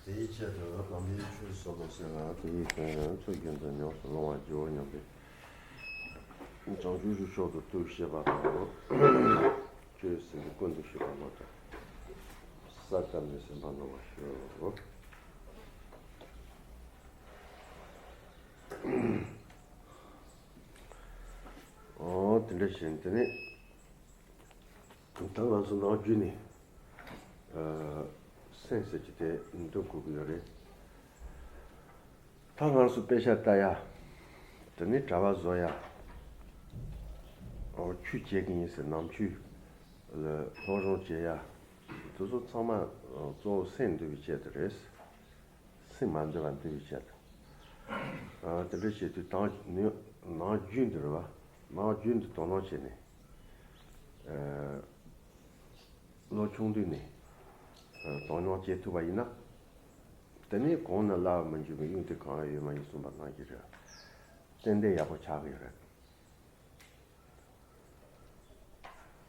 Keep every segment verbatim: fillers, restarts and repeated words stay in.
དེའི་ཆེད་དུ་དམ་པའི་ཆོས་སོ་སོ་སེམས་ལ་དེ་ཡི་དོན་ཚུལ་རྒྱུན་དུ་ཉམས་སུ་བླང་བར་བགྱིའོ་སྙམ་པའི་བྱང་ཆུབ་ཀྱི་ཕྱོགས་སུ་གཏུགས་ཤེས་པ་དང་། ཆོས་ཟིན་པའི་ཀུན་ཏུ་ཞུགས་པ་ལོ་ལྟར་ས་བཀྲ་མི་སེམས་པ་ནོར་བ་ཞུ། ཨོ་དེ་འདྲ་བཞིན་དེ་ནི། ད་ང་ཚོ་ནམ་རྒྱུན་ནས་ཨ་སེམས་ཟེར་གྱི་དེ་འདུག་དགོས་ཀྱི་ཡོད་རེད། ད་ང་ཚོ་དཔེ་ཆ་ལྟ་ཡ། དེ་ནས་གྲྭ་པ་བཟོ་ཡ། ཨོ་ཆོས་བྱེད་ཀྱི་ཡིན་ཟེར་ནམ་ཆོས་ལ་སློབ་སྦྱོང་བྱེད་ཡ། དེ་ཚོ་ཚང་མ་ཨ་གཙོ་བོ་སེམས་འདུལ་བའི་ཆེད་དུ་རེད། སེམས་མ་འདུལ་བ་འདུལ་བའི་ཆེད་དུ། ཨ་དེ་འདྲ་བྱེད་དུས་དང་ནི་ནམ་རྒྱུན་དུ་རེད་བ། ནམ་རྒྱུན་དུ་དོ་སྣང་བྱས་ནས། ཨ་ལོ་ཆུང་དུས་ནས་ཨ་དོ་སྣང་བྱེད་ཐུབ་པ་ཡིན་ན། དེ་ནས་གོང་ན་སླར་མི་འབྱུང་བའི་གཡུལ་དེ་གང་ཡང་ཡོད་མ་ཡིན་གསུངས་པ་ནང་བཞིན་རེད། ཏན་ཏན་ཡག་པོ་ཆགས་ཀྱི་ཡོད་རེད།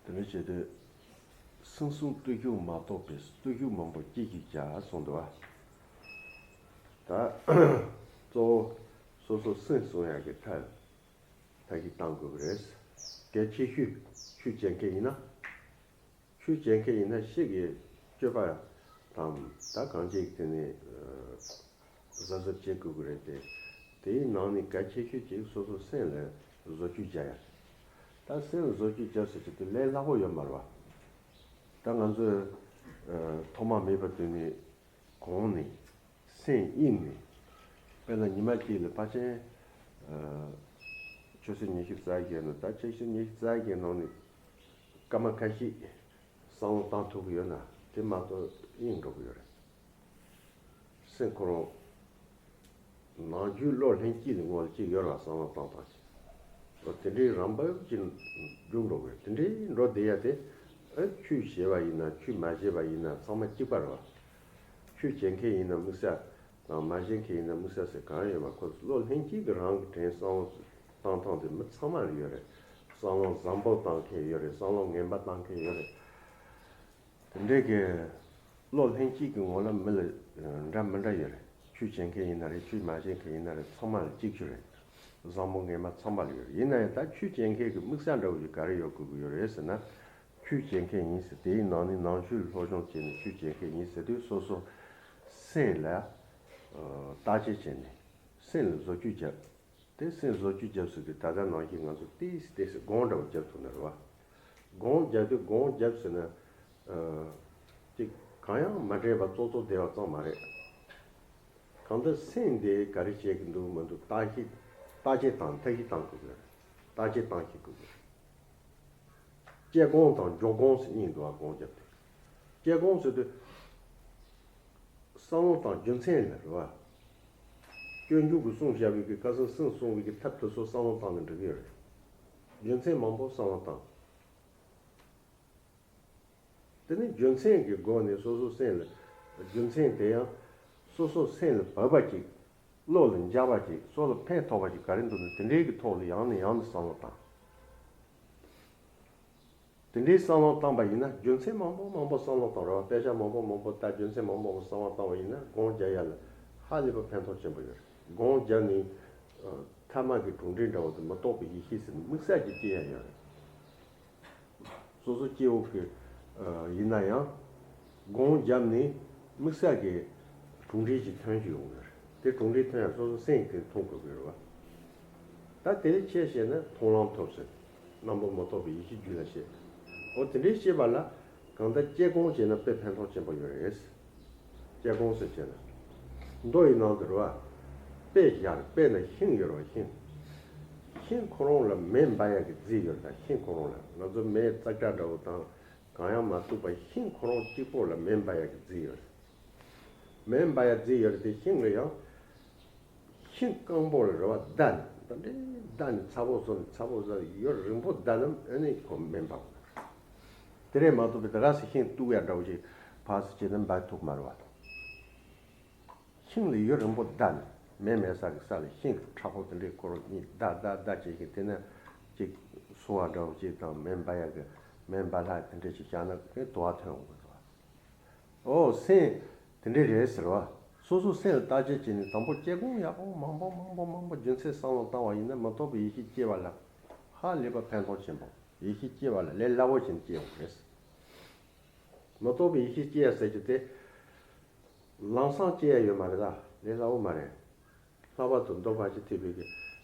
དེ་འདྲ་བྱེད་དུས། སེམས་བསྲུང་བརྟུལ་ཞུགས་མ་གཏོགས་པའི་བརྟུལ་ཞུགས་མང་པོ་ཅི་ཞིག་བྱ་གསུངས་འདུག་བ། ད་གཙོ་བོ་སོ་སོ་སེམས་བསྲུང་ཡག་གི་ཐབས་ཐབས་ཤེས་གཏང་དགོས་ཀྱི་རེད། གལ་ཆེ་ཤོས་ཆོས་བྱེད་མཁན་ཡིན་ན། ཆོས་བྱེད་མཁན་ཡིན་ན་ཕྱི་གི་སྤྱོད་པ་དང་ད་གང་ཅིག་དེ་ནས་གཟབ་གཟབ་བྱེད་དགོས་ཀྱི་རེད་དེ། དེའི་ནང་ནས་གལ་ཆེ་ཤོས་ཅིག་སོ་སོ་སེམས་ལ་བཟོ་བཅོས་བྱ་ཡ། ད་སེམས་ལ་བཟོ་བཅོས་བྱ་ཟེར་གྱི་དེ་ལས་སླ་པོ་ཡོད་མ་རེད་བ། ད་ང་ཚོས་ཨ་ཐོག་མ་མེད་པ་དུས་ནས་གོང་ནས་སེམས་གཡེངས་ནས། དཔེར་ན་ཉི་མ་གཅིག་ལ་ཕལ་ཆེར་ཨ་ཆུ་ཚོད་ཉི་ཤུ་རྩ་བརྒྱད་ནང་ད་ཆུ་ཚོད་ཉི་ཤུ་རྩ་བརྒྱད་ནང་ནས་སྐར་མ་ཁ་ཤས་བསམ་བློ་བཏང་ཐུབ་ཀྱི་ཡོད་ན་དེ་མ་གཏོགས་གཡེང་འགྲོ་གི་ཡོད་རེད། སེམས་ཁོ་རང་ནམ་རྒྱུན་བློ་ལྷན་སྐྱེས་ལ་ངོ་ལ་གཅིག་ཡོད་ར་བསམ་བློ་བཏང་བཏང་ཅིག་འོ་དེ་འདྲའི་རང་བབས་ཀྱི་རྒྱུ་འགྲོ་དགོས། དེ་འདྲའི་འགྲོ་བསྡད་ཡ་དེ། ཨ་ཆོས་བྱས་པ་ཡིན་ན་ཆོས་མ་བྱས་པ་ཡིན་ན་ཚང་མ་གཅིག་པ་རེད་བ། ཆོས་བྱེད་མཁན་ཡིན་ན་དམིགས་བསལ་དང་མ་བྱེད་མཁན་ཡིན་ན་དམིགས་བསལ་ཟེར་གང་ཡོད་མ། ཁོ་ཚོ་བློ་ལྷན་སྐྱེས་ཀྱི་རང་གི་དྲན་བསམ་བློ་བཏང་སྟངས་དེ་མི་ཚང་མ་ལ་ཡོད་རེད། བསམ་བློ་བཟང་པོ་བཏང་མཁན་ཡོད་རེད། བསམ་བློ་ངན་པ་བཏང་མཁན་ཡོད་རེད། དེ་འདྲའི་གི་བློ་ལྷན་སྐྱེས་ཀྱི་ངོ་ལ་མི་ལ་འདྲ་མི་འདྲ་ཡོད་རེད། ཆོས་བྱེད་མཁན་ཡིན་ན་རེད། ཆོས་མ་བྱེད་མཁན་ཡིན་ན་རེད། ཚང་མ་ལ་གཅིག་གྱུར་རེད། བཟང་པོ་ངན་པ་ཚང་མ་ལ་ཡོད་རེད། ཡིན་ན་ཡང་ད་ཆོས་བྱེད་མཁན་གྱི་དམིགས་བསལ་འདྲ་བོ་ཞིག་ག་རེ་ཡོད་དགོས་ཀྱི་ཡོད་རེད་ཟེར་ན། ཆོས་བྱེད་མཁན་ཡིན་ཟེར། དེའི་ནང་ནས་ནང་ཆོས་སློབ་སྦྱོང་བྱས་ནས་ཆོས་བྱེད་མཁན་ཡིན་ཟེར་དུས་སོ་སོ་སེམས་ལ་ཨ་བརྟག་དཔྱད་བྱས་ནས་སེམས་ལ་བཟོ་བཅོས་བརྒྱབ། དེ་སེམས་བཟོ་བཅོས་བརྒྱབ་ཟེར་དུས་ད་ལྟ་ནང་བཞིན་ང་ཚོ་ཏིས་ཏིས་སྒོམ་འདྲ་བོ་བརྒྱབ་ཐུབ་ན་རེད་བ། སྒོམ་བརྒྱབ་དུས་སྒོམ་བརྒྱབ་ཟེར་ན། ཨ་ཅིག་གང་ཡང་མ་དྲན་པ་ཙོག་ཙོག་བསྡད་པ་ཙམ་མ་རེད། གང་ལྟར་སེམས་འདི་ག་རེ་བྱེད་ཀྱི་འདུག་མི་འདུག་བརྟག་ཞིབ་བརྟག་དཔྱད་དང་ཐག་གཅོད་གཏང་དགོས་ཀྱི་རེད། བརྟག་དཔྱད་གཏང་ཤེས་དགོས་ཀྱི་རེད། དཔྱད་སྒོམ་དང་འཇོག་སྒོམ་ཟེར་གཉིས་འདུག་བ། སྒོམ་བརྒྱབ་སྟེ། དཔྱད་སྒོམ་ཟེར་དུས། བསམ་བློ་དང་རྒྱུ་མཚན་ལ་རེད་བ། སྤྱོད་འཇུག་གི་གསུང་བཞག་པའི་གི་ཁ་སང་སེམས་བསྲུང་བའི་གི་ཐབས་དེ་ཚོ་བསམ་བློ་བཏང་ནས་འགྲིག་གི་ཡོད་རེད། རྒྱུ་མཚན་མང་པོ་བསམ་བློ་བཏང་། དེ་ནི་རྒྱུ་མཚན་གྱི་སྒོ་ནས་སོ་སོ་སེམས་ལ་རྒྱུ་མཚན་དེ་ཡང་སོ་སོ་སེམས་ལ་བབས་པ་ཅིག་བློ་ལ་འཇགས་པ་ཅིག་སོ་ལ་ཕན་ཐོགས་པ་ཅིག་ག་རེ་འདུག་ན་དེ་འདྲའི་གི་ཐོག་ལ་ཡང་ནས་ཡང་དུ་བསམ་བློ་བཏང་། དེ་འདྲའི་བསམ་བློ་བཏང་པ་ཡིན་ན་རྒྱུ་མཚན་མང་པོ་མང་པོ་བསམ་བློ་བཏང་རེད་བ། དཔེ་ཆ་མང་པོ་མང་པོ་ལྟ་རྒྱུ་མཚན་མང་པོ་མང་པོ་བསམ་བློ་བཏང་བ་ཡིན་ན་སྒོམ་རྒྱག་ཡ་ལ་ཧ་ལས་པ་ཕན་ཐོགས་ཆེན་པོ་ཡོད་རེད། སྒོམ་རྒྱབ་ནས་ཨ་ཐ་མ་གི་གྲུབ་འབྲས་འདྲ་བོ་དེ་མི་རྟོགས་པའི་ཡེ་ཤེས་ཟེར་ནས་དམིགས་བསལ་གྱི་སྐྱེ་ཡ་ཡོད་རེད། སོ་སོ་སྐྱེ་བོ་གི་ཨ་ཡིན་ན་ཡང་སྒོམ་རྒྱབ་ནས་དམིགས་བསལ་གྱི་གྲུབ་འབྲས་ཅིག་ཐོན་གྱི་ཡོང་གི་རེད། དེ་གྲུབ་འབྲས་ཐོན་ཡང་སོ་སོ་སེམས་ཀྱིས་མཐོང་དགོས་ཀྱི་རེད་བ། ད་དེ་ལས་ཆེ་བཤད་ན་མཐོང་ལམ་ཐོབ་ཟེར། རྣམ་པར་མི་རྟོག་པའི་ཡེ་ཤེས་རྒྱུད་ལ་སྐྱེས། འོ་དེ་འདྲའི་ཤེས་པ་ལ་གང་ལྟར་དཔྱད་སྒོམ་བྱས་ན་དཔེ་ཕན་ཐོགས་ཆེན་པོ་ཡོད་རེད། དཔྱད་སྒོམ་ཟེར་བྱས་ན། མདོ་ཡི་ནང་དུ་རེད་བ། དཔེ་བཞག་དཔེར་ན་ཤིང་ཡོད་རེད་བ། ཤིང་། ཤིང་ཁོ་རང་ལ་མེ་འབར་ཡག་གི་རྫས་ཡོད་རེད། ད་ཤིང་ཁོ་རང་ལ་ང་ཚོ་མེ་ཙག་སྒྲ་འདྲ་བོ་དང་གང་ཡང་མ་གཏུགས་པ་ཤིང་ཁོ་རང་གཅིག་པོ་ལ་མེ་འབར་ཡག་གི་རྫས་ཡོད་རེད། མེ་འབར་ཡག་རྫས་ཡོད་རེད་དེ་ཤིང་ལ་ཡང་། ཤིང་སྐམ་པོ་ལ་རེད་བ་བརྡབས་ནས་ད་འདྲའི་བརྡབས་ནས་ཚ་པོ་བཟོ་ནས་ཚ་པོ་བཟོ་ཡུན་རིང་པོ་བརྡབས་ན་ཨ་ནི་ཁོ་མེ་འབར་བ་རེད། དེ་རེད་མ་གཏོགས་པའི་ད་ར་སི་ཤིང་གཏུག་ཡ་འདྲ་བོ་ཞིག་ཕར་སི་བྱས་ན་འབར་ཐུབ་མ་རེད་བ། ཤིང་ལ་ཡུན་རིང་པོ་བརྡབས་ནས་མེ་མེད་ས་གི་ས་ལ་ཤིང་གི་ཁྲག་ཁོག་དེ་འདྲའི་ཁོ་རང་གཉིས་བརྡབས་བརྡབས་བརྡབས་བྱེད་ཀྱི་དེ་ན་ཅིག་སོ་བ་འདྲ་བོ་ཅིག་དང་མེ་འབར་ཡ་གི་མེ་འབར་ལྷག་དེ་འདྲ་ཅིག་བཞག་ན་དེ་དུ་བ་ཐོན་འོང་གི་རེད་བ། ཨོ་སེམས་དེ་འདྲ་རེད་ཟེར་བ། སོ་སོ་སེམས་ལ་བརྟག་དཔྱད་བྱས་ནས། དང་པོ་དཔྱད་སྒོམ་ཡག་པོ་མང་པོ་མང་པོ་མང་པོ་རྒྱུ་མཚན་བསམ་བློ་བཏང་བ་ཡིན་ན། མི་རྟོག་པའི་ཡེ་ཤེས་སྐྱེ་བ་ལ་ཧ་ལས་པ་ཕན་ཐོགས་ཆེན་པོ། ཡེ་ཤེས་སྐྱེ་བ་ལ་ལས་སླ་པོ་ཅན་སྐྱེ་བ་རེད། མི་རྟོག་པའི་ཡེ་ཤེས་སྐྱེ་ཡ་ཟེར་རྒྱུ་དེ་ལམ་སང་སྐྱེ་ཡ་ཡོད་མ་རེད་ད། ལས་སླ་པོ་མ་རེད། ལྷག་པར་དུ་མདོ་ཁ་ཅིག་ཐེག་པའི་གི་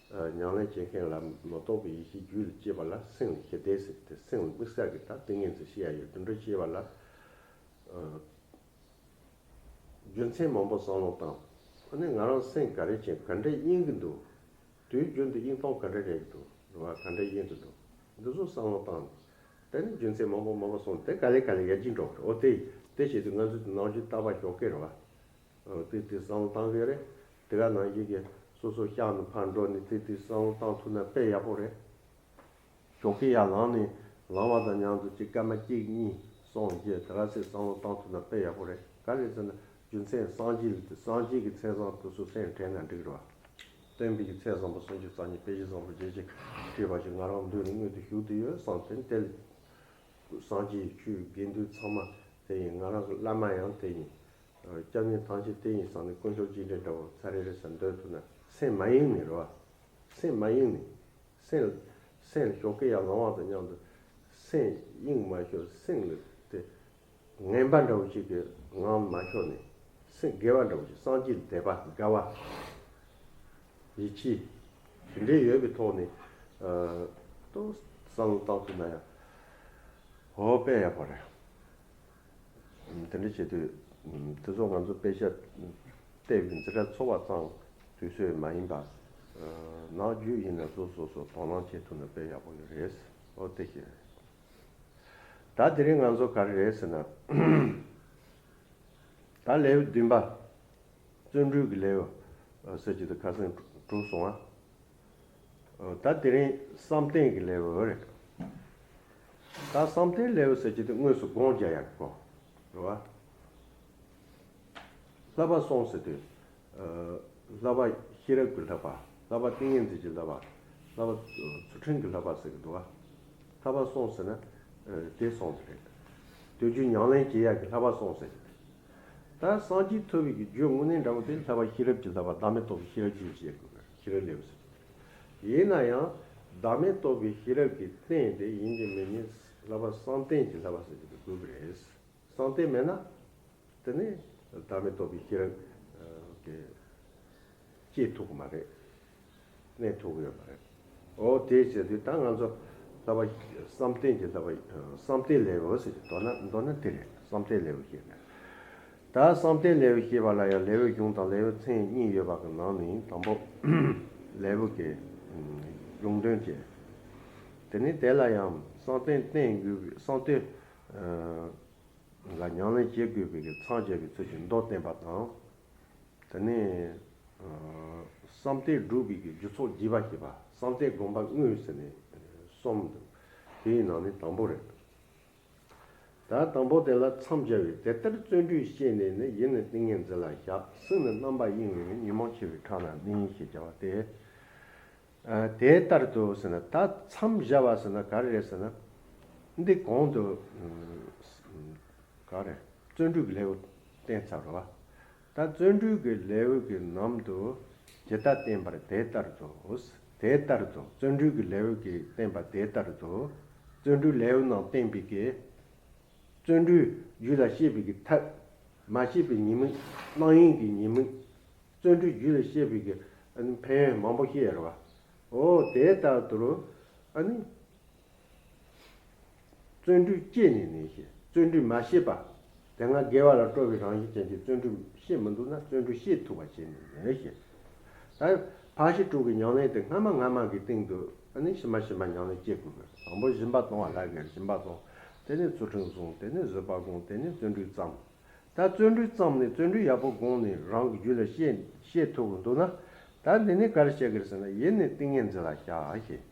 ཉམས་ལེན་བྱེད་མཁན་ལ་མི་རྟོག་པའི་ཡེ་ཤེས་རྒྱུད་ལ་སྐྱེས་པ་ལ་སེམས་ལ་ཞི་བདེ་ཟེར་ཏེ། སེམས་ལ་དམིགས་བསལ་གྱི་ད་ཏིང་ངེ་འཛིན་ཞིག་ཡ་ཡོད། དེ་འདྲ་སྐྱེས་པ་ལ་རྒྱུ་མཚན་མང་པོ་བསམ་བློ་བཏང་། ཨ་ནི་ང་རང་སེམས་ག་རེ་བྱས། ག་འདྲའི་དབྱིངས་ཀྱི་འདུག་དུས་རྒྱུན་དུ་དབྱིངས་མཐོང་ག་འདྲ་རེད་འདུག་འགྲོ་བ་ག་འདྲའི་དབྱིངས་དུ་འདུག་འདི་ཚོ་བསམ་བློ་བཏང་། དེ་ནི་རྒྱུ་མཚན་མང་པོ་མང་པོ་སོང་། དེ་ག་ལེ་ག་ལེ་ཡར་རྒྱས་འགྲོ་གི་རེད། འོ་དེ་དེ་བྱེད་དུས་ང་ཚོས་དེ་ནང་བཞིན་བརྟག་པ་ཞོག་གི་རེད་བ། འོ་དེ་དེ་བསམ་བློ་བཏང་གི་རེད། དེ་ག་ནང་བཞིན་གྱི་སོ་སོ་ཤག་ནས་ཕར་འགྲོ་ནས་དེ་དེ་བསམ་བློ་བཏང་ཐུབ་ན་དཔེ་ཡག་པོ་རེད། ཞོགས་ཀས་ཡར་ལངས་ནས་ལངས་པ་དང་མཉམ་དུ་གཅིག་སྐར་མ་གཅིག་གཉིས་གསུམ་བཞི་དེ་ག་ཚོད་བསམ་བློ་བཏང་ཐུབ་ན་དཔེ་ཡག་པོ་རེད། ག་རེ་ཟེར་ན་རྒྱུ་མཚན་སངས་རྒྱས་ལ། དེ་སངས་རྒྱས་ཀྱི་མཚན་བཟང་དེ་ཚོ་སེམས་དྲན་ན་འགྲིག་རེད་བ། སྟོན་པའི་གི་མཚན་བཟང་པོ་སུམ་ཅུ་རྩ་གཉིས། དཔེ་བཞི་བཟང་པོ་བརྒྱད་ཅུ་བྲིས་པ་ཞིག་ང་རང་མདུན་ནས་མངོན་དུ་བཞུགས་བསྡད་ཡོད་བསམ། དེ་དེ་ལ་སངས་རྒྱས་ཆོས་དགེ་འདུན་ཚང་མ་དེ་ཡིན། ང་རང་གི་བླ་མ་ཡང་དེ་ཡིན། སྐྱབས་གནས་ཐམས་ཅད་དེ་ཡིན་བསམ་ནས་དཀོན་མཆོག་སྤྱན་འདྲེན་འདྲ་བོ་ཚར་རེ་རེ་ཟེར་འདོན་ཐུབ་ན། སེམས་མ་གཡེངས་ནས་རེད་བ། སེམས་མ་གཡེངས་ནས། སེམས་སེམས་ཞོགས་ཀས་ཡར་ལངས་པ་དང་མཉམ་དུ་སེམས་གཡེངས་མ་ཤོར། སེམས་ལ་དེ་ངན་པ་འདྲ་བོ་ཞིག་གི་ངང་མ་ཤོར་ནས། སེམས་དགེ་བ་འདྲ་བོ་ཞིག་སངས་རྒྱས་ལ་དད་པ། དགའ་བ། ཡིད་ཆེས། དེ་འདྲའི་ཡོད་པའི་ཐོག་ནས་ཨ་ཏོག་བསམ་བློ་བཏང་ཐུབ་ན་ཡང་ཧོ་དཔེ་ཡག་པོ་རེད། དེ་འདྲ་བྱེད་དུས་དེ་ཚོ་ང་ཚོ་དཔེ་ཆ་བལྟས་པའི་འཛིན་གྲྭ་ཚོགས་པ་ཙམ་དུས་ཚོད་མ་ཡིན་པ། ནང་རྒྱུད་ཡིན་ན་སོ་སོ་སོ་དོ་སྣང་བྱེད་ཐུབ་ན་དཔེ་ཡག་པོ་ཡོད་རེད། ཨོ་དེ་ཞིག་རེད། ད་དེ་རིང་ང་ཚོ་ག་རེ་རེད་ཟེར་ན། ད་ལེའུ་བདུན་པ། བརྩོན་འགྲུས་ཀྱི་ལེའུ་ཟེར་གྱི་འདུག་ཁ་སང་གྲུབ་སོང་ང་། ད་དེ་རིང་བསམ་གཏན་གྱི་ལེའུ་རེད། ད་བསམ་གཏན་ལེའུ་ཟེར་གྱི་འདུག་དངོས་སུ་སྒོམ་རྒྱག་ཡག་གི་སྐོར་རེད་བ། བསླབ་པ་གསུམ་ཟེར་དུས། བསླབ་པ་ཤེས་རབ་ཀྱི་བསླབ་པ། བསླབ་པ་ཏིང་ངེ་འཛིན་གྱི་བསླབ་པ། བསླབ་པ་ཚུལ་ཁྲིམས་ཀྱི་བསླབ་པ་ཟེར་གྱི་འདུག་བ། བསླབ་པ་གསུམ་ཟེར་ན་དེ་གསུམ་དེ་རེད། དུས་རྒྱུན་ཉམས་ལེན་བྱེད་ཡག་གི་བསླབ་པ་གསུམ་ཟེར་གྱི་འདུག་ད་སངས་རྒྱས་ཐོབ་པའི་གི་རྒྱུ་དངོས་གནས་འདྲ་བོ་དེ་བསླབ་པ་ཤེས་རབ་ཀྱི་བསླབ་པ། བདག་མེད་རྟོགས་པའི་ཤེས་རབ་ཀྱི་ཞེས་དགོས་པའི་ཤེས་རབ་ལེའུ་ཟེར། ཡིན་ན་ཡང་བདག་མེད་རྟོགས་པའི་ཤེས་རབ་ཀྱི་རྟེན་དེ་ཡིན་གྱི་མིན་གྱི་བསླབ་པ་བསམ་གཏན་གྱི་བསླབ་པ་ཟེར་གྱི་འདུག་དགོས་ཀྱི་རེད། བསམ་གཏན་མེད་ན། དེ་ནི་བདག་མེད་རྟོགས་པའི་ཤེས་རབ་ཀྱི་སྐྱེ་ཐུབ་ཀྱི་མ་རེད། གནས་ཐུབ་ཀྱི་ཡོད་མ་རེད། འོ་དེ་བྱས་དུས་ད་ང་ཚོ་བསླབ་པ་བསམ་གཏན་གྱི་བསླབ་པ། བསམ་གཏན་ལེའུ་ཟེར་གྱི་མདོར་ན་མདོར་ན་དེ་རེད། བསམ་གཏན་ལེའུ་ཞེས་ནས། ད་བསམ་གཏན་ལེའུ་ཞེས་པ་ལ་ཡང་ལེའུའི་གཞུང་དང་ལེའུའི་མཚན་གཉིས་ཡོད་པ་གི་ནང་ནས་དང་པོ་ལེའུ་གི་གཞུང་དོན་བཅས། དེ་ནི་དེ་ལ་ཡང་བསམ་གཏན་བསྟེན་དགོས་པའི་བསམ་གཏན། ལ་ཉམས་ལེན་བྱེད་དགོས་པའི་གི་མཚམས་བཅད་པའི་ཚུལ་གྱི་མདོ་བསྟན་པ་དང་། དེ་ནས་བསམ་གཏན་སྒྲུབ་པའི་གི་རྒྱུ་ཚོགས་རྒྱས་པ་ཞེས་པ། བསམ་གཏན་སྒོམ་པ་དངོས་ཟེར་ནས་གསུམ་འདུག་དེའི་ནང་ནས་དང་པོ་རེད། ད་དང་པོ་དེ་ལ་མཚམས་སྦྱར་བས། དེ་ལྟར་བརྩོན་འགྲུས་བསྐྱེད་ནས་ནི། ཡིད་ནི་ཏིང་ངེ་འཛིན་ལ་བཞག་སེམས་ནི་རྣམ་པར་གཡེང་བའི་ཉོན་མོངས་འཆི་བའི་ཁྲག་ན་གནས་ཞེས་བྱ་བ་སྟེ། ཨ་དེ་ལྟར་དུ་ཟེར་ན། ད་མཚམས་བཞག་པ་ཟེར་ན་ག་རེ་རེད་ཟེར་ན། འདི་གོང་དུ་ག་རེ་བརྩོན་འགྲུས་ཀྱི་ལེའུ་བསྟན་ཚར་བ། ད་བརྩོན་འགྲུས་ཀྱི་ལེའུ་གི་ནང་དུ་ཇི་ལྟར་བསྟན་པར་དེ་ལྟར་དུ། དེ་ལྟར་དུ་བརྩོན་འགྲུས་ཀྱི་ལེའུ་གི་བསྟན་པ་དེ་ལྟར་དུ། བརྩོན་འགྲུས་ལེའུ་ནང་བསྟན་པའི་གི་བརྩོན་འགྲུས་རྒྱུད་ལ་སྐྱེས་པའི་གི་ཐབས། མ་སྐྱེས་པའི་ཉེས་དམིགས། སྣང་ཡུལ་གྱི་ཉེས་དམིགས། བརྩོན་འགྲུས་རྒྱུད་ལ་སྐྱེས་པའི་གི་ཨ་ནི་ཕན་ཡོན་མང་པོ་ཤེས་ཡ་རེད་བ། འོ་དེ་ལྟར་དུ་ཨ་ནི་བརྩོན་འགྲུས་བསྐྱེད་ནས་ནི་ཞེས། བརྩོན་འགྲུས་མ་བསྐྱེད་པ། དེ་སྔ་དགེ་བ་ལ་སྤྲོ་བའི་རང་བཞིན་ཅན་གྱི་བརྩོན་འགྲུས་བསྐྱེད་མི་འདུག་ན། བརྩོན་འགྲུས་བསྐྱེད་ཐུབ་པ་བྱས་ནས་ནི་ཞེས། ད་ཕར་ཕྱིན་དྲུག་གི་ཉམས་ལེན་དེ་སྔ་མ་སྔ་མ་གི་སྟེང་དུ་ཨ་ནི་ཕྱི་མ་ཕྱི་མ་ཉམས་ལེན་བྱེད་དགོས་པས། དང་པོ་སྦྱིན་པ་གཏོང་བ་ལ་གི་སྦྱིན་པ་གཏོང་། དེ་ནས་ཚུལ་ཁྲིམས་བསྲུང་། དེ་ནས་བཟོད་པ་སྒོམ། དེ་ནས་བརྩོན་འགྲུས་བརྩམ། ད་བརྩོན་འགྲུས་བརྩམས་ནས་བརྩོན་འགྲུས་ཡག་པོ་བསྒོམས་ནས་རང་གི་རྒྱུད་ལ་སྐྱེ་སྐྱེ་ཐུབ་ཀྱི་འདུག་ན། ད་འདི་ནས་ག་རེ་བཤད་ཀྱི་རེད་ཟེར་ན། ཡིད་ནི་ཏིང་ངེ་འཛིན་ལ་བཞག་ཞེས།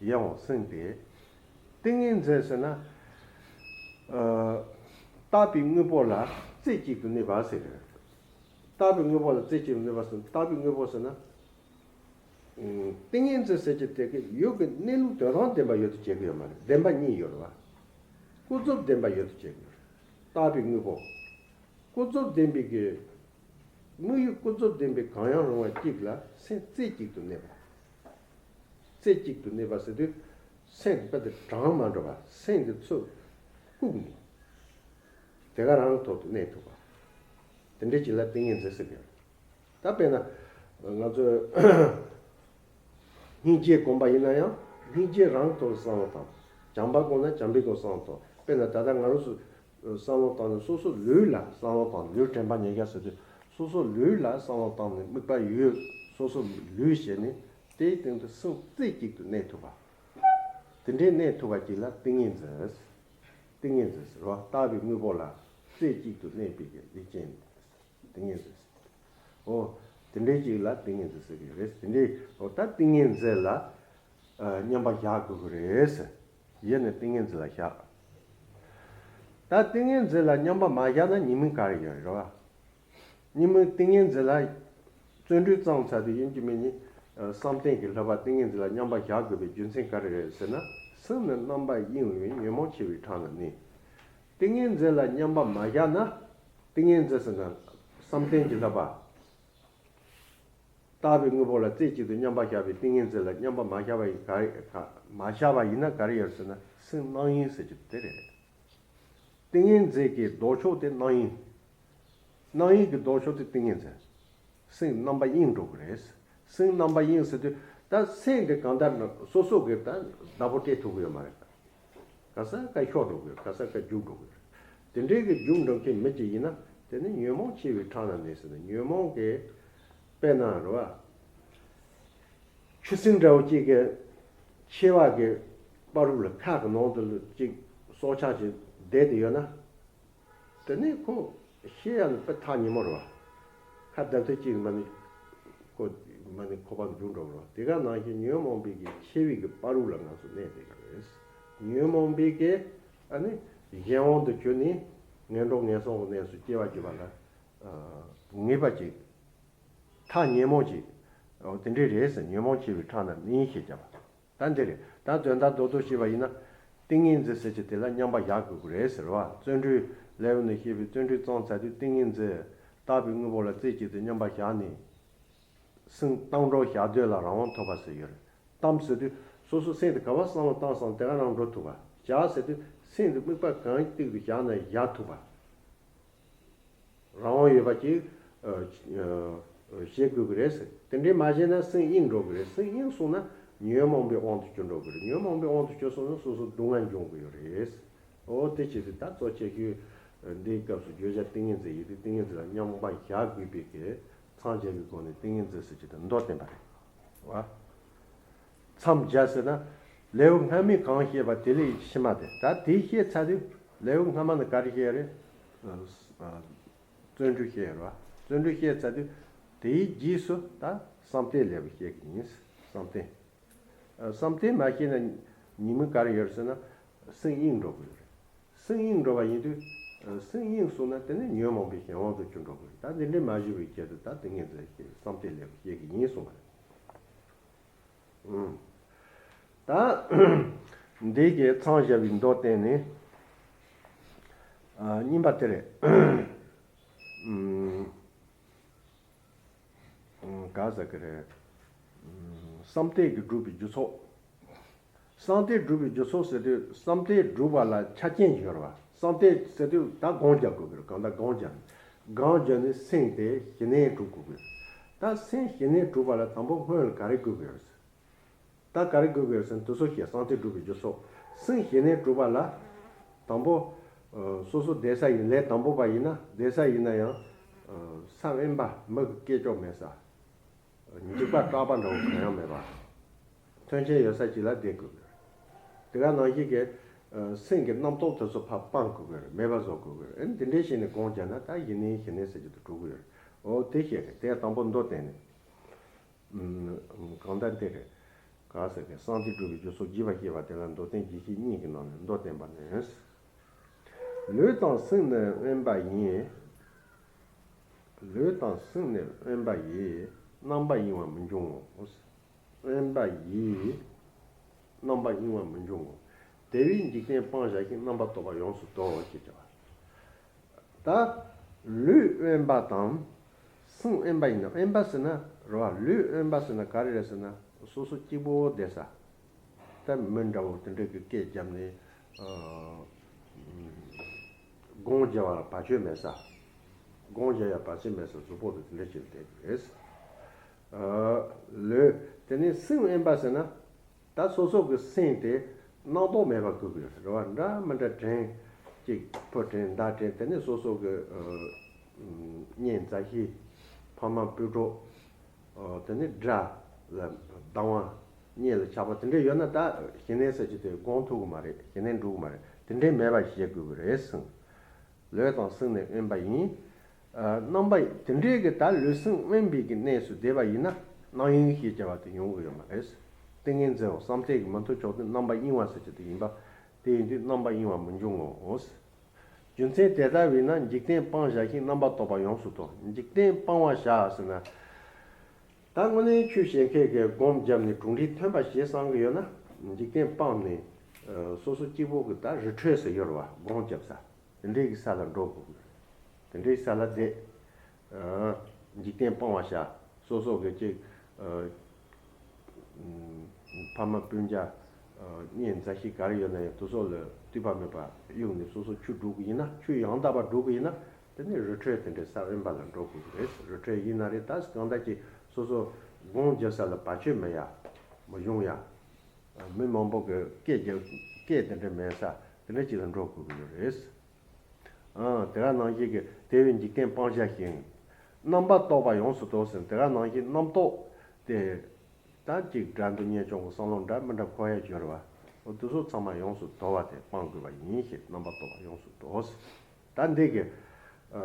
ཡིད་འོང་སེམས་དེ། ཏིང་ངེ་འཛིན་ཟེར་ན། ཨ་རྟག་པའི་དངོས་པོ་ལ་རྩེ་གཅིག་ཏུ་གནས་པ་ཟེར་གྱི་རེད། རྟག་པའི་དངོས་པོ་ལ་རྩེ་གཅིག་ཏུ་གནས་པ་ཟེར། རྟག་པའི་དངོས་པོ་ཟེར་ན། ཨ་ཏིང་ངེ་འཛིན་ཟེར་གྱི་དེ་གི་ཡུལ་གྱི་གནས་ལུགས་དོན་དམ་བདེན་པ་ཡོད་དུ་བྱེད་ཀྱི་ཡོད་མ་རེད། བདེན་པ་གཉིས་ཡོད་རེད་བ། ཀུན་རྫོབ་བདེན་པ་ཡོད་དུ་བྱེད་ཀྱི་ཡོད་རེད། རྟག་པའི་དངོས་པོ། ཀུན་རྫོབ་བདེན་པའི་གི་ དམིགས་ཡུལ་ཀུན་རྫོབ་བདེན་པའི་གང་ཡང་རུང་བ་གཅིག་ལ་སེམས་རྩེ་གཅིག་ཏུ་གནས་པ། རྩེ་གཅིག་ཏུ་གནས་པ་ཟེར་དུས། སེམས་ཀྱི་དཔལ་དེ་གྲངས་མ་འགྲོ་བ། སེམས་ཀྱི་ཚུར་བཀུག་ནས། དེ་ག་རང་ཐོག་ཏུ་གནས་ཐུབ་པ། དེ་འདྲའི་གཅིག་ལ་ཏིང་ངེ་འཛིན་ཟེར་གི་ཡོད། ད་དཔེར་ན། ང་ཚོས་སྙིང་རྗེ་བསྒོམ་པ་ཡིན་ན་ཡང་སྙིང་རྗེ་རང་ཐོག་བསམ་བློ་བཏང་། བྱམས་པ་བསྒོམ་ན་བྱམས་པའི་སྒོ་བསམ་བློ་བཏང་། དཔེར་ན་ད་ལྟ་ང་རང་ཚོ་བསམ་བློ་བཏང་ནས་སོ་སོ་ལུས་ལ་བསམ་བློ་བཏང་། ལུས་དྲན་པ་ཉེར་བཞག་ཟེར་དུས། སོ་སོ་ལུས་ལ་བསམ་བློ་བཏང་ནས་དམིགས་པ་ཡོད། སོ་སོ་ལུས་བྱས་ནས་དེའི་སྟེང་དུ་སེམས་རྩེ་གཅིག་ཏུ་གནས་ཐུབ་པ། དེ་འདྲའི་གནས་ཐུབ་པ་གཅིག་ལ་ཏིང་ངེ་འཛིན། ཏིང་ངེ་འཛིན་ཟེར་བ། ལྟ་བའི་དངོས་པོ་ལ་རྩེ་གཅིག་ཏུ་གནས་པའི་གི་ལུས་ཅན། ཏིང་ངེ་འཛིན། འོ། དེ་འདྲའི་གཅིག་ལ་ཏིང་ངེ་འཛིན་ཟེར་གི་རེད། དེ་འདྲའི་འོ་ད་ཏིང་ངེ་འཛིན་ལ་ཨ་མཉམ་པ་བཞག་དགོས་གི་རེད་ཟེར། ཡེ་ནས་ཏིང་ངེ་འཛིན་ལ་བཞག་ད་ཏིང་ངེ་འཛིན་ལ་མཉམ་པ་མ་བཞག་ན་ཉེས་དམིགས་ག་རེ་ཡོད་རེད་བ། ཉེས་དམིགས། ཏིང་ངེ་འཛིན་ལ་བརྩོན་འགྲུས་བརྩམས་ཚར་དུས་ཡིན་གཅིག་མིན་གཉིས། ཨ་བསམ་གཏན་གྱི་བསླབ་པ་ཏིང་ངེ་འཛིན་ལ་མཉམ་པ་བཞག་དགོས་པའི་རྒྱུ་མཚན་ག་རེ་རེད་ཟེར་ན། སེམས་ནི་རྣམ་པར་གཡེང་བའི་ཉོན་མོངས་ཆེ་བའི་ཁྲག་ན་གནས། ཏིང་ངེ་འཛིན་ལ་མཉམ་པ་མ་བཞག་ན། ཏིང་ངེ་འཛིན་ཟེར་ན་བསམ་གཏན་གྱི་བསླབ་པ། ལྟ་བའི་དངོས་པོ་ལ་རྩེ་གཅིག་ཏུ་མཉམ་པར་བཞག་པའི་ཏིང་ངེ་འཛིན་ལ་མཉམ་པར་མ་བཞག་པ་ཡིན་ག་རེ་ག་མ་བཞག་པ་ཡིན་ན་ག་རེ་ཡོད་ཟེར་ན། སེམས་རྣམ་གཡེང་ཟེར་གྱི་དེ་རེད། ཏིང་ངེ་འཛིན་གྱི་ལྡོག་ཕྱོགས་དེ་རྣམ་གཡེང་། རྣམ་གཡེང་གི་ལྡོག་ཕྱོགས་དེ་ཏིང་ངེ་འཛིན། སེམས་རྣམ་པར་གཡེང་འགྲོ་གི་རེད། སེམས་རྣམ་པར་གཡེང་ཟེར་དུས་ད་སེམས་དེ་གང་ལྟར་ན་སོ་སོ་གི་ད་བདག་པོ་སྤྲད་ཐུབ་ཀྱི་ཡོད་མ་རེད། ག་ས་ག་ཤོར་འགྲོ་གི་ཡོད། ག་ས་ག་རྒྱུག་འགྲོ་གི་ཡོད། དེ་འདྲའི་གི་རྒྱུག་འགྲོ་མཁན་མི་གཅིག་ཡིན་ན་དེ་ནི་ཉོན་མོངས་ཆེ་བའི་ཁྲག་ན་གནས་ཟེར་ན། ཉོན་མོངས་ཀྱི་དཔེར་ན་རེད་བ། ཆུ་སྲིན་འདྲ་བོ་གཅིག་གི་མཆེ་བ་གི་བར་དུ་ལ་ཁ་གི་ནང་དུ་ལ་གཅིག་སྲོག་ཆགས་ཤིག་བསྡད་དེ་ཡོད་ན། དེ་ནས་ཁོ་ཤི་ཡ་ནི་དཔེ་ཐག་ཉེ་མོ་རེད་བ། ཁ་བརྡབ་ཐུབ་ཅིག་མ་ནི་ཁོ་མ་ནི་ཁོ་པ་འཇུ་འགྲོ་རེད་བ། དེ་ག་ནང་བཞིན་ཉོན་མོངས་པའི་གི་མཆེ་བའི་གི་བར་དུ་ལ་ང་ཚོ་གནས་བསྡད་ཀྱི་རེད། ཉོན་མོངས་པའི་གི་ཨ་ནི་གཞན་དབང་དུ་གྱུར་ནས་ངན་འགྲོ་ངན་སོང་གི་གནས་སུ་སྐྱེ་བར་འགྱུར་བ་ལ་ངེས་པ་ཅིག་ཐག་ཉེ་མོ་ཅིག་འོ་དེ་འདྲའི་རེད་ཟེར། ཉོན་མོངས་ཆེ་བའི་ཁྲག་ན་གནས་ཞེས་བྱ་བ། ད་འདི་རེད། ད་དོན་དག་རྡོག་རྡོག་བཤད་པ་ཡིན་ན། ཏིང་ངེ་འཛིན་ཟེར་གྱི་དེ་ལ་མཉམ་པ་བཞག་དགོས་ཀྱི་རེད་ཟེར་བ། བརྩོན་འགྲུས་ལེའུ་ནས་བཤད་པའི་བརྩོན་འགྲུས་བརྩམས་ཚར་དུས་ཏིང་ངེ་འཛིན། ལྟ་བའི་དངོས་པོ་ལ་རྩེ་གཅིག་ཏུ་མཉམ་པ་བཞག་ནས། སེམས་གཏམ་གྲོགས་བཞག་འདོད་ལ་རང་དབང་ཐོབ་པ་ཟེར་ཡོད་རེད། གཏམ་ཟེར་དུས་སོ་སོ་སེམས་དེ་ག་བ་བསམ་བློ་བཏང་སོང་དེ་ག་རང་འགྲོ་ཐུབ་པ། བཞག་ཟེར་དུས་སེམས་དེ་དམིགས་པ་གང་ཡིན་གཏིང་དུ་བཞག་ན་བཞག་ཐུབ་པ། རང་དབང་ཡོད་པ་ཅིག་ཨ་ཨ་བྱེད་དགོས་ཀྱི་རེད་ཟེར། དེ་འདྲའི་མ་བྱས་ན་སེམས་གཡེང་འགྲོ་གི་རེད། སེམས་གཡེང་སོང་ན་ཉོན་མོངས་པའི་དབང་དུ་གྱུར་འགྲོ་གི་རེད། ཉོན་མོངས་པའི་དབང་དུ་གྱུར་སོང་ན་སོ་སོ་སྡུག་བསྔལ་འབྱུང་གི་ཡོད་རེད། འོ་དེ་བྱས་ཏེ་ད་གཙོ་ཆེ་ཤོས་འདིའི་སྐབས་སུ་བརྗོད་བྱ་ཏིང་ངེ་འཛིན་ཡིན་ཏེ། ཏིང་ངེ་འཛིན་ལ་མཉམ་པ་བཞག་དགོས་པའི་གི་མཚམས་སྦྱར་བའི་སྒོ་ནས་ཏིང་ངེ་འཛིན་ཟེར་གྱི་དེ་མདོར་བསྟན་པ་རེད་བ། མཚམས་སྦྱར་ཟེར་ན། ལེའུ་སྔ་མའི་གང་བཤད་པ་དེ་ལས་ཕྱི་མ་དེ། ད་དེ་བཤད་ཚར་དུས་ལེའུ་སྔ་མ་ནི་ག་རེ་བཤད་རེད། ཨ་ཨ་བརྩོན་འགྲུས་བཤད་རེད་བ། བརྩོན་འགྲུས་བཤད་ཚར་དུས་དེའི་རྗེས་སུ་ད་བསམ་གཏན་ལེའུ་བཤད་ཀྱི་ཡིན། བསམ་གཏན། ཨ་བསམ་གཏན་མ་བཤད་ན་ཉེས་དམིགས་ག་རེ་ཡོད་ཟེར་ན། སེམས་གཡེང་འགྲོ་གི་རེད། སེམས་གཡེང་འགྲོ་བ་ཡིན་དུས། ཨ་སེམས་གཡེང་སོང་ན་དེ་ནི་ཉོན་མོངས་པའི་གཞན་དབང་དུ་གྱུར་འགྲོ་གི་རེད། ད་འདི་འདྲའི་མ་བཞི་བའི་ཆེད་དུ་ད་ཏིང་ངེ་འཛིན་བཤད། བསམ་གཏན་ལེའུ་བཤད་ཀྱི་ཡིན་གསུངས་པ་རེད། ཨུམ། ད་འདི་གའི་མཚམས་སྦྱར་བའི་མདོ་བསྟན་ནས། ཨ་གཉིས་པ་དེ་རེད། ཨུམ། ཨུམ། ག་ཟེར་གི་རེད། ཨུམ། བསམ་གཏན་གྱིས་སྒྲུབ་པའི་རྒྱུ་ཚོགས། བསམ་གཏན་སྒྲུབ་པའི་རྒྱུ་ཚོགས་ཟེར་དུས་བསམ་གཏན་སྒྲུབ་པ་ལ་ཆ་རྐྱེན་ཞིག་ཡོད་རེད་བ། བསམ་གཏན་ཟེར་དུས་ད་སྒོམ་རྒྱག་དགོས་ཀྱི་རེད། གང་ལྟར་སྒོམ་རྒྱག་ནས། སྒོམ་རྒྱག་ནས་སེམས་དེ་ཞི་གནས་སྒྲུབ་དགོས་ཀྱི་རེད། ད་སེམས་ཞི་གནས་སྒྲུབ་པ་ལ་དང་པོ་སྔོན་ལ་ག་རེ་དགོས་ཀྱི་རེད། ད་ག་རེ་དགོས་ཀྱི་རེད་ཟེར་ན། དེ་ཚོ་བཤད། བསམ་གཏན་སྒྲུབ་པའི་རྒྱུ་ཚོགས། སེམས་ཞི་གནས་སྒྲུབ་པ་ལ་དང་པོ། ཨ་སོ་སོ་བསྡད་ས་ཡིན། ལས་དང་པོ་པ་ཡིན་ན། བསྡད་ས་ཡིན་ན་ཡང་། ཨ་ས་དབེན་པ། མི་གི་སྐད་ཅོར་མེད་ས། འཇིགས་པ་སྐྲག་པ་འདྲ་བོ་གང་ཡང་མེད་པ། མཐུན་རྐྱེན་ཡོད་ས་ཅིག་ལ་བསྡད་དགོས་ཀྱི་རེད། དེ་ག་ནང་བཞིན་གྱི་ཨ་སེམས་ཀྱི་རྣམ་རྟོག་དེ་ཚོ་ཕར་སྤང་དགོས་ཀྱི་རེད། མེད་པ་བཟོ་དགོས་ཀྱི་རེད། ཨ་ནི་དེ་འདྲའི་བྱས་ནས་སྒོམ་བརྒྱབ་ན་ད་ཞི་གནས་ཞི་གནས་ཟེར་གྱི་དེ་འགྲོ་གི་ཡོད་རེད། འོ་དེ་བཤད་གི། དེ་དང་པོ་མདོ་བསྟན་ནས། ཨུམ། གང་ལྟར་འདི་རེད། ག་ཟེར་གི། བསམ་གཏན་སྒྲུབ་པའི་རྒྱུ་ཚོགས་བགྱིས་པ་བཤད་པ་དེ་ལ་མདོ་བསྟན་རྒྱས་བཤད་གཉིས་ཀྱི་ནང་ནས་མདོ་བསྟན་པ་ནི། ལུས་དང་སེམས་ནི་དབེན་པ་ཡིས། ལུས་དང་སེམས་ནི་དབེན་པ་ཡིས། རྣམ་པར་གཡེང་བ་མི་འབྱུང་ངོ་། དབེན་པ་ཡིས། རྣམ་པར་གཡེང་བ་མི་འབྱུང་ངོ་། དེ་བས་འཇིག་རྟེན་སྤང་བྱ་ཞིང་། རྣམ་པར་རྟོག་པ་ཡོངས་སུ་དོར་ཞེས་བྱ་བ། ད་ལུས་དབེན་པ་དང་ སེམས་དབེན་པ་ཡིན་ན། དབེན་པ་ཟེར་ན་རེད་བ། ལུས་དབེན་པ་ཟེར་ན་ག་རེ་རེད་ཟེར་ན། སོ་སོ་གཅིག་པོ་བསྡད་ས། ད་མི་འདྲ་བོ་དེ་འདྲ་གི་སྐད་བརྒྱབ་ནས། ཨ། སྒོམ་རྒྱག་པ་ལ་བར་ཆད་མེད་ས། སྒོམ་རྒྱག་ཡ་བར་ཆད་མེད་ས་གཟུགས་པོ་དེ་དེ་འདྲ་ཞིག་བསྡད་ཀྱི་རེད། ཨ། ལུས། དེ་ནས་སེམས་དབེན་པ་ཟེར་ན། ད་སོ་སོ་གི་སེམས་དེ་རྣམ་རྟོག་མེད་པ་དགོས་ཀྱི་རེད་བ། འདྲ་མི་འདྲ་དྲན། གཅིག་ཕོ་དྲན་མདའ་དྲན། དེ་ནས་སོ་སོ་གི་ཨ་གཉེན་མཛའ་བཤེས། ཕ་མ་སྤུན་གྲོགས། ཨ། དེ་ནས་དགྲ་ལ་སྡང་བ། གཉེན་ལ་ཆགས་པ་དེ་འདྲ་ཡོད་ན། ད་ཞི་གནས་ཟེར་གྱི་དེ་སྒོམ་ཐུབ་ཀྱི་མ་རེད། ཞི་གནས་འགྲོ་གི་མ་རེད། དེ་འདྲ་མེད་པ་ཞིག་བྱེད་དགོས་ཀྱི་རེད་གསུངས། ལུས་དང་སེམས་ནི་དབེན་པ་ཡིན། ཨ། རྣམ་པ་དེ་འདྲའི་གི་ད་ལུས་སེམས་དབེན་པའི་གི་གནས་སུ་བསྡད་པ་ཡིན་ན། རྣམ་གཡེང་ཞེས་བྱ་བ་དེ་ཡོང་གི་ཡོད་མ་རེད། ཏིང་ངེ་འཛིན་འོང་བསམ་གཏན་གྱི་མི་མཐུན་ཕྱོགས་དེ་རྣམ་པ་གཡེང་བ་ཟེར་གྱི་དེ་ཡིན་པ། དེ་ཡིན་དུས་རྣམ་པ་གཡེང་བ་མི་འབྱུང་ངོ་། རྒྱུ་མཚན་དེ་ལྟ་བས་ན། འཇིག་རྟེན་སྤང་བྱ་ཞིང་། རྣམ་པར་རྟོག་པ་ཡོངས་སུ་དོར། འཇིག་རྟེན་སྤང་བར་བྱ་ཟེར་ན། ད་དངོས་གནས་ཆོས་བཤད་མཁན་གྱིས་སྒོམ་བརྒྱབ་ནས་གྲུབ་འབྲས་ཐོན་པ་ཞིག་བསམ་གྱི་ཡོད་ན། འཇིག་རྟེན་སྤངས་ནས། ཨ། སོ་སོ་གཅིག་པོ་གི་ད་རི་ཁྲོད་ཟེར་ཡོད་རེད་བ། སྒོམ་བརྒྱབ་ས། དེ་འདྲའི་གི་ས་ལ་འགྲོ་དགོས་ཀྱི་རེད། དེ་འདྲའི་ས་ལ་བསྡད། ཨ། འཇིག་རྟེན་སྤང་བར་བྱ། སོ་སོ་གི་གཅིག་ཨ། ཕ་མ་སྤུན་ཀྱག་ཨ། གཉེན་མཛའ་བཤེས་ག་རེ་ཡོད་ན་ཡང་དེ་ཚོ་ལ་ལྟོས་པ་མེད་པ་གཡུགས་ནས་སོ་སོ་ཆོས་སྒྲུབ་ཀྱི་ཡིན་ན། ཆོས་ཡང་དག་པ་སྒྲུབ་ཀྱི་ཡིན་ན། དེ་ནས་རི་ཁྲོད་དེ་འདྲའི་ས་དབེན་པ་ལ་འགྲོ་དགོས་ཀྱི་རེད། རི་ཁྲོད་ཡིན་ན་རེད། ད་གང་ལྟར་གྱི་སོ་སོ་སྒོམ་རྒྱག་ས་ལ་བར་ཆད་མེད་ཡ། མི་ཡོང་ཡ། མི་མང་པོ་གི་སྐད་རྒྱག་སྐད་དེ་འདྲ་མེད་ས་དེ་འདྲ་ཅིག་ལ་འགྲོ་དགོས་ཀྱི་ཡོད་རེད། ཨ། དེ་ག་ནང་བཞིན་གྱི་དེ་བས་འཇིག་རྟེན་སྤང་བྱ་ཞིང་། རྣམ་པར་རྟོག་པ་ཡོངས་སུ་དོར་ཟེར། དེ་ག་ནང་བཞིན་རྣམ་རྟོག་དེ། ད་ཅིག་དགྲ་འདུལ་གཉེན་སྐྱོང་གི་བསམ་བློ་འདྲ་མི་འདྲ་འཁོར་ཡ་ཡོད་རེད་བ། འོ་དེ་ཚོ་ཚང་མ་ཡོངས་སུ་དོར་བ་དེ་སྤང་དགོས་པ་ཡིན་ཞེས། རྣམ་པར་རྟོག་པ་ཡོངས་སུ་དོར་ཟེར། ད་འདི་གི་ཨ་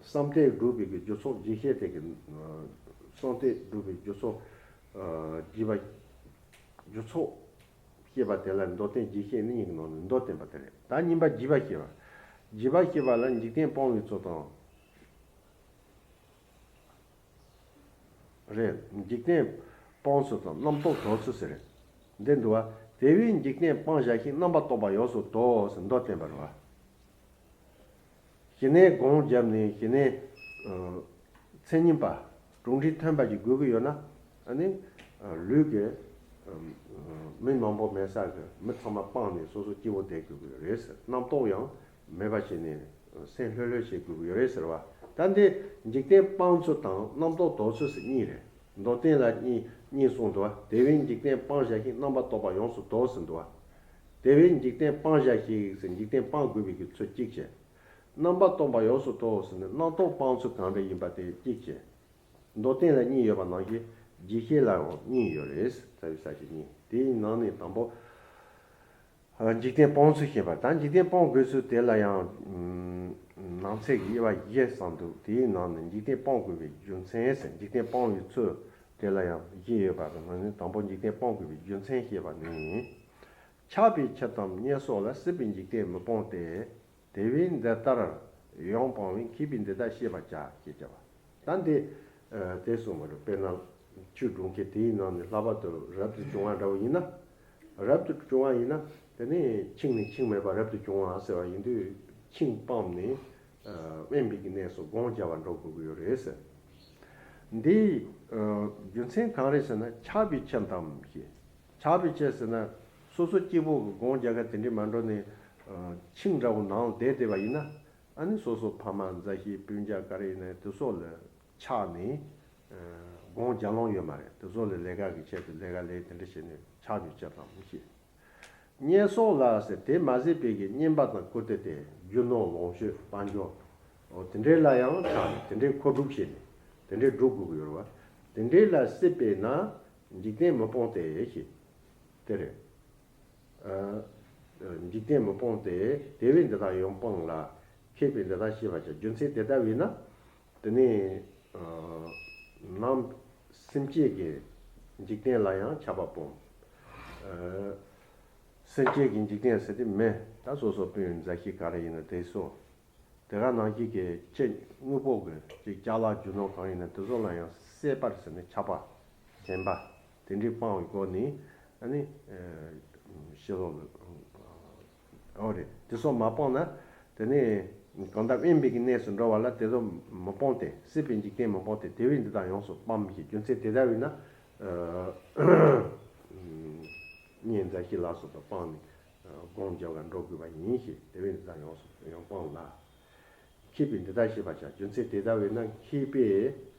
བསམ་གཏན་སྒྲུབ་པའི་གི་རྒྱུ་ཚོགས་རྒྱས་བཤད་དེ་གི། ཨ་བསམ་གཏན་སྒྲུབ་པའི་རྒྱུ་ཚོགས། ཨ་རྒྱས་པ། རྒྱུ་ཚོགས་བཤད་པ་དེ་ལ་མདོ་བསྟན་རྒྱས་བཤད་ནི་གཉིས་ཀྱི་ནང་ནས་མདོར་བསྟན་པ་དེ་རེད། ད་གཉིས་པ་རྒྱས་པ་བཤད་པ། རྒྱས་པ་བཤད་པ་ལ་འཇིག་རྟེན་སྤོང་བའི་ཚུལ་དང་། རེད། འཇིག་རྟེན་སྤོང་ཚུལ་དང་རྣམ་རྟོག་དོར་ཚུལ་ཟེར། འདི་འདུག་བ། དེ་བས་འཇིག་རྟེན་སྤང་བྱ་ཞིང་། རྣམ་པར་རྟོག་པ་ཡོངས་སུ་དོར་ཟེར་མདོར་བསྟན་པ་རེད་བ། ཞི་གནས་སྒོམ་བརྒྱབ་ནས་ཞི་གནས་ཨ་མཚན་ཉིད་པ་གྲུབ་འབྲས་ཐོན་པ་ཞིག་དགོས་ཀྱི་ཡོད་ན། ཨ་ནི་ཨ་ལུས་ཀྱི་ཨ་མི་མང་པོ་མེད་ས་གི་མི་ཚང་མ་སྤངས་ནས་སོ་སོ་སྐྱིད་པོ་བསྡད་དགོས་ཀྱི་རེད་ཟེར། རྣམ་རྟོག་ཡང་མེད་པ་བྱས་ནས་སེམས་ལྷོད་ལྷོད་བྱེད་དགོས་ཀྱི་ཡོད་རེད་ཟེར་བ། ད་འདི་འཇིག་རྟེན་སྤང་ཚུལ་དང་རྣམ་རྟོག་དོར་ཚུལ་ཟེར་གཉིས་རེད། མདོར་བསྟན་ལ་གཉིས་གཉིས་གསུངས་འདུག་བ། དེ་བས་འཇིག་རྟེན་སྤང་བྱ་ཞིང་། རྣམ་པར་རྟོག་པ་ཡོངས་སུ་དོར་ཟེར་འདུག་བ། དེ་བས་འཇིག་རྟེན་སྤང་བྱ་ཞིག་ཟེར། འཇིག་རྟེན་སྤང་དགོས་པའི་གི་ཚུལ་གཅིག་བྱས། རྣམ་པར་རྟོག་པ་ཡོངས་སུ་དོར་ཟེར་ནས་རྣམ་རྟོག་སྤང་ཚུལ་གང་འདྲ་ཡིན་པ་དེ་གཅིག་བྱས། མདོར་བསྟན་ལ་གཉིས་ཡོད་པ་ནང་བཞིན་རྒྱས་བཤད་ལའང་གཉིས་ཡོད་རེད། རྩ་བའི་ས་བཅད་གཉིས། དེའི་ནང་ནས་དང་པོ། ཨ་འཇིག་རྟེན་སྤོང་ཚུལ་བཤད་པ། ད་འཇིག་རྟེན་སྤོང་དགོས་ཚུལ་དེ་ལ་ཡང་ནང་གསེས་ཀྱི་དབྱེ་བ་བཞི་ཙམ་འདུག་དེའི་ནང་ནས་འཇིག་རྟེན་སྤོང་དགོས་པའི་རྒྱུ་མཚན་ཟེར། འཇིག་རྟེན་སྤོང་བའི་ཚུལ་དེ་ལ་ཡང་བཞི་ཡོད་པ་གི་ནང་ནས་དང་པོ་འཇིག་རྟེན་སྤོང་དགོས་པའི་རྒྱུ་མཚན་བཤད་པ་ནི། ཆགས་པའི་ཕྱིར་དང་བསྙེན་སོགས་ལ། སྲིད་པའི་འཇིག་རྟེན་མི་སྤོང་སྟེ། དེ་བས་འདི་ལྟར་ཡང་སྤང་བའི། མཁས་པས་འདི་ལྟར་ཤེས་པར་བྱ། ཞེས་བྱ་བ། ད་འདི་ཨ་དེ་གསུངས་པ་རེད། དཔེར་ན་ཆོས་སྒྲུབ་མཁན་དེའི་ནང་ནས་ལྷག་པར་དུ་རབ་ཏུ་བྱུང་བ་འདྲ་བོ་ཡིན་ན། རབ་ཏུ་བྱུང་བ་ཡིན་ན། དེ་ནི་འཆིང་ནས་འཆིང་མེད་པར་རབ་ཏུ་བྱུང་བ་ཟེར་བ་ཡིན་དུས། འཆིང་སྤངས་ནས་ཨ་དབེན་པའི་གི་གནས་སུ་སྒོམ་རྒྱག་པར་འགྲོ་དགོས་ཀྱི་ཡོད་རེད་ཟེར། འདིའི་ཨ་རྒྱུ་མཚན་གང་རེད་ཟེར་ན། ཆགས་པའི་ཕྱིར་དང་ཞེས། ཆགས་པའི་ཕྱིར་ཟེར་ན། སོ་སོ་སྐྱིད་པོ་གི་སྒོམ་རྒྱག་ག་དེ་འདྲའི་མ་འགྲོ་ནས་ཨ་འཆིང་འདྲ་བོ་ནང་ལ་བསྡད་བསྡད་པ་ཡིན་ན། ཨ་ནི་སོ་སོ་ཕ་མ་མཛའ་བཤེས་སྤུན་ཀྱག་ག་རེ་ཡིན་ན་དེ་ཚོ་ལ་ཆགས་ནས་ཨ་སྒོམ་རྒྱག་ལོང་ཡོད་མ་རེད། དེ་ཚོ་ལ་ལས་ཀ་གི་ཆེད་དུ་ལས་ཀ་ལས་དེ་འདྲ་བྱས་ནས། ཆགས་པའི་ཕྱིར་དང་ཞེས། བསྙེན་སོགས་ལ་ཟེར། དེ་མ་ཟད་པའི་གི་བསྙེན་པ་དང་བཀུར་སྟི་སྟེ། རྒྱུ་ནོར་ལོངས་སྤྱོད་དཔལ་འབྱོར། འོ་དེ་འདྲའི་ལ་ཡང་ཆགས་ནས་དེ་འདྲའི་མཁོ་སྒྲུབ་བྱས་ནས་དེ་འདྲའི་སྒྲུབ་དགོས་ཀྱི་ཡོད་རེད་བ། དེ་འདྲའི་ལ་སྲིད་པས་ན་འཇིག་རྟེན་མི་སྤོང་སྟེ་ཞེས། དེ་རེད། ཨ་འཇིག་རྟེན་མི་སྤོང་སྟེ། དེ་བས་འདི་དག་ཡང་སྤང་ལ། མཁས་པས་འདི་ལྟར་ཤེས་པར་བྱ། རྒྱུ་མཚན་དེ་ལྟ་བས་ན། དེ་ནས་ཨ་ནམ་སེམས་ཅན་གྱི་འཇིག་རྟེན་ལ་ཡང་ཆགས་པ་སྤོང་། ཨ་སེམས་ཅན་གྱི་འཇིག་རྟེན་ཟེར་དེ་མི་ད་སོ་སོ་སྤུན་མཛའ་བཤེས་ག་རེ་ཡིན་ན་དེ་ཚོ། དེ་ག་ནང་བཞིན་གྱི་ཅི་དངོས་པོ་གི་ཅིག་ཅ་ལག་རྒྱུ་ནོར་གང་ཡིན་ན་དེ་ཚོ་ལ་ཡང་སྲེད་པ་ཟེར་ནས་ཆགས་པ་ཞེན་པ་དེ་འདྲའི་སྤངས་པའི་སྒོ་ནས། ཨ་ནི་ཨ་ཕྱི་ལོགས་ལ། འོ་རེད། དེ་ཚོ་མ་སྤངས་ན་དེ་ནས་ གང་ལྟར་དབེན་པའི་གི་གནས་སུ་འགྲོ་བ་ལ་དེ་ཚོ་མི་སྤང་སྟེ། སྲིད་པའི་འཇིག་རྟེན་མི་སྤང་སྟེ། དེ་བས་འདི་དག་ཡོངས་སུ་སྤང་མི་ཤེས། རྒྱུ་མཚན་དེ་ལྟ་བས་ན། གཉེན་མཛའ་བཤེས་ལ་སོགས་པ་སྤངས་ནས་སྒོམ་རྒྱག་གར་འགྲོ་དགོས་པ་ཡིན་ཞེས། དེ་བས་འདི་དག་ཡོངས་སུ་ཡང་སྤང་ལ། མཁས་པས་འདི་ལྟར་ཤེས་པར་བྱ། རྒྱུ་མཚན་དེ་ལྟ་བས་ན་མཁས་པས།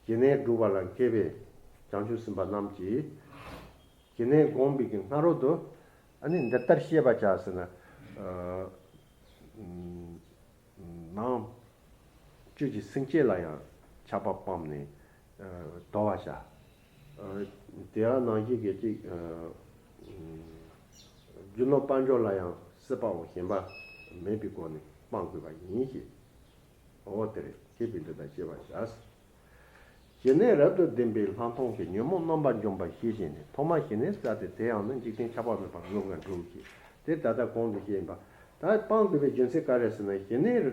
ཞི་གནས་སྒྲུབ་པ་ལ་མཁས་པས་བྱང་ཆུབ་སེམས་དཔའ་རྣམས་ཀྱིས། ཞི་གནས་བསྒོམས་པའི་གི་སྔ་རོལ་དུ། ཨ་ནི་འདི་ལྟར་ཤེས་པར་བྱ་ཟེར་ན། ཨ་ནང་བཅུད་ཀྱི་སེམས་བསྐྱེད་ལ་ཡང་ཆགས་པ་སྤངས་ནས་ཨ་དོར་བར་བྱ། ཨ་དེ་ཡང་ནང་བཞིན་གྱི་ཅིག་ཨ་རྒྱུ་ནོར་དཔལ་འབྱོར་ལ་ཡང་སྲེད་པའམ་ཞེན་པ་མེད་པའི་སྒོ་ནས་སྤང་དགོས་པ་ཡིན་ཞེས། འོ་དེ་རེད། མཁས་པས་འདི་ལྟར་ཤེས་པར་བྱ། ཞི་གནས་རབ་ཏུ་ལྡན་པའི་ལྷག་མཐོང་གིས་ཉོན་མོངས་རྣམ་པར་འཇོམས་པར་ཤེས་བྱས་ནས། ཐོག་མར་ཞི་གནས་བཙལ་ཏེ། དེ་ཡང་ནི་འཇིག་རྟེན་ཆགས་པ་མེད་པར་མངོན་དགར་འགྲུབ་ཀྱི། དེ་ད་ལྟ་གོང་དུ་བཤད་ཡིན་པ། ད་སྤང་དགོས་པའི་རྒྱུ་མཚན་ག་རེ་ཟེར་ན། ཞི་གནས་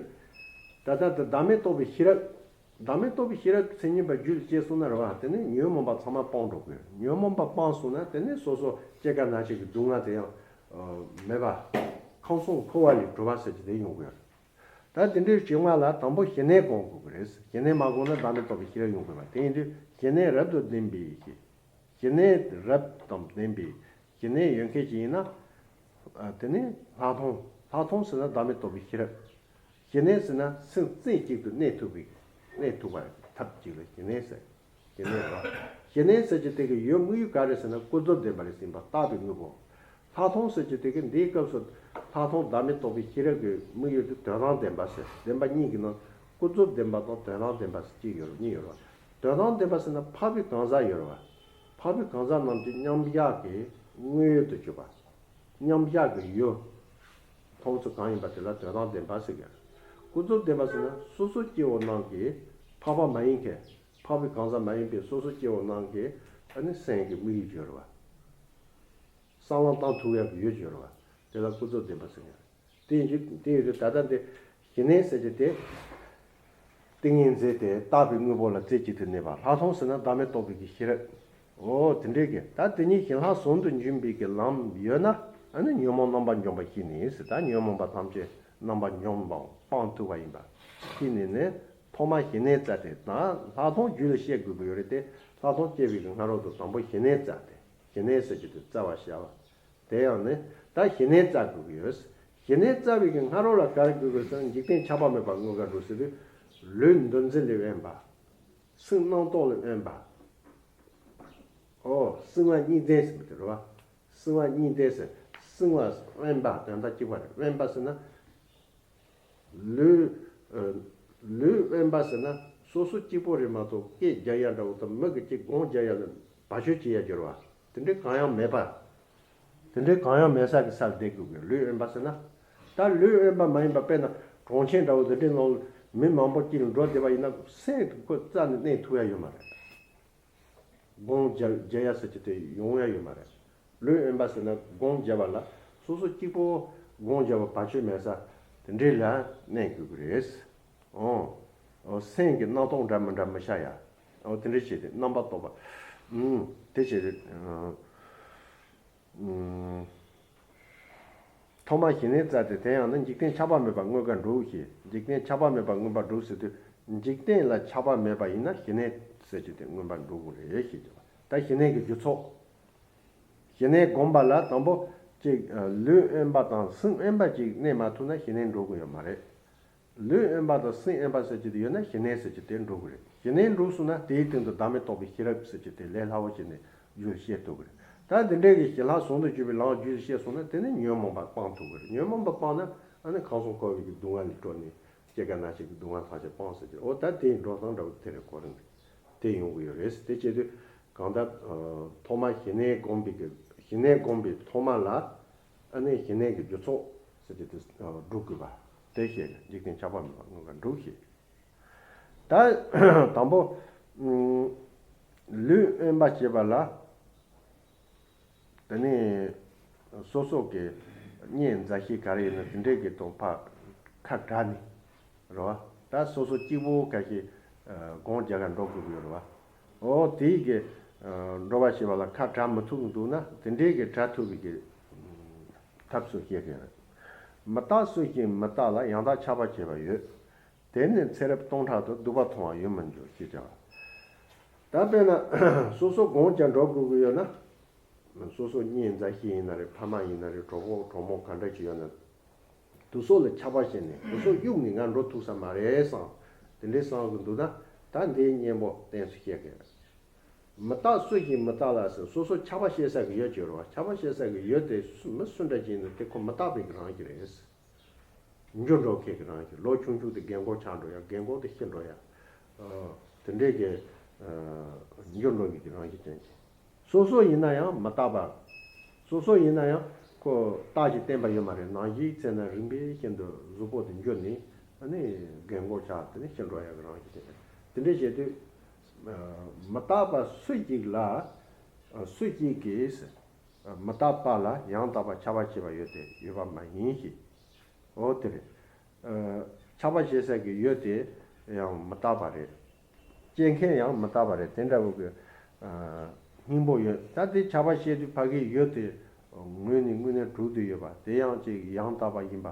ད་ལྟ་དེ་བདག་མེད་རྟོགས་པའི་ཤེས་རབ། བདག་མེད་རྟོགས་པའི་ཤེས་རབ་མཚན་ཉིད་པ་རྒྱུད་ལ་སྐྱེས་སོང་ན་རེད་བ། དེ་ནི་ཉོན་མོངས་པ་ཚང་མ་སྤངས་འགྲོ་དགོས། ཉོན་མོངས་པ་སྤངས་སོང་ན་དེ་ནི་སོ་སོ་སྐྱེ་རྒ་ན་འཆི་གི་སྡུག་བསྔལ་དེ་ཡང་མེད་པ། ཁམས་གསུམ་འཁོར་བ་ལས་གྲོལ་བ་ཟེར་གྱི་དེ་ཡོང་གི་ཡོད། ད་དེ་འདྲའི་བྱུང་བ་ལ་དང་པོ་ཞི་གནས་སྒོམ་དགོས་ཀྱི་རེད། ཞི་གནས་མ་བསྒོམས་ན་བདག་མེད་རྟོགས་པའི་ཤེས་རབ་ཡོང་དགོས་པ། དེ་ཡིན་དུས་ཞི་གནས་རབ་ཏུ་ལྡན་པའི་ཞི། ཞི་གནས་རབ་དང་ལྡན་པའི་ཞི་གནས་ཡོད་མཁན་ཅིག་ཡིན་ན། ཨ་དེ་ནི་ལྷག་མཐོང་། ལྷག་མཐོང་ཟེར་ན་བདག་མེད་རྟོགས་པའི་ཤེས་རབ། ཞི་གནས་ཟེར་ན་སེམས་རྩེ་གཅིག་ཏུ་གནས་ཐུབ་པའི། གནས་ཐུབ་པ་ཐབས་གཅིག་ལ་ཞི་གནས་ཟེར། ཞི་གནས་རེད་བ། ཞི་གནས་ཟེར་གྱི་དེ་གི་ཡོད་དམིགས་ཡུལ་ག་རེ་ཟེར་ན། ཀུན་རྫོབ་བདེན་པ་རེད་ཟེར་པ་བཏགས་པའི་དངོས་པོ། ལྷག་མཐོང་ཟེར་གྱི་དེ་གི་འདིའི་སྐབས་སུ་ལྷག་མཐོང་བདག་མེད་རྟོགས་པའི་ཤེས་རབ་ཀྱི་དམིགས་ཡུལ་དེ་དོན་དམ་བདེན་པ་ཟེར། བདེན་པ་གཉིས་ཀྱི་ནང་ཀུན་རྫོབ་བདེན་པ་དང་དོན་དམ་བདེན་པ་ཟེར་གཅིག་ཡོད་རེད། གཉིས་ཡོད་རེད་བ། དོན་དམ་བདེན་པ་ཟེར་ན་འཕགས་པའི་གང་ཟག་ཡོད་རེད་བ། འཕགས་པའི་གང་ཟག་རྣམས་ཀྱི་མཉམ་གཞག་གི་དངོས་ཡུལ་དུ་གྱུར་པ། མཉམ་གཞག་གི་ཡུལ། མཐོང་ཚུལ་གང་ཡིན་པ་དེ་ལ་དོན་དམ་བདེན་པ་ཟེར་གྱི་རེད། ཀུན་རྫོབ་བདེན་པ་ཟེར་ན་སོ་སོ་སྐྱེ་བོ་རྣམས་ཀྱི་འཕགས་པ་མ་ཡིན་མཁན། འཕགས་པའི་གང་ཟག་མ་ཡིན་པའི་སོ་སོ་སྐྱེ་བོ་རྣམས་ཀྱི་ཨ་ནི་སེམས་ཀྱི་དམིགས་ཡུལ་ཡོད་རེད་བ། བསམ་བློ་བཏང་ཐུབ་ཡག་གི་ཡུལ་ཡོད་རེད་བ། དེ་ལ་ཀུན་རྫོབ་བདེན་པ་ཟེར་གྱི་རེད། དེ་ཡིན་དུས་དེ་ཡིན་དུས་ད་ལྟ་འདི་ཞི་གནས་ཟེར་གྱི་དེ། ཏིང་ངེ་འཛིན་དེ་བཏགས་པའི་དངོས་པོ་ལ་རྩེ་གཅིག་ཏུ་གནས་པ། ལྷག་མཐོང་ཟེར་ན་བདག་མེད་རྟོགས་པའི་གི་ཤེས་རབ། འོ་དེ་འདྲའི་གི་ད་དེ་ཉིད་ཞི་ལྷག་ཟུང་དུ་འཇུག་པའི་གི་ལམ་ཡོད་ན། ཨ་ནི་ཉོན་མོངས་རྣམ་པར་འཇོམས་པ་ཤེས་ནས་ཟེར། ད་ཉོན་མོངས་པ་ཐམས་ཅད་རྣམ་པར་འཇོམས་པའམ་སྤང་ཐུབ་པ་ཡིན་པ་ཤེས་ནས་ནི། ཐོག་མར་ཞི་གནས་བཙལ་ཏེ། ད་ལྷག་མཐོང་རྒྱུད་ལ་སྐྱེ་དགོས་ཀྱི་ཡོད་རེད་དེ། ལྷག་མཐོང་སྐྱེ་བའི་གི་སྔ་རོལ་དུ་དང་པོ་ཞི་གནས་བཙལ་ཏེ། ཞི་གནས་ཟེར་གྱི་དེ་བཙལ་བར་བྱ་བ། དེ་ཡང་ནི་ད་ཞི་གནས་བཙལ་དགོས་ཀྱི་ཡོད། ཞི་གནས་བཙལ་བའི་གི་སྔ་རོལ་ལ་ག་རེ་དགོས་ཀྱི་ཟེར་ན། འཇིག་རྟེན་ཆགས་པ་མེད་པར་མངོན་དགར་འགྲོ་ཟེར་དུས། ལུས་འདུ་འཛི་ལས་དབེན་པ། སེམས་རྣམ་རྟོག་ལས་དབེན་པ། ཨོ་སྲིད་པ་གཉིས་ལྡན་ཟེར་བ་དེ་རེད་བ། སྲིད་པ་གཉིས་ལྡན་ཟེར། སྲིད་པ་དབེན་པ་དོན་དག་གཅིག་པ་རེད། དབེན་པ་ཟེར་ན། ལུས། ཨ་ལུས་དབེན་པ་ཟེར་ན་སོ་སོ་གཅིག་པོ་རེད་མ་གཏོགས་སྐད་རྒྱག་ཡ་འདྲ་བོ་དང་མི་གི་ཅིག་སྒོམ་རྒྱག་ཡ་ལ་བར་ཆད་བྱེད་ཡ་སྦྱོར་བ། དེ་འདྲའི་གང་ཡང་མེད་པ། དེ་འདྲའི་གང་ཡང་མེད་ས་གི་སར་བསྡད་དགོས་གི། ལུས་དབེན་པ་ཟེར་ན། ད་ལུས་དབེན་པ་མ་ཡིན་པ་དཔེར་ན་གྲོང་ཁྱེར་འདྲ་བོ་དེ་འདྲའི་ནང་མི་མང་པོ་དཀྱིལ་འགྲོ་བསྡད་པ་ཡིན་ན་སེམས་ཁོ་རྩ་ནས་གནས་ཐུབ་ཡ་ཡོད་མ་རེད། སྒོམ་རྒྱག་རྒྱག་ཡ་ཟེར་གྱི་དེ་ཡོང་ཡ་ཡོད་མ་རེད། ལུས་དབེན་པ་ཟེར་ན་སྒོམ་རྒྱག་པ་ལ་སོ་སོ་གཅིག་པོ་སྒོམ་རྒྱག་པ་བར་ཆད་མེད་ས་དེ་འདྲའི་ལ་གནས་དགོས་ཀྱི་རེད། ཨོ། ཨོ་སེམས་ཀྱི་སྣང་སྟོང་འདྲ་མི་འདྲ་མི་ཤར་ཡ། ཨོ་དེ་འདྲ་བྱས་ཏེ་རྣམ་པར་རྟོག་པ། ཨུམ་དེ་བྱས་ཏེ། ཨུམ། ཐོག་མར་ཞི་གནས་བཙལ་ཏེ། དེ་ཡང་ནི་འཇིག་རྟེན་ཆགས་པ་མེད་པར་མངོན་དགར་འགྲུབ་ཞེས། འཇིག་རྟེན་ཆགས་པ་མེད་པར་མངོན་པར་འགྲུབ་ཟེར་དུས། འཇིག་རྟེན་ལ་ཆགས་པ་མེད་པ་ཡིན་ན་ཞི་གནས་ཟེར་གྱི་དེ་མངོན་པར་འགྲུབ་དགོས་རེད་ཞེས་བརྗོད་པ། ད་ཞི་གནས་ཀྱི་རྒྱུ་ཚོགས། ཞི་གནས་སྒོམ་པ་ལ་དང་པོ་གཅིག་ལུས་དབེན་པ་དང་སེམས་དབེན་པ་གཅིག་གནས་མ་ཐུབ་ན་ཞི་གནས་འགྲུབ་ཀྱི་ཡོད་མ་རེད། ལུས་དབེན་པ་དང་སེམས་དབེན་པ་ཟེར་གྱི་དེ་ཡོད་ན་ཞི་གནས་ཟེར་གྱི་དེ་འགྲུབ་ཀྱི་རེད། ཞི་གནས་འགྲུབ་སོང་ན་དེའི་སྟེང་དུ་བདག་མེད་རྟོགས་པའི་ཤེས་རབ་ཟེར་གྱི་དེ་ལས་སླ་བོ་བྱས་ནས་རྒྱུད་བཤད་ཐུབ་ཀྱི་རེད། ད་འདི་འདྲའི་གི་ཞི་ལྷག་ཟུང་དུ་འཇུག་པའི་ལམ་རྒྱུད་བཤད་སོང་ན་དེ་ནི་ཉོན་མོངས་པ་སྤང་ཐུབ་ཀྱི་རེད། ཉོན་མོངས་པ་སྤངས་ན་ཨ་ནི་ཁམས་གསུམ་འཁོར་བའི་གི་སྡུག་བསྔལ་ལས་གྲོལ་ནས་སྐྱེ་རྒ་ན་འཆི་གི་སྡུག་བསྔལ་ཐམས་ཅད་སྤངས་ཟེར་གྱི། འོ་ད་དེའི་འགྲོ་སྟངས་འདྲ་བོ་དེ་རེད། གོ་རིམ་དེ་ཡོང་གི་ཡོད་རེད། དེ་བྱེད་དུས། གང་ལྟར། ཨ་ཐོག་མར་ཞི་གནས་སྒོམ་པའི་གི་ཞི་གནས་སྒོམ་པའི་ཐོག་མ་ལ། ཨ་ནི་ཞི་གནས་ཀྱི་རྒྱུ་ཚོགས་ཟེར་གྱི་དེ་ཨ་སྒྲུབ་དགོས་པ། དེ་བཤད། འཇིག་རྟེན་ཆགས་པ་མེད་པར་མངོན་དགར་འགྲུབ་ཞེས། ད་དང་པོ། ཨུམ། ལུས་དབེན་པ་བྱེད་པ་ལ། དེ་ནས་སོ་སོ་གི་གཉེན་མཛའ་བཤེས་ག་རེ་ཡིན་ན་དེ་འདྲས་ཀྱི་ཐོག་ཕར་ཁ་བྲལ་ནས་རེད་བ། ད་སོ་སོ་གཅིག་པོ་ཁ་ཤས་སྒོམ་རྒྱག་ག་འགྲོ་དགོས་ཀྱི་ཡོད་རེད་བ། འོ་དེའི་གི་འགྲོ་བ་བྱེད་པ་ལ་ཁ་བྲལ་མི་ཐུབ་འདུག་ན་དེ་འདྲས་ཀྱི་བྲལ་ཐུབ་པའི་གི་ཐབས་སུ་བཤད་ཀྱི་ཡོད་རེད། མི་རྟག་སུ་ཞིག་མི་རྟག་ལ་ཡང་དག་ཆགས་པ་སྐྱེས་པ་ཡོད། དེ་ནི་ཚེ་རབས་སྟོང་ཕྲག་ཏུ་སྡུག་པ་མཐོང་བ་ཡོད་མི་འགྱུར་ཞེས་བྱ་བ། ད་དཔེར་ན་སོ་སོ་གང་ཅི་འགྲོ་དགོས་ཀྱི་ཡོད་ན། སོ་སོ་གཉེན་མཛའ་བཤེས་ཡིན་ན་རེད། ཕ་མ་ཡིན་ན་རེད། གྲོགས་པོ་གྲོགས་མོ་ག་འདྲ་ཅིག་ཡོད་ན། དེ་ཚོ་ལ་ཆགས་པ་བྱས་ནས་དེ་ཚོ་གཡུགས་ནས་ང་འགྲོ་ཐུབ་ས་མ་རེད་བསམ། དེ་འདྲའི་བསམ་གི་འདུག་ན། ད་འདིའི་གཉེན་པོ་གཏན་སུ་བཤད་གི་རེད། མི་རྟག་སུ་ཞིག་མི་རྟག་ལ་ཟེར། སོ་སོ་ཆགས་པ་སྐྱེ་ས་གི་ཡོད་ཅིག་ཡོད་རེད་བ། ཆགས་པ་སྐྱེ་ས་གི་ཡོད་དེ་སུ་མི་སུ་འདྲ་ཅིག་ཡིན་ན་དེ་ཁོ་མི་རྟག་པའི་གི་རང་བཞིན་རེད། འགྱུར་འགྲོ་མཁན་གྱི་རང་བཞིན། ལོ་ཆུང་ཆུང་དེ་རྒན་གོག་ཆགས་འགྲོ་ཡ། རྒན་གོག་དེ་ཤི་འགྲོ་ཡ། ཨ། དེ་འདྲའི་གི་ཨ་འགྱུར་འགྲོ་མཁན་གྱི་རང་བཞིན་ཅན་གྱི། སོ་སོ་ཡིན་ན་ཡང་མི་རྟག་པ། སོ་སོ་ཡིན་ན་ཡང་ཁོ་རྟག་ཅིག་བརྟན་པ་ཡོད་མ་རེད། ནམ་ཞིག་ཚེ་ན་རིམ་པས་ཤིན་ཏུ་གཟུགས་པོ་དེ་འགྱུར་ནས་ཨ་ནི་རྒན་གོག་ཆགས། དེ་ནས་ཤི་འགྲོ་ཡ་གི་རང་བཞིན་ཅན་གྱི། དེ་འདྲ་བྱེད་དུས་ཨ་མི་རྟག་པ་སུ་གཅིག་ལ་ཨ་སུ་གཅིག་གིས་མི་རྟག་པ་ལ་ཡང་དག་པ་ཆགས་པ་སྐྱེ་བ་ཡོད་དེ་ཡོད་པ་མ་ཡིན་ཞེས། འོ་དེ་རེད། ཨ་ཆགས་པ་སྐྱེ་ས་གི་ཡོད་དེ་ཡང་མི་རྟག་པ་རེད། སྐྱེ་མཁན་ཡང་མི་རྟག་པ་རེད། དེ་འདྲ་བོ་གི་ཨ་སྙིང་པོ་ཡོད། ད་དེ་ཆགས་པ་སྐྱེ་དུས་ཕ་གི་ཡོད་དེ་ངོས་ནས་དངོས་གནས་གྲུབ་བསྡད་ཡོད་པ་དེ་ཡང་ཅིག་ཡང་དག་པ་ཡིན་པ།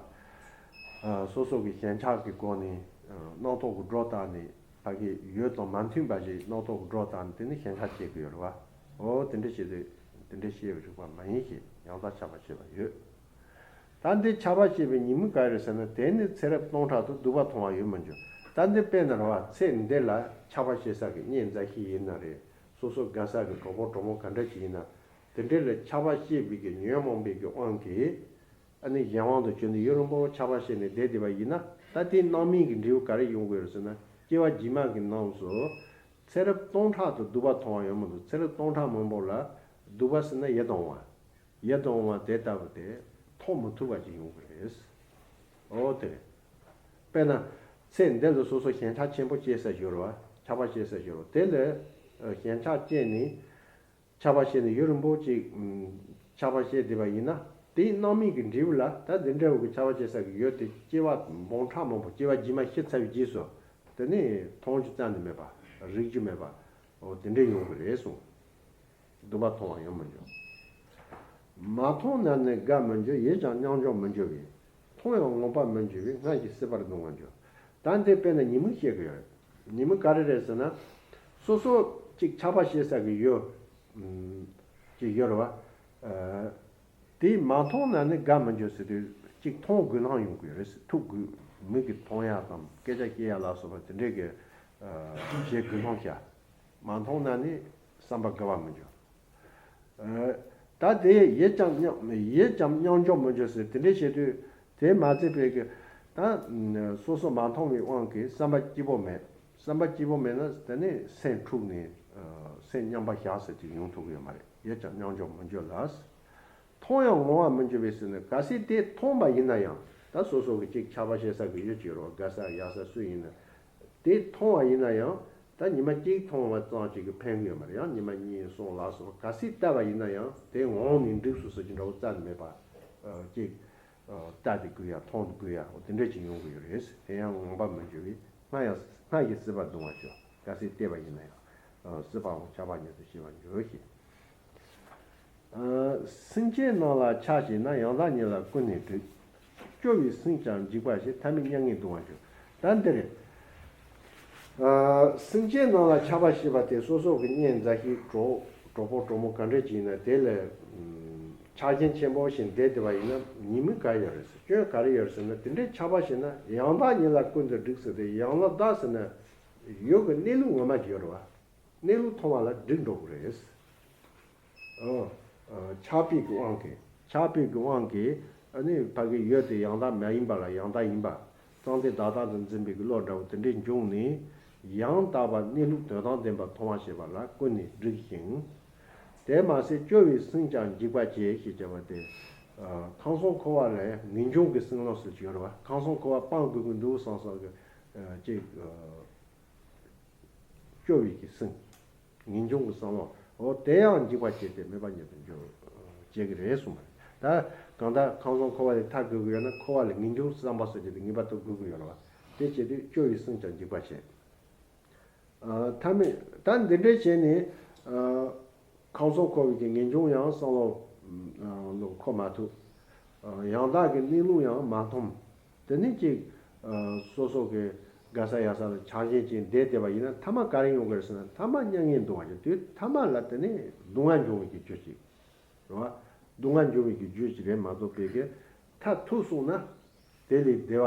ཨ་སོ་སོ་གི་ཞེན་ཆགས་ཀྱི་སྒོ་ནས་ཨ་རྣམ་རྟོག་གི་སྒྲོ་བཏགས་ནས་ཕ་གི་ཡོད་དང་མ་མཐུན་པ་ཞིག་རྣམ་རྟོག་གི་སྒྲོ་བཏགས་ནས་དེ་ནི་ཞེན་ཆགས་སྐྱེ་གི་ཡོད་རེད་བ། འོ་དེ་འདྲ་བྱེད་དུས་དེ་འདྲ་སྐྱེ་བའི་རིགས་པ་མ་ཡིན་ཞེས་ཡང་དག་ཆགས་པ་སྐྱེ་བ་ཡོད། ད་འདི་ཆགས་པ་སྐྱེས་པའི་ཉིན་མོ་ག་རེ་ཟེར་ན། དེ་ནི་ཚེ་རབས་སྟོང་ཕྲག་ཏུ་སྡུག་པ་མཐོང་བ་ཡོད་མི་འགྱུར། ད་འདི་དཔེར་ན་རེད་བ། ཚེ་འདི་ལ་ཆགས་པ་སྐྱེ་ས་གི་གཉེན་མཛའ་བཤེས་ཡིན་ན་རེད། སོ་སོ་དགའ་ས་གི་གྲོགས་པོ་གྲོགས་མོ་ག་འདྲ་ཅིག་ཡིན་ན། དེ་འདྲ་ལ་ཆགས་པ་སྐྱེས་པའི་གི་ཉོན་མོངས་པའི་གི་དབང་གིས་ཨ་ནི་གཞན་དབང་དུ་གྱུར་ནས་ཡུན་རིང་པོ་ཆགས་པ་སྐྱེས་ནས་བསྡད་བསྡད་པ་ཡིན་ན། ད་དེའི་སྣང་མིན་གྱི་འབྲས་བུ་ག་རེ་ཡོང་གི་ཡོད་ཟེར་ན། སྐྱེ་བ་རྗེས་མ་གི་ནང་སུ་ཚེ་རབས་སྟོང་ཕྲག་ཏུ་སྡུག་པ་མཐོང་བ་ཡོད་མི་འདུག། ཚེ་རབས་སྟོང་ཕྲག་མང་པོ་ལ་སྡུག་པ་ཟེར་ན་ཡིད་དུ་འོང་བ། ཡིད་དུ་འོང་བ་དེ་ལྟ་བུ་དེ་མཐོང་མི་ཐུབ་པ་ཅིག་ཡོང་གི་རེད། འོ་དེ་རེད། དཔེར་ན། ཚེ་འདི་ལ་སོ་སོ་ཞེན་ཆགས་ཆེན་པོ་སྐྱེས་ས་ཞིག་ཡོད་རེད་བ། ཆགས་པ་སྐྱེས་ས་ཞིག་ཡོད་རེད་བ། དེ་ལ་ཨ་ཞེན་ཆགས་སྐྱེས་ནས་ཆགས་པ་སྐྱེས་ནས་ཡུན་རིང་པོ་ཅིག་ཨམ་ཆགས་པ་སྐྱེས་བསྡད་པ་ཡིན་ན། དེའི་སྣང་མིན་གྱི་འབྲས་བུ་ལ་ད་འདི་འདྲ་བོ་གི་ཆགས་པ་སྐྱེས་ས་གི་ཡོད་དེ་སྐྱེ་བ་འབུམ་ཕྲག་མང་པོ། སྐྱེ་བ་རྗེས་མ་ཤི་ཚར་བའི་རྗེས་སུ་དེ་ནས་མཐོང་རྒྱུ་རྩ་ནས་མེད་པ། རིག་རྒྱུ་མེད་པ། འོ་དེ་འདྲ་ཡོང་གི་རེད་གསུངས། སྡུག་པ་མཐོང་བ་ཡོད་མི་འགྱུར། མ་མཐོང་ན་ནི་དགའ་མི་འགྱུར། ཡིད་ཀྱང་རྙོག་འཇོག་མི་འགྱུར་བས། མཐོང་ཡང་ངོམས་པར་མི་འགྱུར་བས། སྔར་བཞིན་སྲིད་པར་ལྡང་བར་འགྱུར། ད་འདི་དཔེར་ན་ཉིན་མོ་བཤད་གི་ཡོད་རེད། ཉིན་མོ་ག་རེ་རེད་ཟེར་ན། སོ་སོ་གཅིག་ཆགས་པ་སྐྱེ་ས་གི་ཡོད་ཅིག་ཡོད་རེད་བ། དེ་མ་མཐོང་ན་ནི་དགའ་མི་འགྱུར་ཟེར་དུས་གཅིག་མཐོང་དགོས་སྣང་ཡོང་གི་ཡོད་རེད། ཐུག་དགོས། མིག་གིས་མཐོང་ཡ་དང་སྐད་ཆ་བཤད་ཡ་ལ་སོགས་པ་དེ་འདྲའི་གི་བྱེད་དགོས་སྣང་ཤར། མ་མཐོང་ན་ནི་བསམ་པ་དགའ་བ་མི་འགྱུར། ཨ་ད་དེ་ཡིད་ཀྱང་རྙོག་ཡིད་ཀྱང་རྙོག་འཇོག་མི་འགྱུར་ཟེར་དེ་འདྲའི་བྱེད་དུས། དེ་མ་ཚད་པའི་གི་ད་སོ་སོ་མ་མཐོང་བའི་དབང་གིས་བསམ་པ་སྐྱིད་པོ་མེད། བསམ་པ་སྐྱིད་པོ་མེད་ན་དེ་ནས་སེམས་འཁྲུགས་ནས་ཨ་སེམས་མཉམ་པ་བཞག་ཟེར་གྱི་ཡོང་ཐུབ་ཀྱི་ཡོད་མ་རེད། ཡིད་ཀྱང་རྙོག་འཇོག་མི་འགྱུར་ལ། མཐོང་ཡང་ངོམས་པར་མི་འགྱུར་བས་ཟེར་ན། གལ་སྲིད་དེ་མཐོང་བ་ཡིན་ན་ཡང་། ད་སོ་སོ་གི་གཅིག་ཆགས་པ་སྐྱེ་ས་གི་ཡོད་ཅིག་རོ། དགའ་ས་ཡག་ས་སུ་ཡིན་ན། དེ་མཐོང་བ་ཡིན་ན་ཡང་། ད་ཉི་མ་གཅིག་མཐོང་བ་ཙམ་ཅིག་གི་ཕན་གི་ཡོད་མ་རེད། ཡང་ཉི་མ་གཉིས་གསུམ་ལ་སོགས་པ་གལ་སྲིད་བལྟས་པ་ཡིན་ན་ཡང་། དེ་ངོམས་ནས་འགྲིག་སོང་ཟེར་གྱི་འདྲ་བོ་རྩ་ནས་མེད་པ། ཨ་གཅིག་ཨ་བལྟས་ཏེ་དགོས་ཡ། མཐོང་དེ་དགོས་ཡ། འོ་དེ་འདྲ་ཅིག་ཡོང་གི་ཡོད་རེད། དེ་ཡང་ངོམས་པར་མི་འགྱུར་བས། སྔར་ཡང་སྔར་བཞིན་སྲིད་པར་ལྡང་བར་འགྱུར། གལ་སྲིད་བལྟས་པ་ཡིན་ན་ཡང་། ཨ་སྲིད་པའང་ཆགས་པ་ཉིད་དུ་ཤེས་པར་འགྱུར་ཞེས། ཨ་སེམས་ཅན་རྣམས་ལ་ཆགས་ཤེས་ན། ཡང་དག་ཉིད་ལ་ཀུན་ནས་འགྲིག། སྐྱོ་བས་སེམས་ཀྱང་འཇིགས་པ་བྱེད། ཐ་མལ་མྱ་ངན་གདུང་བར་འགྱུར། ད་འདི་རེད། ཨ་སེམས་ཅན་རྣམས་ལ་ཆགས་པ་ཞེས་པ་དེ་སོ་སོ་གི་གཉེན་མཛའ་བཤེས་གྲོགས་གྲོགས་པོ་གྲོགས་མོ་ག་འདྲ་ཅིག་ཡིན་ན་དེ་ལ་ཨམ་ཆགས་ཞེན་ཆེན་པོ་ཞིག་བསྡད་བསྡད་པ་ཡིན་ན་ཉེས་དམིགས་ག་ཡོད་རེད་ཟེར། སྐྱོན་ག་རེ་ཡོད་རེད་ཟེར་ན། དེ་འདྲའི་ཆགས་པ་ཞིག་ན་ཡང་དག་ཉིད་ལ་ཀུན་ཏུ་འགྲིག་ཟེར་ཏེ། ཡང་ལ་དག་ཟེར་ན་ཡོད་གི་གནས་ལུགས་ངོ་མ་ཞིག་ཡོད་རེད་བ། གནས་ལུགས་མཐོང་བ་ལ་འགྲིག་འགྲོ་གི་རེད། ཨོ། ཨ་ཆགས་པའི་གི་དབང་གིས། ཆགས་པའི་གི་དབང་གིས་ཨ་ནི་ཕ་གི་ཡོད་དེ་ཡང་དག་མ་ཡིན་པ་ལ་ཡང་དག་ཡིན་པ། གཙང་མཐའི་བདག་ལྟ་དུ་འཛིན་པའི་གི་བློ་འདྲ་བོ་དེ་འདྲའི་འབྱུང་ནས། ཡང་དག་པ་གནས་ལུགས་དོན་དམ་བདེན་པ་མཐོང་བ་ཞེས་པ་ལ་ཀུན་ནས་འགྲིག་ཅིང་། དེ་མ་ཟད་སྐྱོ་བས་སེམས་ཀྱང་འཇིགས་པ་བྱེད་ཞེས་བྱ་བ་སྟེ། ཨ་ཁམས་གསུམ་འཁོར་བ་ལས་ངེས་འབྱུང་གི་སེམས་ལམ་ཟེར་གྱི་ཡོད་རེད་བ། ཁམས་གསུམ་འཁོར་བ་སྤང་དགོས་ཀྱི་འདུག་བསམ་བསམ་གི་ཨ་ཅིག་ཨ་སྐྱོ་བའི་གི་སེམས། ངེས་འབྱུང་གི་བསམ་བློ། འོ་དེ་ཡང་འཇིགས་པ་བྱས་ཏེ་མེད་པ་ཉིད་དུ་འགྱུར་བྱེད་ཀྱི་རེད་གསུངས་པ་རེད། ད་གང་ལྟར་ཁམས་གསུམ་འཁོར་བ་ལས་ཐར་དགོས་ཀྱི་ཡོད་ན་འཁོར་བ་ལས་ངེས་འབྱུང་བསམ་པ་སོགས་ཀྱིས་ངེས་པར་དུ་དགོས་ཀྱི་ཡོད་རེད་བ། དེ་བྱེད་དུས་སྐྱོ་བའི་སེམས་ཀྱང་འཇིགས་པ་བྱེད། ཨ་ཐ་མལ་ད་འདི་འདྲའི་བྱས་ནས་ཨ་ཁམས་གསུམ་འཁོར་བའི་གི་ངེས་འབྱུང་ཡང་བསམ་བློ་ཨ་ལོ་འཁོར་མ་ཐུབ། ཡང་དག་གི་གནས་ལུགས་ཡང་མ་མཐོང་། དེ་ནས་ཅིག་སོ་སོ་གི་དགའ་ས་ཡག་ས་ལ་ཆགས་ཞེན་བྱས་བསྡད་བསྡད་པ་ཡིན་ན། ཐ་མ་ག་རེ་ཡོང་གི་རེད་ཟེར་ན། ཐ་མ་མྱ་ངན་འདུ་བ་ཅིག་དུས་ཐ་མ་ལ་དེ་ནས་སྡུག་བསྔལ་འབྱུང་བའི་གི་རྒྱུ་ཅིག་རེད་བ། སྡུག་བསྔལ་འབྱུང་བའི་གི་རྒྱུ་ཅིག་རེད་མ་གཏོགས་པའི་གི་མཐར་ཐུག་སོང་ན་དེ་ལས་བདེ་བ་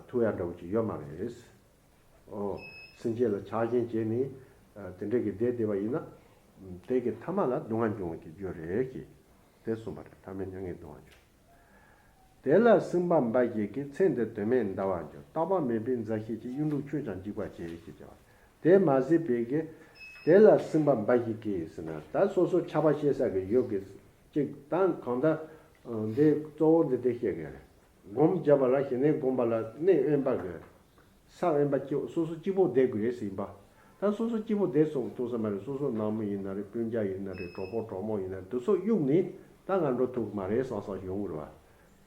ཐོབ་ཡ་འདྲ་བོ་ཅིག་ཡོད་མ་རེད། ཨོ། སེམས་ཅན་ལ་ཆགས་ཞེན་བྱས་ནས་དེ་འདྲ་གི་བསྡད་བསྡད་པ་ཡིན་ན། དེ་གི་ཐ་མ་ལ་སྡུག་བསྔལ་འབྱུང་བའི་གི་རྒྱུ་རེད་ཅེས་དེ་གསུངས་པ་རེད། ཐ་མ་མྱ་ངན་འདུ་བ་འབྱུང་། དེ་ལ་སེམས་པ་འབའ་ཞིག་གིས། ཚེ་འདི་དོན་མེད་འདའ་བར་འགྱུར། རྟག་པ་མེད་པའི་མཛའ་བཤེས་ཀྱིས། གཡུང་དྲུང་ཁྱོད་ཀྱང་འཇིགས་པར་བྱེད། ཅེས་བྱ་བ། དེ་མ་ཟད་པའི་གི་དེ་ལ་སེམས་པ་འབའ་ཞིག་གིས་ཟེར་ན། ད་སོ་སོ་ཆགས་པ་སྐྱེ་ས་གི་ཡོད་གི་ཅིག་ད་གང་ལྟར་འདི་གཙོ་བོ་འདི་དེ་བཤད་གི་རེད། སྒོམ་བརྒྱབ་པ་ལ་ཞི་གནས་སྒོམ་པ་ལ་གནས་དབེན་པ་གི་ས་དབེན་པ་གཅིག་སོ་སོ་གཅིག་པོ་བསྡད་དགོས་ཟིན་པ། ད་སོ་སོ་གཅིག་པོ་བསྡད་སོང་ཐུབ་ས་མ་རེད། སོ་སོ་ནང་མི་ཡིན་ན་རེད། སྤུན་ཀྱག་ཡིན་ན་རེད། གྲོགས་པོ་གྲོགས་མོ་ཡིན་ན་རེད། དེ་ཚོ་གཡུགས་ནས་ད་ང་འགྲོ་ཐུབ་ཀྱི་མ་རེད་བསམ་བསམ་ཡོང་གི་རེད་བ།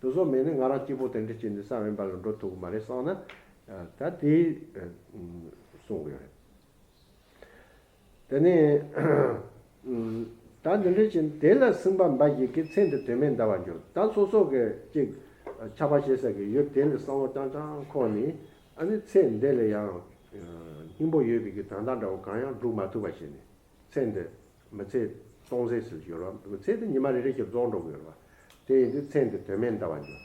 དེ་ཚོ་མེད་ན་ང་རང་གཅིག་པོ་དེ་འདྲ་བྱས་ནས་ས་དབེན་པ་ལ་འགྲོ་ཐུབ་ཀྱི་མ་རེད་བསམ་ན། ད་དེ་གསུང་གི་ཡོད་རེད། དེ་ནས་ད་འདི་འདྲ་བྱས་ནས་དེ་ལ་སེམས་པ་འབའ་ཞིག་གིས། ཚེ་འདི་དོན་མེད་འདའ་བར་འགྱུར། ད་སོ་སོ་གི་ཅིག་ཆགས་པ་སྐྱེ་ས་གི་ཡུལ་དེ་ལ་བསམ་བློ་རྐྱང་རྐྱང་འཁོར་ནས། ཨ་ནི་ཚེ་འདི་ལ་ཡང་སྙིང་པོ་ཡོད་པའི་གི་དོན་དག་འདྲ་བོ་གང་ཡང་སྒྲུབ་མ་ཐུབ་པ་བྱས་ནས། ཚེ་འདི་མི་ཚེ་སྟོང་ཟད་ཟེར་ཡོད་རེད་བ། ཚེ་འདི་ཉི་མ་རེ་རེ་བཞིན་རྫོགས་འགྲོ་གི་ཡོད་རེད་བ། དེ་ཡིན་དུས་ཚེ་འདི་དོན་མེད་འདའ་བར་འགྱུར།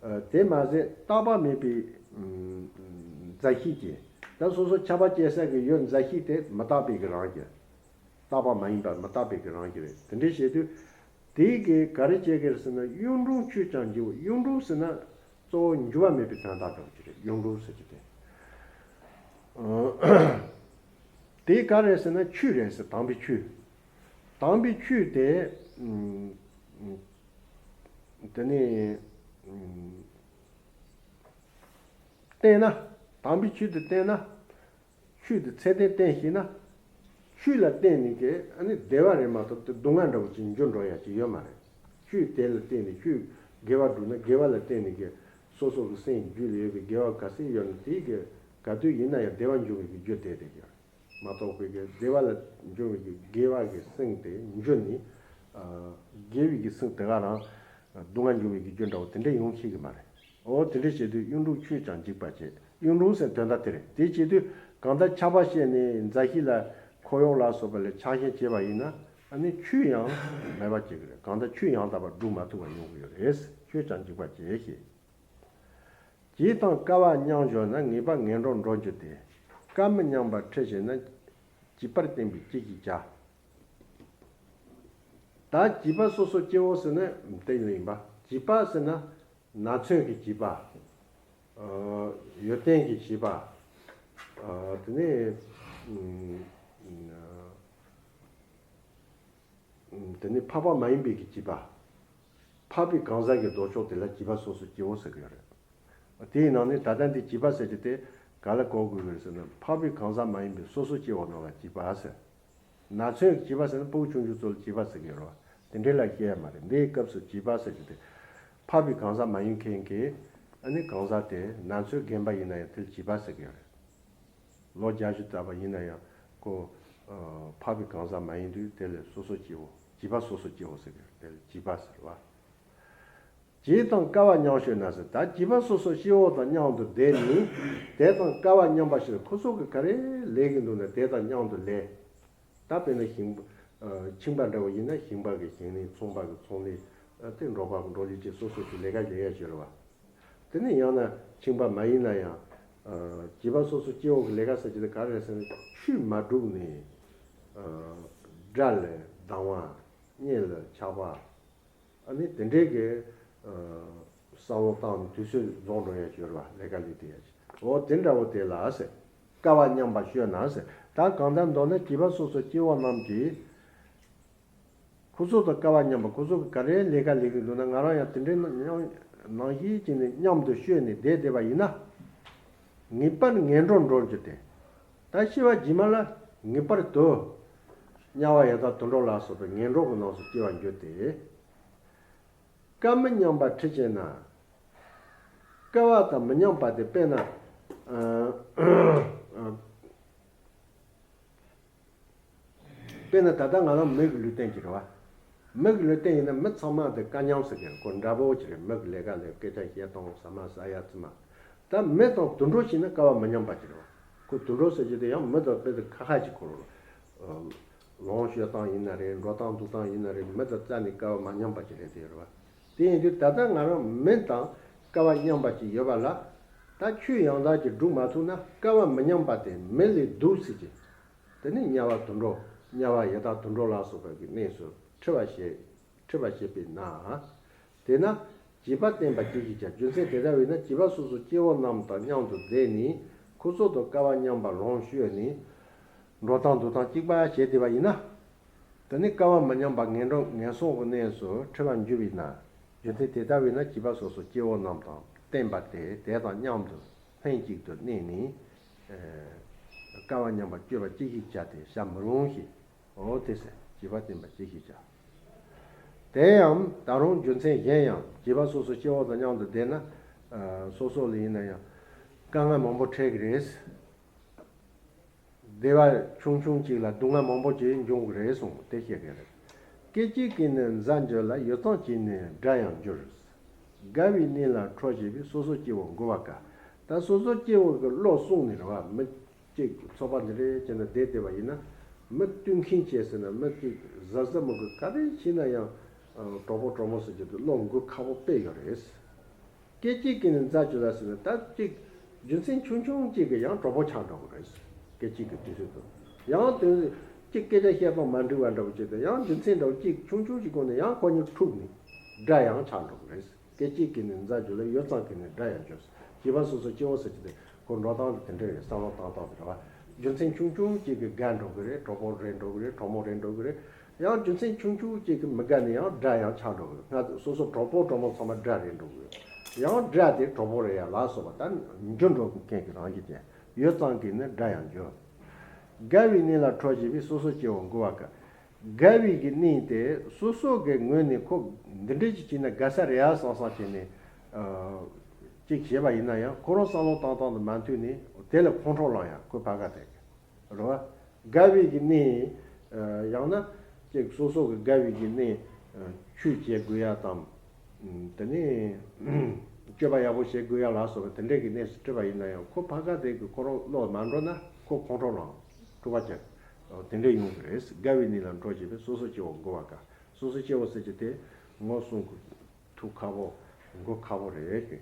ཨ། དེ་མ་ཟད་རྟག་པ་མེད་པའི་མཛའ་བཤེས་ཀྱིས། ད་སོ་སོ་ཆགས་པ་སྐྱེ་ས་གི་ཡུལ་མཛའ་བཤེས་དེ་མི་རྟག་པའི་གི་རང་གི། རྟག་པ་མ་ཡིན་པ་མི་རྟག་པའི་གི་རང་གི་རེད། དེ་འདྲ་བྱེད་དུས་དེ་གིས་ག་རེ་བྱེད་ཀྱི་རེད་ཟེར་ན། གཡུང་དྲུང་ཁྱོད་ཀྱང་འཇིགས། གཡུང་དྲུང་ཟེར་ན་གཙོ་བོ་འགྱུར་བ་མེད་པའི་དོན་དག་འདྲ་བོ་ཅིག་རེད། གཡུང་དྲུང་ཟེར་གྱི་དེ། དེ་ག་རེད་ཟེར་ན་ཆོས་རེད་ཟེར། དམ་པའི་ཆོས། དམ་པའི་ཆོས་དེ། ཨ། དེ་ནས། ཨ། བསྟེན་ན། དམ་པའི་ཆོས་དེ་བསྟེན་ན། ཆོས་དེ་ཚད་ལྡན་བསྟེན་ཤེས་ན། ཆོས་ལ་བརྟེན་ནས་ཀྱི་ཨ་ནི་བདེ་བ་རེད་མ་གཏོགས་དེ་སྡུག་བསྔལ་འདྲ་བོ་ཅིག་འགྱུར་འགྲོ་ཡ་ཅིག་ཡོད་མ་རེད། ཆོས་དེ་ལ་བརྟེན་ནས་ཆོས་དགེ་བ་བསྒྲུབས་ན། དགེ་བ་ལ་བརྟེན་ནས་ཀྱི་སོ་སོ་གི་སེམས་རྒྱུད་ལ་ཡོད་པའི་དགེ་བ་ག་ཚད་ཡོད་ན་དེའི་གི་ག་དུས་ཡིན་ན་ཡང་བདེ་བ་འབྱུང་བའི་གི་རྒྱུ་དེ་དེ་ཀྱང་མ་གཏོགས་པའི་གི་བདེ་བ་ལ་འབྱུང་བའི་གི་དགེ་བ་གི་སེམས་དེ་འགྱུར་ནས། ཨ། དགེ་བའི་གི་སེམས་དེ་ག་རང་སྡུག་བསྔལ་འབྱུང་བའི་གི་རྒྱུ་འདྲ་བོ་དེ་འདྲ་ཡོང་ཤེས་གི་མ་རེད། འོ་དེ་འདྲ་བྱེད་དུས་གཡུང་དྲུང་ཁྱོད་ཀྱང་འཇིགས་པར་བྱེད། གཡུང་དྲུང་ཟེར་དོན་དག་དེ་རེད། དེ་བྱེད་དུས་གང་ལྟར་ཆགས་པ་སྐྱེས་ནས་མཛའ་བཤེས་ལ་འཁོར་གཡོག་ལ་སོགས་པ་ལ་ཆགས་ཞེན་བྱས་པ་ཡིན་ན། ཨ་ནི་ཆོས་ཡང་མེད་པ་བྱེད་ཀྱི་རེད། གང་ལྟར་ཆོས་ཡང་དག་པར་སྒྲུབ་མ་ཐུབ་པ་ཡོང་གི་ཡོད་རེད། ཁྱོད་ཀྱང་འཇིགས་པར་བྱེད་ཞེས། བྱས་དང་དཀའ་བ་མཉམ་གཞོལ་ན། ངེས་པར་ངན་འགྲོར་འགྲོ་འགྱུར་ཏེ། སྐབས་མི་མཉམ་པར་ཁྲིད་བྱེད་ན། བྱིས་པར་བསྟན་པས་ཅི་ཞིག་བྱ། ད་བྱིས་པ་སོ་སོ་སྐྱེ་བོ་ཟེར་ན་དེ་ཡིན་པ། བྱིས་པ་ཟེར་ན་ན་ཚོད་ཀྱི་བྱིས་པ། ཨ། ཡོན་ཏན་གྱི་བྱིས་པ། ཨ། དེ་ནས། ཨ། དེ་ནས་འཕགས་པ་མ་ཡིན་པའི་གི་བྱིས་པ། འཕགས་པའི་གང་ཟག་གི་ལྡོག་ཕྱོགས་དེ་ལ་བྱིས་པ་སོ་སོ་སྐྱེ་བོ་ཟེར་གྱི་ཡོད་རེད། དེའི་ནང་ནས་ད་ལྟ་འདི་བྱིས་པ་ཟེར་གྱི་དེ་ག་ལ་གོ་དགོས་ཀྱི་རེད་ཟེར་ན། འཕགས་པའི་གང་ཟག་མ་ཡིན་པའི་སོ་སོ་སྐྱེ་བོ་རྣམས་ལ་བྱིས་པ་ཟེར། ན་ཚོད་ཀྱི་བྱིས་པ་ཟེར་ན་ཕྲུ་གུ་ཆུང་ཆུང་ཚོ་ལ་བྱིས་པ་ཟེར་གྱི་ཡོད་རེད་བ། དེ་འདྲ་ལ་བཤད་ཡ་མ་རེད། འདིའི་སྐབས་སུ་བྱིས་པ་ཟེར་གྱི་དེ་འཕགས་པའི་གང་ཟག་མ་ཡིན་མཁན་གྱི། ཨ་ནི་གང་ཟག་དེ་ན་ཚོད་རྒན་པ་ཡིན་ན་ཡང་དེ་ལ་བྱིས་པ་ཟེར་གྱི་ཡོད་རེད། ལོ་བརྒྱད་ཅུ་ལྟ་བུ་ཡིན་ན་ཡང་ཁོ། ཨ། འཕགས་པའི་གང་ཟག་མ་ཡིན་དུས་དེ་ལ་སོ་སོ་སྐྱེ་བོ། བྱིས་པ་སོ་སོ་སྐྱེ་བོ་ཟེར་གྱི་རེད། དེ་ལ་བྱིས་པ་ཟེར་བ། བྱས་དང་དཀའ་བ་མཉམ་གཞོལ་ན་ཟེར། ད་བྱིས་པ་སོ་སོ་སྐྱེ་བོ་དང་མཉམ་དུ་བསྡད་ནས་དེ་དང་དཀའ་བ་མཉམ་པ་ཞིག་ཁོ་ཚོ་གི་ག་རེ་ལས་ཀྱི་འདུག་ན་དེ་དང་མཉམ་དུ་ལས། ད་དཔེར་ན་ཞིང་། ཨ། ཁྱིམ་པ་འདྲ་བོ་ཡིན་ན་ཞིང་པ་གི་ཞིང་ལས། ཚོང་པ་གི་ཚོང་ལས། ཨ། དེ་འབྲོག་པ་གི་འབྲོག་ལས་བཅས་སོ་སོ་གི་ལས་ཀ་ལས་ཡ་ཞིག་རེད་བ། དེ་ནས་ཡང་ན་ཁྱིམ་པ་མ་ཡིན་ན་ཡང་། ཨ། བྱིས་པ་སོ་སོ་སྐྱེ་བོ་གི་ལས་ཀ་ཟེར་གྱི་དེ་ག་རེ་རེད་ཟེར་ན། ཆོས་མ་བསྒྲུབས་ནས། ཨ། དགྲ་ལ་སྡང་བ། གཉེན་ལ་ཆགས་པ། ཨ་ནི་དེ་འདྲའི་གི། ཨ། བསམ་བློ་བཏང་ནས་དུས་ཚོད་རྫོགས་འགྲོ་ཡ་ཞིག་རེད་བ། ལས་ཀ་ལས་དེ་ཡ་ཞིག་འོ་དེ་འདྲ་བོ་དེ་ལ་ཟེར། དཀའ་བ་མཉམ་པར་སྤྱོད་ན་ཟེར། ད་གང་ལྟར་མདོར་ན་བྱིས་པ་སོ་སོ་སྐྱེ་བོ་རྣམས་ཀྱིས། ཁོ་ཚོ་དང་དཀའ་བ་མཉམ་པ། ཁོ་ཚོ་གི་ག་རེ་ལས་ཀ་ལས་ཀྱི་འདུག་ན་ང་རང་ཡང་དེ་འདྲའི་ནང་ནང་བཞིན་བྱས་ནས་མཉམ་དུ་སྤྱོད་ནས་བསྡད་བསྡད་པ་ཡིན་ན། ངེས་པར་ངན་འགྲོར་འགྲོ་རྒྱུ་དེ། ད་སྐྱེ་བ་རྗེས་མ་ལ་ངེས་པར་དུ་དམྱལ་བ་ཡི་དྭགས་དུད་འགྲོ་ལ་སོགས་པའི་ངན་འགྲོ་གི་ནང་དུ་སྐྱེ་བར་འགྱུར་ཏེ། སྐབས་མི་མཉམ་པར་ཁྲིད་བྱེད་ན། སྐལ་བ་དང་མི་མཉམ་པ་དེ། དཔེར་ན། ཨ། དཔེར་ན་ད་ལྟ་ང་རང་མི་གི་ལུས་རྟེན་གྱི་རེད་བ། མི་གི་ལུས་རྟེན་ཡིན་ན་མི་ཚང་མ་དེ་དཀའ་མཉམ་ཟེར་གི་རེད། ཁོ་འདྲ་པོ་ཅིག་རེད། མི་གི་ལས་ཀ་ལས་སྐད་ཆ་བཤད་སྟངས་ཟ་མ་ཟ་ཡ་ཙི་མ། ད་མི་དང་དུད་འགྲོ་བྱས་ན་སྐལ་བ་མི་མཉམ་པ་ཅིག་རེད་བ། ཁོ་དུད་འགྲོ་ཟེར་རྒྱུ་དེ་ཡང་མི་དང་དཔེ་དེ་ཁ་ཁ་ཅིག་ཁོ་རང་ལོངས་སྤྱོད་སྟངས་ཡིན་ན་རེད། འགྲོ་སྟངས་འདུག་སྟངས་ཡིན་ན་རེད། མི་དང་རྩ་ནས་སྐལ་བ་མ་མཉམ་པ་ཅིག་རེད་དེ་རེད་བ། དེ་ཡིན་དུས་ད་ལྟ་ང་རང་མི་དང་སྐལ་བ་མཉམ་པ་ཅིག་ཡོད་པ་ལ། ད་ཆོས་ཡང་དག་ཅིག་སྒྲུབ་མ་ཐུབ་ན་སྐལ་བ་མི་མཉམ་པ་དེ་མི་ལས་སྡུག་ཟེར་གྱི། དེ་ནི་དམྱལ་བ་དུད་འགྲོ། དམྱལ་བ་ཡི་དྭགས་དུད་འགྲོ་ལ་སོགས་པའི་གི་གནས་སུ་འཁྲི་བ་བྱེད། འཁྲི་བ་བྱེད་པས་ན། དེས་ན་བྱིས་པ་བསྟེན་པ་ཅི་ཞིག་བྱ། རྒྱུ་མཚན་དེ་ལྟ་བས་ན་བྱིས་པ་སོ་སོ་སྐྱེ་བོ་རྣམས་དང་མཉམ་དུ་བསྡད་ནས་ཁོ་ཚོ་དང་སྐལ་བ་མཉམ་པ་ལོངས་སྤྱོད་ནས་འགྲོ་སྟངས་འདུག་སྟངས་གཅིག་པ་བྱས་བསྡད་པ་ཡིན་ན། དེ་ནི་སྐལ་བ་མི་མཉམ་པ་ངན་འགྲོ་ངན་སོང་གི་གནས་སུ་འཁྲི་བར་འགྱུར་བས་ན། རྒྱུ་མཚན་དེ་ལྟ་བས་ན་བྱིས་པ་སོ་སོ་སྐྱེ་བོ་རྣམས་དང་བསྟེན་པ་སྟེ་དེ་དང་མཉམ་དུ་ལྷན་ཅིག་ཏུ་གནས་ནས། ཨ། སྐལ་བ་མཉམ་པར་སྤྱོད་པ་ཅི་ཞིག་བྱ་སྟེ་བྱ་མི་རུང་ཞེས། འོ་དེ་ཟེར། བྱིས་པ་བསྟེན་པ་ཅི་ཞིག་བྱ། དེ་ཡང་ད་རུང་རྒྱུ་མཚན་གཞན་ཡང་བྱིས་པ་སོ་སོ་སྐྱེ་བོ་དང་མཉམ་དུ་བསྡད་ན། ཨ། སོ་སོ་ལ་ཡིན་ན་ཡང་དཀའ་ངལ་མང་པོ་འཕྲད་ཀྱི་རེད། བདེ་བ་ཆུང་ཆུང་གཅིག་ལ་སྡུག་བསྔལ་མང་པོ་ཅིག་འབྱུང་གི་རེད་གསུངས། དེ་བཤད་ཀྱི་རེད། སྐད་ཅིག་གིས་ནི་མཛའ་འགྱུར་ལ། ཡུད་ཙམ་གྱིས་ནི་དགྲ་ཡང་འགྱུར། དགའ་བའི་གནས་ལ་ཁྲོ་བྱེད་པའི། སོ་སོ་སྐྱེ་བོ་མགུ་བ་དཀའ། ད་སོ་སོ་སྐྱེ་བོ་གི་བློ་བསྲུང་ནས་རེད་བ། མི་གཅིག་ཚོགས་པ་འདི་འདྲའི་བྱས་ན་བསྡད་བསྡད་པ་ཡིན་ན། མི་བསྟུན་མཁན་བྱས་ཟེར་ན་མི་གཅིག་གཟབ་གཟབ་མོ་གི་ག་རེ་བྱས་ན་ཡང་། ཨ། གྲོགས་པོ་གྲོགས་མོ་ཟེར་རྒྱུ་དེ་བློ་འགུལ་ཁག་པོ་དཔེ་ཡོད་རེད། སྐད་ཅིག་གིས་ནི་མཛའ་འགྱུར་ལ་ཟེར་ན། ད་ཅིག་རྒྱུ་མཚན་ཆུང་ཆུང་གཅིག་གིས་ཡང་གྲོགས་པོ་ཆགས་འགྲོ་གི་རེད། སྐད་ཅིག་གི་དུས་ཚོད་དུ། ཡང་དོན་གཅིག་སྐད་ཆ་བཤད་སྟངས་མ་འགྲིག་པ་འདྲ་པོ་ཅིག་དང་ཡང་རྒྱུ་མཚན་འདྲ་པོ་ཅིག་ཆུང་ཆུང་ཅིག་སྒོ་ནས་ཡང་ཁོ་གཉིས་འཁྲུག་ནས་དགྲ་ཡང་ཆགས་འགྲོ་གི་རེད། སྐད་ཅིག་གིས་ནི་མཛའ་འགྱུར་ལ། ཡུད་ཙམ་གྱིས་ནི་དགྲ་ཡང་འགྱུར། བྱིས་པ་སོ་སོ་སྐྱེ་བོ་ཟེར་གྱི་དེ་ཁོ་འགྲོ་སྟངས་དེ་འདྲ་རེད། བསམ་བློ་བཏང་སྟངས་དེ་རེད་བ། རྒྱུ་མཚན་ཆུང་ཆུང་གཅིག་གིས་དགའ་འགྲོ་གི་རེད། གྲོགས་པོ་རེད་འགྲོ་གི་རེད། གྲོགས་མོ་རེད་འགྲོ་གི་རེད། ཡང་རྒྱུ་མཚན་ཆུང་ཆུང་གཅིག་གིས་མི་དགའ་ནས་ཡང་དགྲ་ཡང་ཆགས་འགྲོ་གི། ང་སོ་སོ་གྲོགས་པོ་གྲོགས་མོ་ཚང་མ་དགྲ་རེད་འགྲོ་གི། ཡང་དགྲ་དེ་གྲོགས་པོ་རེད་ཡ་ལ་སོགས་པ་ད་འགྱུར་འགྲོ་གི་མཁན་གྱི་རང་བཞིན་ཅན། ཡུད་ཙམ་གྱིས་ནི་དགྲ་ཡང་འགྱུར། དགའ་བའི་གནས་ལ་ཁྲོ་བྱེད་པའི། སོ་སོ་སྐྱེ་བོ་མགུ་བ་དཀའ། དགའ་བའི་གི་གནས་དེ་སོ་སོ་གི་ངོས་ནས་ཁོ་འདི་འདྲ་ཅིག་བྱས་ན་དགའ་ས་རེད་ཡ་བསམ་བསམ་བྱས་ནས། ཨ། ཅིག་བྱས་པ་ཡིན་ན་ཡང་ཁོ་རང་བསམ་བློ་བཏང་སྟངས་དེ་མ་མཐུན་ནས་དེ་ལ་ཁོང་ཁྲོ་ལངས་ཡ། ཁོ་ཕ་ག་དེ་གི་རེད་བ། དགའ་བའི་གི་གནས། ཨ། ཡང་ན་ཅིག་སོ་སོ་གི་དགའ་བའི་གི་གནས། ཨ། ཆོས་བྱེད་དགོས་ཡ་དང་། ཨ། དེ་ནས་སྤྱོད་པ་ཡག་པོ་བྱེད་དགོས་ཡ་ལ་སོགས་པ་དེ་འདྲའི་གི་གནས་སུ་ཁྲིད་པ་ཡིན་ན་ཡང་ཁོ་ཕ་ག་དེ་གི་ཁོ་རང་བློ་མ་འགྲོ་ན་ཁོ་ཁོང་ཁྲོ་ལངས། འཁྲུག་པ་སྐྱེ། ཨ། དེ་འདྲ་ཡོང་གི་རེད། དགའ་བའི་གནས་ལ་ཁྲོ་བྱེད་པའི། སོ་སོ་སྐྱེ་བོ་མགུ་བ་དཀའ། སོ་སོ་སྐྱེ་བོ་ཟེར་གྱི་དེ་ངོ་སྲུང་གི་ཐུགས་ཁག་པོ། མགུ་ཁག་པོ་རེད།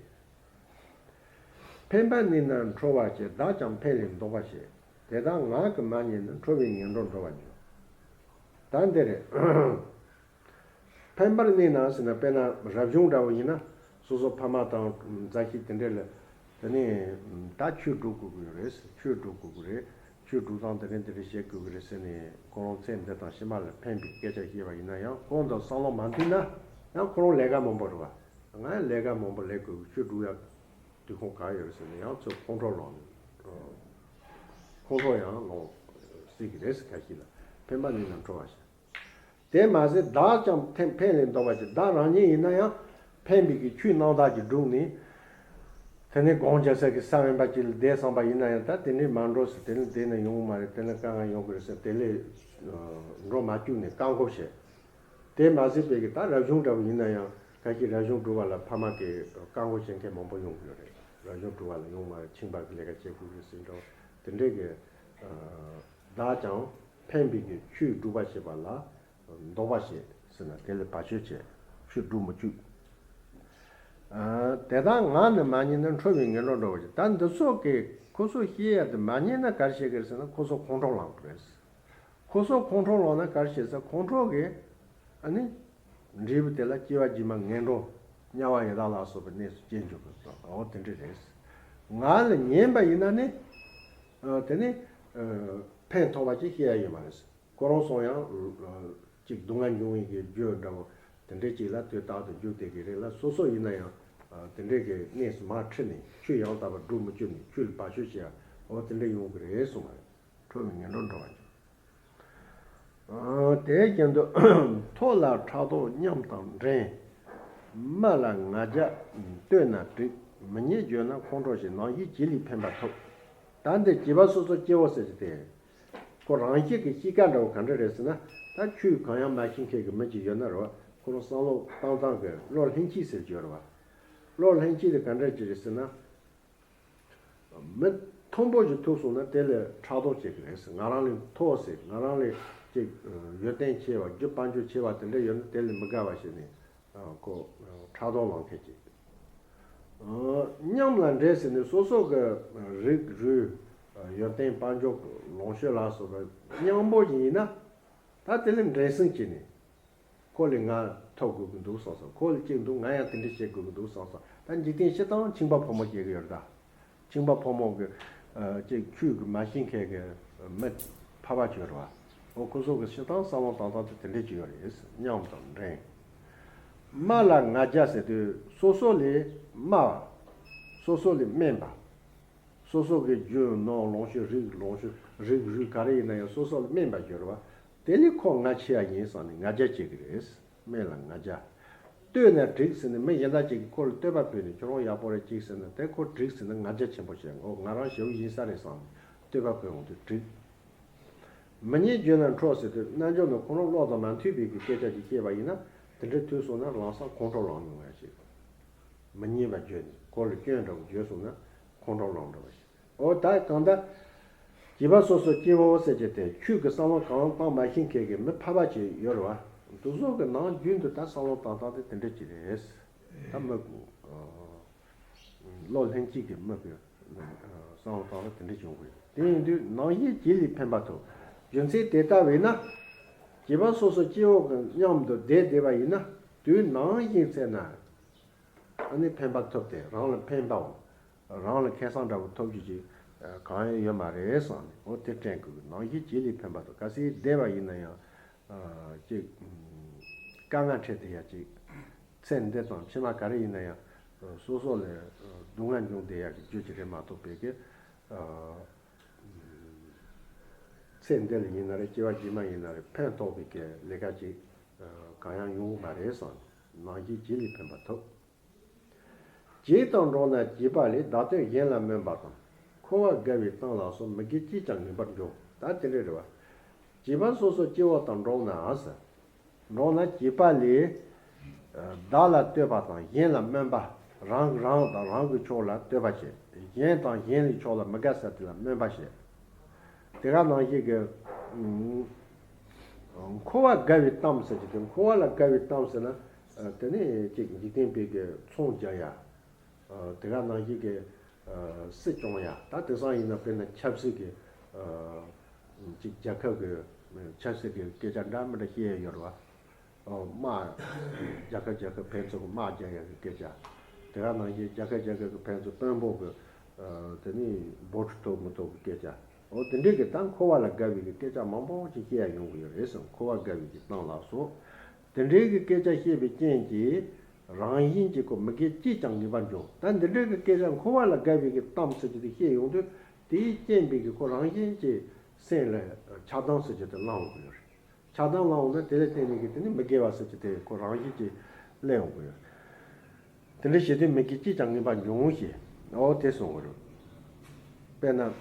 ཕན་པར་གནས་ན་ཁྲོ་བ་སྐྱེ། བདག་ཀྱང་ཕན་ལས་བཟློག་པར་བྱེད། དེ་དག་ངག་གིས་མ་བསྙད་ན། ཁྲོ་བའི་ངན་འགྲོར་འགྲོ་བར་འགྱུར། ད་འདི་རེད། ཕན་པར་གནས་ན་ཟེར་ན་དཔེར་ན་རབ་བྱུང་འདྲ་བོ་ཡིན་ན་སོ་སོ་ཕ་མ་དང་མཛའ་བཤེས་དེ་འདྲ་ལ། དེ་ནས་ད་ཆོས་སྒྲུབ་དགོས་ཀྱི་རེད། ཆོས་སྒྲུབ་དགོས་ཀྱི་རེད། ཆོས་སྒྲུབ་སྟངས་དེ་འདྲ་དེ་འདྲ་བྱེད་དགོས་ཀྱི་རེད་ཟེར་ནས་ཁོ་རང་ཚེ་འདི་དང་ཕྱི་མ་ལ་ཕན་པའི་སྐད་ཆ་བཤད་པ་ཡིན་ན་ཡང་ཁོང་དང་བསམ་བློ་མ་མཐུན་ན་ཡང་ཁོ་རང་ལས་ཀ་མང་པོ་རེད་བ། ང་ལས་ཀ་མང་པོ་ལས་དགོས་ཀྱི། ཆོས་སྒྲུབ་ཡ་དུས་ཁོང་ག་ཡོད་རེད་ཟེར་ནས་ཡང་ཚུར་ཁོང་ཁྲོ་ལངས་ནས། ཁོང་ཁྲོ་ཡང་ལངས་སྲིད་ཀྱི་རེད་ཟེར། ཁ་ཤས་ལ་ཕན་པར་གནས་ན་ཁྲོ་བ་ཞེས། དེ་མ་ཟད་བདག་ཀྱང་ཕན་ཕན་ལས་བཟློག་པར་བྱེད། བདག་རང་ཉིད་ཡིན་ན་ཡང་ཕན་པའི་གི་ཆོས་རྣམ་དག་ཅིག་བསྒྲུབས་ནས། དེ་ནས་སྒོམ་རྒྱག་ས་གི་ས་བོན་པ་ཅིག་ལ་བསྡད་བསམ་པ་ཡིན་ན་ཡང་ད་དེ་འདྲས་མ་འགྲོ་ཟེར། དེ་ནས་བསྡད་ན་ཡོང་གི་མ་རེད། དེ་ནས་དཀའ་ངལ་ཡོང་གི་རེད་ཟེར། དེ་ལས་འགྲོ་མ་བཅུག་ནས་བཀག་འགོག་བྱེད། དེ་མ་ཟད་པའི་གི་ད་རབ་བྱུང་འདྲ་བོ་ཡིན་ན་ཡང་ཁ་ཤས་རབ་བྱུང་སྒྲུབ་པ་ལ་ཕ་མ་གིས་བཀག་འགོག་བྱེད་མཁན་མང་པོ་ཡོང་གི་ཡོད་རེད། རབ་བྱུང་སྒྲུབ་པ་ལ་ཡོང་མ་རེད། ཁྱིམ་པ་གི་ལས་ཀ་བྱེད་དགོས་རེད་ཟེར་འདྲ་བོ་དེ་འདྲས་གི། ཨ། བདག་ཀྱང་ཕན་པའི་གི་ཆོས་སྒྲུབ་པར་བྱེད་པ་ལ་བཟློག་པར་བྱེད་ཟེར་ན་དེ་ལ་བར་ཆད་བྱེད། ཆོས་སྒྲུབ་མི་བཅུག། ཨ། དེ་དག་ངག་ནི་མ་བསྙད་ན། ཁྲོ་བའི་ངན་འགྲོར་འགྲོ་བར་བྱེད། ད་འདི་ཚོ་གི་ཁོ་ཚོ་བཤད་ཡ་དེ་མ་ཉན་ན་ག་རེ་བྱེད་ཀྱི་རེད་ཟེར་ན་ཁོ་ཚོ་ཁོང་ཁྲོ་ལངས་པ་རེད། ཁོ་ཚོ་ཁོང་ཁྲོ་ལངས་ན་ག་རེ་བྱེད་ཟེར། ཁོང་ཁྲོ་གིས་ཨ་ནི་འབྲས་བུ་དེ་ལ་སྐྱེ་བ་རྗེས་མ་ངན་འགྲོ་དམྱལ་བ་ཡི་དྭགས་ལ་སོགས་པའི་གནས་སུ་སྐྱེ་འཇུག་གི། འོ་དེ་འདྲ་རེད། ངག་ལ་ཉན་པ་ཡིན་ན་ནི། ཨ། དེ་ནི། ཨ། ཕན་ཐོགས་པ་ཅིག་བཤད་ཡ་ཡོད་མ་རེད། ཁོ་རང་སོང་ཡང་། ཨ། ཅིག་སྡུག་བསྔལ་འབྱུང་བའི་གི་རྒྱུ་འདྲ་བོ་དེ་འདྲ་ཅིག་ལ་དུས་རྟག་ཏུ་འཇུག་བསྡད་ཀྱི་རེད་ལ། སོ་སོ་ཡིན་ན་ཡང་། ཨ། དེ་འདྲའི་གི་གནས་སུ་མར་ཁྲིད་ནས་ཆོས་ཡང་དག་པར་སྒྲུབ་མི་བཅུག་ནས་ཆོས་ལ་བར་ཆད་བྱེད་ཡ། འོ་དེ་འདྲ་ཡོང་གི་རེད་གསུངས་པ་རེད། ཁྲོ་བའི་ངན་འགྲོར་འགྲོ་བར་འགྱུར། ཨ། དེ་བཞིན་དུ་མཐོ་ལ་ཕྲག་དོག་ཉམས་དང་འགྲན། དམའ་ལ་ང་རྒྱལ་བསྟོད་ན་འགྲིག། མི་ཉན་བརྗོད་ན་ཁོང་ཁྲོ་ཞེས། ནམ་ཞིག་བྱི་ལའི་ཕན་པ་ཐོབ། ད་འདི་བྱིས་པ་སོ་སོ་སྐྱེ་བོ་ཟེར་གྱི་དེ། ཁོ་རང་བཞིན་གྱི་གཤིས་ཀ་འདྲ་བོ་ག་འདྲ་རེད་ཟེར་ན། ད་ཆོས་གང་ཡང་མ་ཤེས་མཁན་གྱི་མི་ཅིག་ཡོད་ན་རེད་བ། ཁོ་རང་བསམ་བློ་བཏང་སྟངས་ཀྱི་བློ་ལྷན་སྐྱེས་ཟེར་གྱི་ཡོད་རེད་བ། བློ་ལྷན་སྐྱེས་དེ་ག་འདྲ་ཅིག་རེད་ཟེར་ན། མི་མཐོན་པོ་ཞིག་ཐུག་སོང་ན་དེ་ལ་ཕྲག་དོག་བྱེད་ཀྱི་རེད། ང་རང་ལས་མཐོ་ཟེར། ང་རང་ལས་ཅིག་ཡོན་ཏན་ཆེ་བ། རྒྱུ་དཔལ་འབྱོར་ཆེ་བ་དེ་འདྲ་ཡོད་ན་དེ་ལ་མི་དགའ་བ་བྱས་ནས་ཁོ་ཕྲག་དོག་ལངས་མཁན་ཅིག་མཉམ་ལ་འདྲེས་ཟེར་ནས་སོ་སོ་གི་རིགས་རུས་ཡོན་ཏན་དཔལ་འབྱོར་ལོངས་སྤྱོད་ལ་སོགས་པ་མཉམ་པོ་ཞིག་ཡིན་ན། ད་དེ་ལ་འགྲན་སེམས་བྱས་ནས། ཁོ་ལས་ང་ཐོབ་དགོས་ཀྱི་འདུག་བསམ་བསམ། ཁོ་ལས་གཅིག་འདུག་ང་ཡང་དེ་འདྲ་བྱེད་དགོས་ཀྱི་འདུག་བསམ་བསམ། ད་འཇིག་རྟེན་སྤྱི་དང་ཁྱིམ་པ་ཕོ་མོ་སྐྱེ་གི་ཡོད་རེད་ད། ཁྱིམ་པ་ཕོ་མོ་གི་ཨ་ཅིག་ཆོས་གི་མ་ཤེས་མཁན་གི་མི་ཕལ་པ་ཅིག་ཡོད་རེད་བ། འོ་ཁོ་ཚོ་གི་སྤྱི་དང་བསམ་བློ་བཏང་སྟངས་དེ་དེ་འདྲ་ཅིག་ཡོད་རེད། མཉམ་དང་འགྲན། སྨྲ་ལ་ང་རྒྱལ་ཟེར་དུས་སོ་སོ་ལས་དམའ་བ། སོ་སོ་ལས་དམན་པ། སོ་སོ་གི་རྒྱུ་ནོར་ལོངས་སྤྱོད་རིགས་ལོངས་སྤྱོད་རིགས་རུས་ག་རེ་ཡིན་ན་ཡང་སོ་སོ་ལ་དམན་པ་གྱུར་བ། དེ་ལས་ཁོ་ང་ཆེ་བ་ཡིན་བསམ་ནས་ང་རྒྱལ་བྱེད་ཀྱི་རེད། དམན་ལ་ང་རྒྱལ། བསྟོད་ན་འགྲིག་ཟེར་ནས་མི་གཞན་དག་ཅིག་གིས་ཁོ་ལ་བསྟོད་པ་ཕུལ་ནས་ཁྱོད་རང་ཡག་པོ་རེད་ཅིག་ཟེར་ན་དེ་ཁོ་འགྲིག་ཟེར་ནས་ང་རྒྱལ་ཆེན་པོ་བྱེད། འོ་ང་རང་ཞེ་པོ་ཡིན་ས་རེད་བསམ་ནས་བསྟོད་པ་ཕུལ་འོང་དུས་འགྲིག་མི་ཉན་རྒྱུ་ན་འཕྲོག་ཟེར་དུས་རྣལ་འབྱོར་ནི་ཁོ་རང་བློ་དང་མ་མཐུན་པའི་གི་སྐད་ཆ་ཅིག་བཤད་པ་ཡིན་ན་དེ་འདྲའི་དུས་སོང་ན་ལམ་སང་ཁོང་ཁྲོ་ལངས་མྱོང་ཡ་ཅིག་མི་ཉན་པ་བརྗོད་ནས་ཁོ་ལ་སྐྱོན་འདྲ་བོ་བརྗོད་སོང་ན་ཁོང་ཁྲོ་ལངས་འདྲ་བ་ཞིག་འོ་ད་གང་ལྟར། བྱིས་པ་སོ་སོ་སྐྱེ་བོ་ཟེར་གྱི་དེ་ཆོས་ཀྱི་བསམ་བློ་གང་བཏང་མ་ཤེས་མཁན་གྱི་མི་ཕལ་པ་ཅིག་ཡོད་རེད་བ། འདི་ཚོ་གི་ནང་རྒྱུན་དུ་ད་བསམ་བློ་བཏང་སྟངས་དེ་དེ་འདྲ་ཅིག་རེད། ད་མི་བློ་ལྷན་སྐྱེས་ཀྱི་མི་གི་བསམ་བློ་བཏང་སྟངས་དེ་འདྲ་བྱུང་དགོས། དེ་ཡིན་དུས་ནང་བཞིན་བྱིས་ལས་ཕན་པ་ཐོབ། རྒྱུ་མཚན་དེ་ལྟ་བས་ན། བྱིས་པ་སོ་སོ་སྐྱེ་བོ་གི་མཉམ་དུ་བསྡད་བསྡད་པ་ཡིན་ན་དུས་ནང་བཞིན་ཚེ་ན། ཨ་ནི་ཕན་པ་ཐོབ་སྟེ་རང་ལ་ཕན་པའམ། རང་ལ་ཁེ་བཟང་འདྲ་བོ་ཐོབ་རྒྱུ་ཅིག་གང་ཡང་ཡོད་མ་རེད་བསམ་ནས་འོ་དེ་དྲན་དགོས་ཀྱི། ནང་བཞིན་བྱིས་ལས་ཕན་པ་ཐོབ། གལ་སྲིད་བསྡད་པ་ཡིན་ན་ཡང་ཅིག་དཀའ་ངལ་འཕྲད་བསྡད་ཡ་ཅིག་ཚེ་འདི་དང་ཕྱི་མ་ག་རེ་ཡིན་ན་ཡང་སོ་སོ་ལ་སྡུག་བསྔལ་འབྱུང་བསྡད་ཡ་གི་རྒྱུ་ཅིག་རེད་མ་གཏོགས་པའི་གི་ཚེ་འདི་ལ་ཡིན་ན་རེད། སྐྱེ་བ་རྗེས་མ་ཡིན་ན་རེད། ཕན་ཐོགས་པའི་གི་ལས་ཀ་ཅིག་གང་ཡང་ཡོང་གི་མ་རེད་བསམ་ནས་ནང་བཞིན་བྱིས་ལས་ཕན་པ་ཐོབ། བྱིས་དང་འགྲོགས་ན་བྱིས་པ་ལས། བདག་དོན་གཞན་ལ་སྨོན་པ་དང་། འཁོར་བ་དགའ་བའི་གཏམ་ལ་སོགས། མི་དགེ་ཅིས་ཀྱང་ངེས་པར་འབྱུང་། ད་དེ་འདྲ་རེད་བ། བྱིས་པ་སོ་སོ་སྐྱེ་བོ་དང་འགྲོགས་ན་ཟེར། འགྲོགས་ན་བྱིས་པ་ལས། བདག་ལ་བསྟོད་པ་དང་གཞན་ལ་སྨོན་པ། རང་རང་དང་རང་གི་ཕྱོགས་ལ་བསྟོད་པ་བྱེད། གཞན་དང་གཞན་ལས་ཕྱོགས་ལ་མི་དགའ་ས་དེ་ལ་སྨོན་པ་བྱེད། དེ་ག་ནང་བཞིན་གྱི། འཁོར་བ་དགའ་བའི་གཏམ་ཟེར་གྱི་དེ། འཁོར་བ་ལ་དགའ་བའི་གཏམ་ཟེར་ན། དེ་ནི་ཅིག་འཇིག་རྟེན་པའི་གི་ཚོང་རྒྱག་ཡ། དེ་ག་ནང་བཞིན་གྱི་སྲིད་སྐྱོང་ཡ། ད་དེང་སང་ཡིན་ན་དཔེར་ན་ཆབ་སྲིད་ཀྱི་ཅིག་རྒྱལ་ཁབ་ཀྱི་ཆབ་སྲིད་ཀྱི་སྐད་ཆ་འདྲ་མི་འདྲ་བཤད་ཡ་ཡོད་རེད་བ། དམག་རྒྱལ་ཁབ་རྒྱལ་ཁབ་ཕན་ཚུན་གྱི་དམག་རྒྱག་ཡ་གི་སྐད་ཆ། དེ་ག་ནང་བཞིན་རྒྱལ་ཁབ་རྒྱལ་ཁབ་ཀྱི་ཕན་ཚུན་དཔོན་པོ་གི་དེ་ནི་འབོར་ཆུ་ཐོབ་མི་ཐོབ་ཀྱི་སྐད་ཆ། འོ་དེ་འདྲའི་གི་ད་འཁོར་བ་ལ་དགའ་བའི་གི་སྐད་ཆ་མང་པོ་ཅིག་བཤད་ཡ་ཡོང་གི་ཡོད་རེད་ཟེར། འཁོར་བ་དགའ་བའི་གི་གཏམ་ལ་སོགས། དེ་འདྲའི་གི་སྐད་ཆ་བཤད་པའི་རྐྱེན་གྱིས་རང་བཞིན་གྱིས་ཁོ་མི་དགེ་ཅིས་ཀྱང་ངེས་པར་འབྱུང་། ད་འདི་འདྲའི་གི་སྐད་ཆ་འཁོར་བ་ལ་དགའ་བའི་གི་གཏམ་ཟེར་གྱི་དེ་བཤད་ཡོང་དུས་དེའི་རྐྱེན་པས་གི་ཁོ་རང་བཞིན་གྱིས་སེམས་ལ་ཆགས་སྡང་ཟེར་གྱི་དེ་ལངས་ཡོང་གི་ཡོད་རེད། ཆགས་སྡང་ལངས་ཡོང་ན་དེ་ལ་བརྟེན་ནས་གི་དེ་ནི་མི་དགེ་བ་ཟེར་གྱི་དེ་ཁོ་རང་བཞིན་གྱིས་སླེབས་ཡོང་གི་ཡོད་རེད། དེ་འདྲ་བྱེད་དུས་མི་དགེ་ཅིས་ཀྱང་ངེས་པར་འབྱུང་ཞེས། འོ་དེ་གསུངས་པ་རེད། དཔེར་ན། ཨ།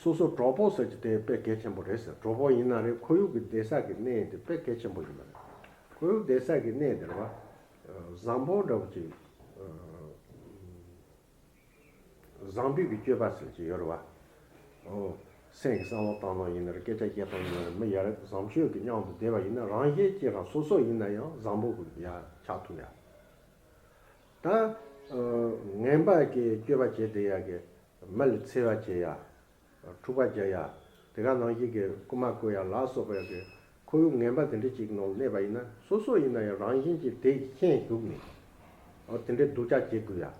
སོ་སོ་གྲོགས་པོ་ཟེར་གྱི་དེ་དཔེ་གལ་ཆེན་པོ་རེད་ཟེར། གྲོགས་པོ་ཡིན་ན་རེད། ཁོར་ཡུག་གི་བསྡད་ས་གི་གནས་དེ་དཔེ་གལ་ཆེན་པོ་ཡིན་པ་རེད། ཁོར་ཡུག་བསྡད་ས་གི་གནས་དེ་རེད་བ། བཟང་པོ་འདྲ་བོ་ཅིག་བཟང་པོའི་གི་སྤྱོད་པ་ཟེར་གྱི་ཡོད་རེད་བ། ཨོ། སེམས་ཀྱི་བསམ་བློ་བཏང་སྟངས་ཡིན་ན་རེད། སྐད་ཆ་བཤད་སྟངས་ཡིན་ན་རེད། མི་ཡ་རབས་བཟང་སྤྱོད་ཀྱི་མཉམ་དུ་བསྡད་པ་ཡིན་ན་རང་གཞན་གཅིག་རང་སོ་སོ་ཡིན་ན་ཡང་བཟང་པོ་གི་ཡ་ཆགས་ཐུབ་ཡ། ད། ཨ། ངན་པ་གི་སྤྱོད་པ་བྱེད་བསྡད་ཡ་གི་མི་ལ་འཚེ་བ་བྱེད་ཡ། འཁྲུག་པ་རྒྱག་ཡ། དེ་ག་ནང་བཞིན་གྱི་རྐུ་མ་རྐུ་ཡ་ལ་སོགས་པ་ཡ་གི་ཁོར་ཡུག་ངན་པ་དེ་འདྲ་ཅིག་ནང་གནས་པ་ཡིན་ན་སོ་སོ་ཡིན་ན་ཡང་རང་བཞིན་གྱིས་དེ་ཤེས་ཞུགས་ནས། འོ་དེ་འདྲའི་སྡུག་ཅག་བྱེད་དགོས་ཡ།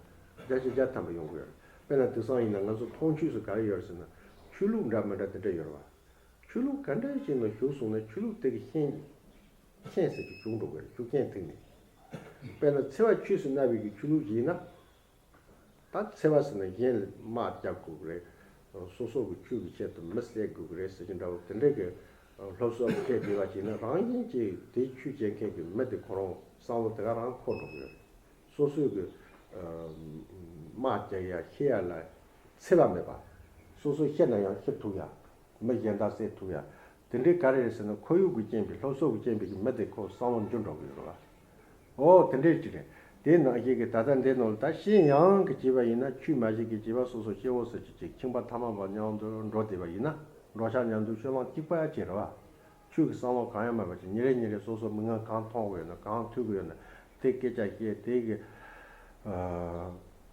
བརྒྱ་ཆ་བརྒྱ་ཐམ་པ་ཡོང་གི་ཡོད། དཔེར་ན་དེང་སང་ཡིན་ན་ང་ཚོ་མཐོང་ཆོས་སུ་ག་རེ་ཡོད་ཟེར་ན་ཆོས་ལུགས་འདྲ་མི་འདྲ་དེ་འདྲ་ཡོད་རེད་བ། ཆོས་ལུགས་ག་འདྲ་ཞིག་ནང་ཞུགས་སོང་ན་ཆོས་ལུགས་དེ་གི་ཤན། ཤན་ཟེར་གྱི་བྱུང་འགྲོ་གི་རེད། ཤུགས་རྐྱེན་ཐེབས་ནས། དཔེར་ན་འཚེ་བ་ཆོས་སུ་གནས་པའི་གི་ཆོས་ལུགས་ཡིན་ན། ད་འཚེ་བ་ཟེར་ན་གཞན་ལ་དམག་རྒྱག་དགོས་ཀྱི་རེད། སོ་སོ་གི་ཆོས་ཀྱི་ཆེད་དུ་མི་བསད་དགོས་ཀྱི་རེད་ཟེར་གྱི་འདྲ་བོ་དེ་འདྲའི་གི་སློབ་གསོ་སྤྲད་བསྡད་པ་ཅིག་ན་རང་བཞིན་གྱིས་དེའི་ཆོས་བྱེད་མཁན་གྱི་མི་དེ་ཁོ་རང་བསམ་བློ་དེ་ག་རང་འཁོར་འགྲོ་གི་ཡོད་རེད། སོ་སོའི་གི་ དམག་རྒྱག་ཡ་ཤི་ཡ་ལ་འཚེ་བ་མེད་པ། སོ་སོ་ཤི་ན་ཡང་ཤི་ཐུབ་ཡ། མི་གཞན་དག་བསད་ཐུབ་ཡ། དེ་འདྲའི་ག་རེ་རེད་ཟེར་ན་ཁོར་ཡུག་གི་རྐྱེན་པས་སློབ་གསོ་གི་རྐྱེན་པས་ཀྱི་མི་དེ་ཁོ་བསམ་བློ་འགྱུར་འགྲོ་གི་ཡོད་རེད་བ། ཨོ་དེ་འདྲའི་ཅིག་རེད། དེ་ནང་བཞིན་གྱི་ད་ལྟ་འདི་ནང་ལ་ད་ཤི་ཡང་གི་བྱས་པ་ཡིན་ན་ཆོས་མ་ཤེས་ཀྱི་བྱས་པ་སོ་སོ་སྐྱེ་བོ་ཟེར་གྱི་ཅིག་ཁྱིམ་པ་ཐ་མལ་པ་མཉམ་དུ་འགྲོ་བསྡད་པ་ཡིན་ན་འགྲོ་འཆག་མཉམ་དུ་སྤྱོད་ལམ་གཅིག་པ་ཅིག་རེད་བ། ཆོས་ཀྱི་བསམ་བློ་གང་ཡང་མེད་པ་ཅིག་ཉིན་རེ་ཉིན་རེ་སོ་སོ་མི་ངན་གང་མཐོང་དགོས་ན་གང་ཐུག་དགོས་ན་དེ་སྐད་ཆ་བཤད་དེ་གི་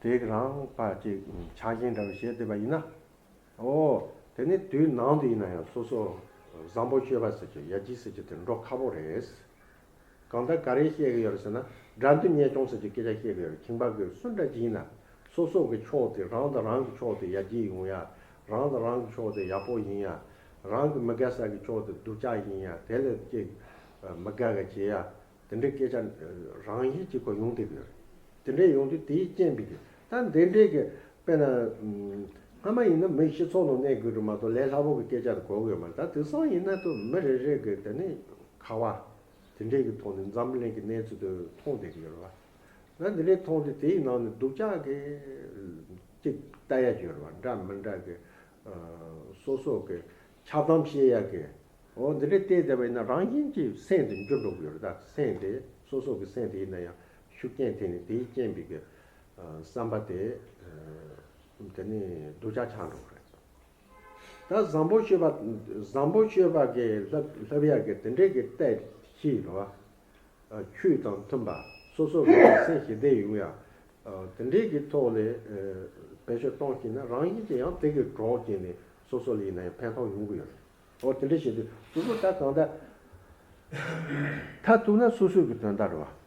དེ་གི་རང་ཕར་ཅིག་ཆགས་ཞེན་འདྲ་བོ་བྱས་བསྡད་པ་ཡིན་ན། ཨོ། དེ་ནི་དུས་ནང་དུ་ཡིན་ན་ཡང་སོ་སོ་བཟང་པོ་སྤྱོད་པ་ཟེར་གྱི་ཡར་རྒྱས་ཟེར་གྱི་དེ་འགྲོ་ཁག་པོ་རེད། གང་ལྟར་ག་རེ་བཤད་ཀྱི་ཡོད་རེད་ཟེར་ན་དགྲ་འདུལ་གཉེན་སྐྱོང་ཟེར་གྱི་སྐད་ཆ་བཤད་ཀྱི་ཡོད་རེད། ཁྱིམ་པ་གི་སུ་འདྲ་ཅིག་ཡིན་ན་སོ་སོ་གི་ཕྱོགས་དེ་རང་དང་རང་གི་ཕྱོགས་དེ་ཡར་རྒྱས་ཡོང་ཡ། རང་དང་རང་གི་ཕྱོགས་དེ་ཡག་པོ་ཡིན་ཡ། རང་གི་མི་དགའ་ས་གི་ཕྱོགས་དེ་སྡུག་ཅག་ཡིན་ཡ་དེ་ལས་ཀྱི་མི་དགའ་ག་བྱེད་ཡ། དེ་འདྲའི་སྐད་ཆ་རང་བཞིན་གྱིས་ཁོ་ཡོང་བསྡད་ཀྱི་ཡོད་རེད། དེ་འདྲའི་ཡོང་དུས་དེའི་རྐྱེན་པས་ཀྱི་ད་འདི་འདྲའི་གི་དཔེར་ན་སྔ་མ་ཡིན་ན་མི་སྤྱི་ཚོགས་ནང་གནས་དགོས་རེད་མ་གཏོགས་ལས་སླ་པོ་གི་སྐད་ཆ་དེ་གོ་གི་ཡོད་མ་རེད། ད་དེང་སང་ཡིན་ན་ད་མི་རེ་རེ་གི་དེ་ནི་ཁ་བ་དེ་འདྲའི་གི་ཐོག་ནས་འཛམ་བུ་གླིང་གི་གནས་ཚུལ་དེ་མཐོང་བསྡད་ཀྱི་ཡོད་རེད་བ། ད་འདི་འདྲའི་མཐོང་དུས་དེའི་ནང་ནས་སྡུག་ཅག་གི་ཅིག་ལྟ་ཡ་ཡོད་རེད་བ། འདྲ་མི་འདྲ་གི་སོ་སོ་གི་ཆགས་སྡང་བྱེད་ཡ་གི་འོ་འདི་འདྲའི་བལྟས་བསྡད་པ་ཡིན་ན་རང་བཞིན་གྱིས་སེམས་དེ་འགྱུར་འགྲོ་གི་ཡོད་རེད། ད་སེམས་དེ་སོ་སོ་གི་སེམས་དེ་ཡིན་ན་ཡང་ཤུགས་རྐྱེན་དེ་ནི་དེའི་རྐྱེན་པས་གི་བསམ་པ་དེ་དེ་ནི་སྡུག་ཅག་ཆགས་འགྲོ་གི་རེད། ད་བཟང་པོ་སྤྱོད་པ་བཟང་པོ་སྤྱོད་པ་གི་བསླབ་བསླབ་ཡ་གི་དེ་འདྲའི་གི་ལྟས་ཤིག་རེད་བ། ཆོས་དང་མཐུན་པ་སོ་སོ་གི་སེམས་ཞི་བདེ་ཡོང་ཡ། དེ་འདྲའི་གི་ཐོག་ལས་བེད་སྤྱོད་གཏོང་ཤེས་ན་རང་བཞིན་གྱིས་ཡང་དེ་གི་གྲོགས་བྱས་ནས་སོ་སོ་ལ་ཡིན་ན་ཡང་ཕན་ཐོགས་ཡོང་གི་ཡོད་རེད། འོ་དེ་འདྲ་བྱེད་དུས་སོ་སོ་ད་གང་ལྟར་མཐར་ཐུག་ན་སོ་སོའི་གི་དོན་དག་རེད་བ།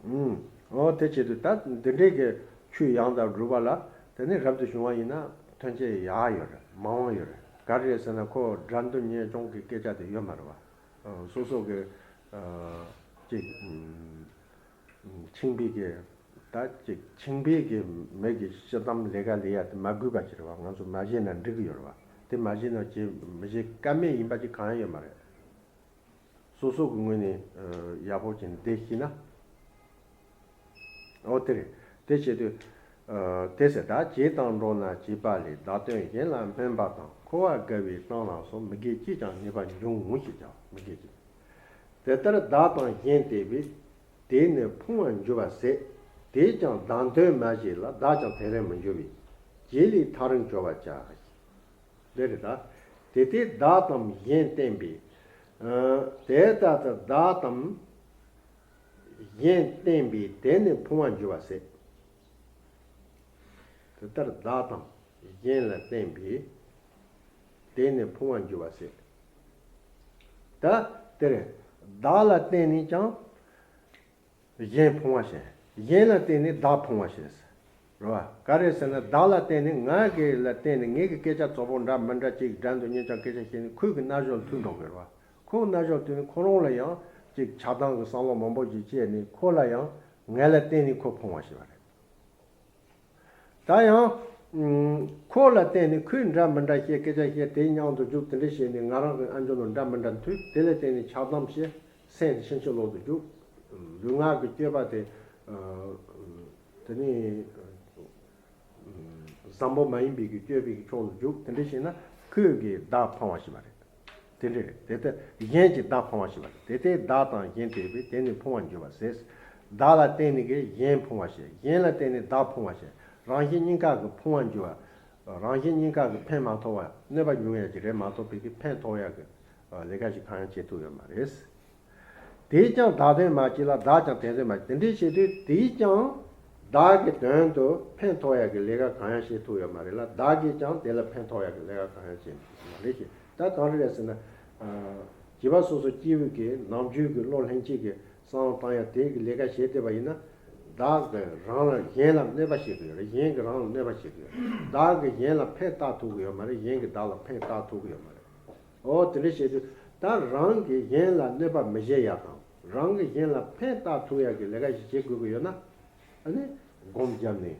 ཨུམ། འོ་དེ་བྱེད་དུས་ད་འདི་འདྲའི་གི་ཆོས་ཡང་དག་སྒྲུབ་པ་ལ་དེ་ནི་རབ་ཏུ་བྱུང་བ་ཡིན་ན་ཐོན་སྐྱེད་ཡག་ཡོད་རེད། མང་བ་ཡོད་རེད། ག་རེ་རེད་ཟེར་ན་ཁོ་དགྲ་འདུལ་གཉེན་སྐྱོང་གི་སྐད་ཆ་དེ་ཡོད་མ་རེད་བ། སོ་སོ་གི་ཅིག་ཁྱིམ་པའི་གི་ད་ཅིག་ཁྱིམ་པའི་གི་མི་གི་ཤི་གཏམ་ལས་ཀ་ལས་ཡ་དེ་མ་དགོས་པ་ཅིག་རེད་བ། ང་ཚོ་མ་བྱས་ན་འགྲིག་གི་ཡོད་རེད་བ། དེ་མ་བྱས་ན་བྱེད་མི་བྱེད་ཀ་མེད་ཡིན་པ་ཅིག་གང་ཡང་ཡོད་མ་རེད། སོ་སོ་གི་ངོས་ནས་ཡག་པོ་བྱས་ནས་བསྡད་ཤེས་ན། འོ་དེ་རེད། དེ་བྱེད་དུས། དེ་ཟེར་ད་བྱས་དང་འགྲོགས་ན་བྱས་པ་ལས། བདག་དོན་གཞན་ལ་སྨན་པ་དང་། འཁོར་བ་དགའ་བའི་གཏམ་ལ་སོགས། མི་དགེ་ཅིས་ཀྱང་ཉེས་པར་འབྱུང་ངོ་། ཞེས་བྱ་བ་མི་དགེ་ཅིས། དེ་ལྟར་བདག་དང་གཞན་བསྟེན་པས། དེ་ནི་ཕུང་བར་འགྱུར་བ་ཟད། དེས་ཀྱང་བདག་དོན་མ་བྱས་ལ། བདག་ཀྱང་དེ་ལས་མི་འགྱུར་བས། བྱས་ལས་ཐག་རིང་གྱུར་པར་བྱ། འདི་རེད་ད། དེ་ལྟར་བདག་དང་གཞན་བསྟེན་པས། དེ་ལྟར་བདག་དང་གཞན་བསྟེན་པས། དེ་ནི་ཕུང་བར་འགྱུར་བ་ཟད། དེ་ལྟར་བདག་དང་གཞན་ལ་བསྟེན་པས། དེ་ནི་ཕུང་བར་འགྱུར་བ་ཟད། ད་དེར་བདག་ལ་བརྟེན་ནས་ཀྱང་། གཞན་ཕུང་བ་ཞེས། གཞན་ལ་བརྟེན་ནས་བདག་ཕུང་བ་ཞེས། རེད་བ། ག་རེ་ཟེར་ན་བདག་ལ་བརྟེན་ནས་ང་གི་ལ་བརྟེན་ནས་ངེད་ཀྱི་སྐད་ཆ་བཙོག་པོ་འདྲ་མི་འདྲ་ཅིག་དགྲ་འདུལ་གཉེན་སྐྱོང་སྐད་ཆ་བཤད་ནས་ཁོའི་གི་རྣ་གཞོན་ཐོས་འགྲོ་གི་རེད་བ། ཁོའི་རྣ་གཞོན་ཐོས་ནས་ཁོ་རང་ལ་ཡང་ཅིག་ཆགས་སྡང་གི་བསམ་བློ་མང་པོ་ཞིག་སྐྱེས་ནས་ཁོ་ལ་ཡང་ང་ལ་བརྟེན་ནས་ཁོ་ཕུང་བ་ཞེས་པ་རེད། ད་ཡང་། ཁོ་ལ་བརྟེན་ནས་ཁོས་འདྲ་མི་འདྲ་བཤད་སྐད་ཆ་བཤད་དེ་མཉམ་དུ་འཇུག་དེ་འདྲ་བྱས་ནས་ང་རང་གི་ཨ་འཇོན་ནོ་འདྲ་མི་འདྲ་མཐུད་དེ་ལ་བརྟེན་ནས་ཆགས་སྡང་བྱས་སེམས་ཕྱིན་ཅི་ལོག་ཏུ་འཇུག་ལུས་ངག་གི་སྤྱོད་པ་དེ། དེ་ནས། བཟང་པོ་མ་ཡིན་པའི་གི་སྤྱོད་པའི་གི་ཕྱོགས་ལ་འཇུག་དེ་འདྲ་བྱས་ན་ཁོས་གི་བདག་ཕུང་བ་ཞིག་མ་རེད། དེ་འདྲ་རེད། དེ་ལྟར་གཞན་གྱི་བདག་ཕུང་བ་ཞེས་པ་རེད། དེ་ལྟར་བདག་དང་གཞན་བསྟེན་པས། དེ་ནི་ཕུང་བར་འགྱུར་བ་ཟད། བདག་ལ་བརྟེན་ནས་ཀྱི་གཞན་ཕུང་བ་ཞེས། གཞན་ལ་བརྟེན་ནས་བདག་ཕུང་བ་ཞེས། རང་གཞན་གཉིས་ཀ་གི་ཕུང་བར་འགྱུར་བ། རང་གཞན་གཉིས་ཀ་གི་ཕན་མ་ཐོགས་པ་གནོད་པ་འབྱུང་ཡ་ཅིག་རེད་མ་གཏོགས་པའི་གི་ཕན་ཐོགས་ཡ་གི་ལས་ཀ་ཞིག་གང་ཡང་བྱེད་ཐུབ་ཡོད་མ་རེད། དེས་ཀྱང་བདག་དོན་མ་བྱས་ལ། བདག་ཀྱང་དེ་དོན་མ་བྱས། དེ་འདྲའི་བྱེད་དུས་དེས་ཀྱང་བདག་གི་དོན་དུ་ཕན་ཐོགས་ཡག་གི་ལས་ཀ་གང་ཡང་བྱེད་ཐུབ་ཡོད་མ་རེད་ལ། བདག་གིས་ཀྱང་དེ་ལ་ཕན་ཐོགས་ཡག་གི་ལས་ཀ་གང་ཡང་བྱེད་ཐུབ་མ་རེད་ཞེས། ད་གང་རེད་ཟེར་ན། བྱིས་པ་སོ་སོ་སྐྱེས་བུ་གི་ནམ་རྒྱུན་གྱི་བློ་ལྷན་སྐྱེས་ཀྱི་བསམ་བློ་བཏང་ཡག་དེ་གི་ལས་ཀ་བྱེད་བསྡད་པ་ཡིན་ན། བདག་གིས་རང་ལ་གཞན་ལ་གནོད་པ་བྱེད་ཀྱི་ཡོད་རེད། གཞན་གྱིས་རང་ལ་གནོད་པ་བྱེད་ཀྱི་ཡོད་རེད། བདག་གིས་གཞན་ལ་ཕན་བཏགས་ཐུབ་ཀྱི་ཡོད་མ་རེད། གཞན་གྱིས་བདག་ལ་ཕན་བཏགས་ཐུབ་ཀྱི་ཡོད་མ་རེད། འོ་དེ་འདྲ་བྱེད་དུས་ད་རང་གིས་གཞན་ལ་གནོད་པ་མི་བྱེད་ཡག་དང་རང་གིས་གཞན་ལ་ཕན་བཏགས་ཐུབ་ཡག་གི་ལས་ཀ་ཞིག་བྱེད་དགོས་ཀྱི་ཡོད་ན། ཨ་ནི་སྒོམ་བརྒྱབ་ནས་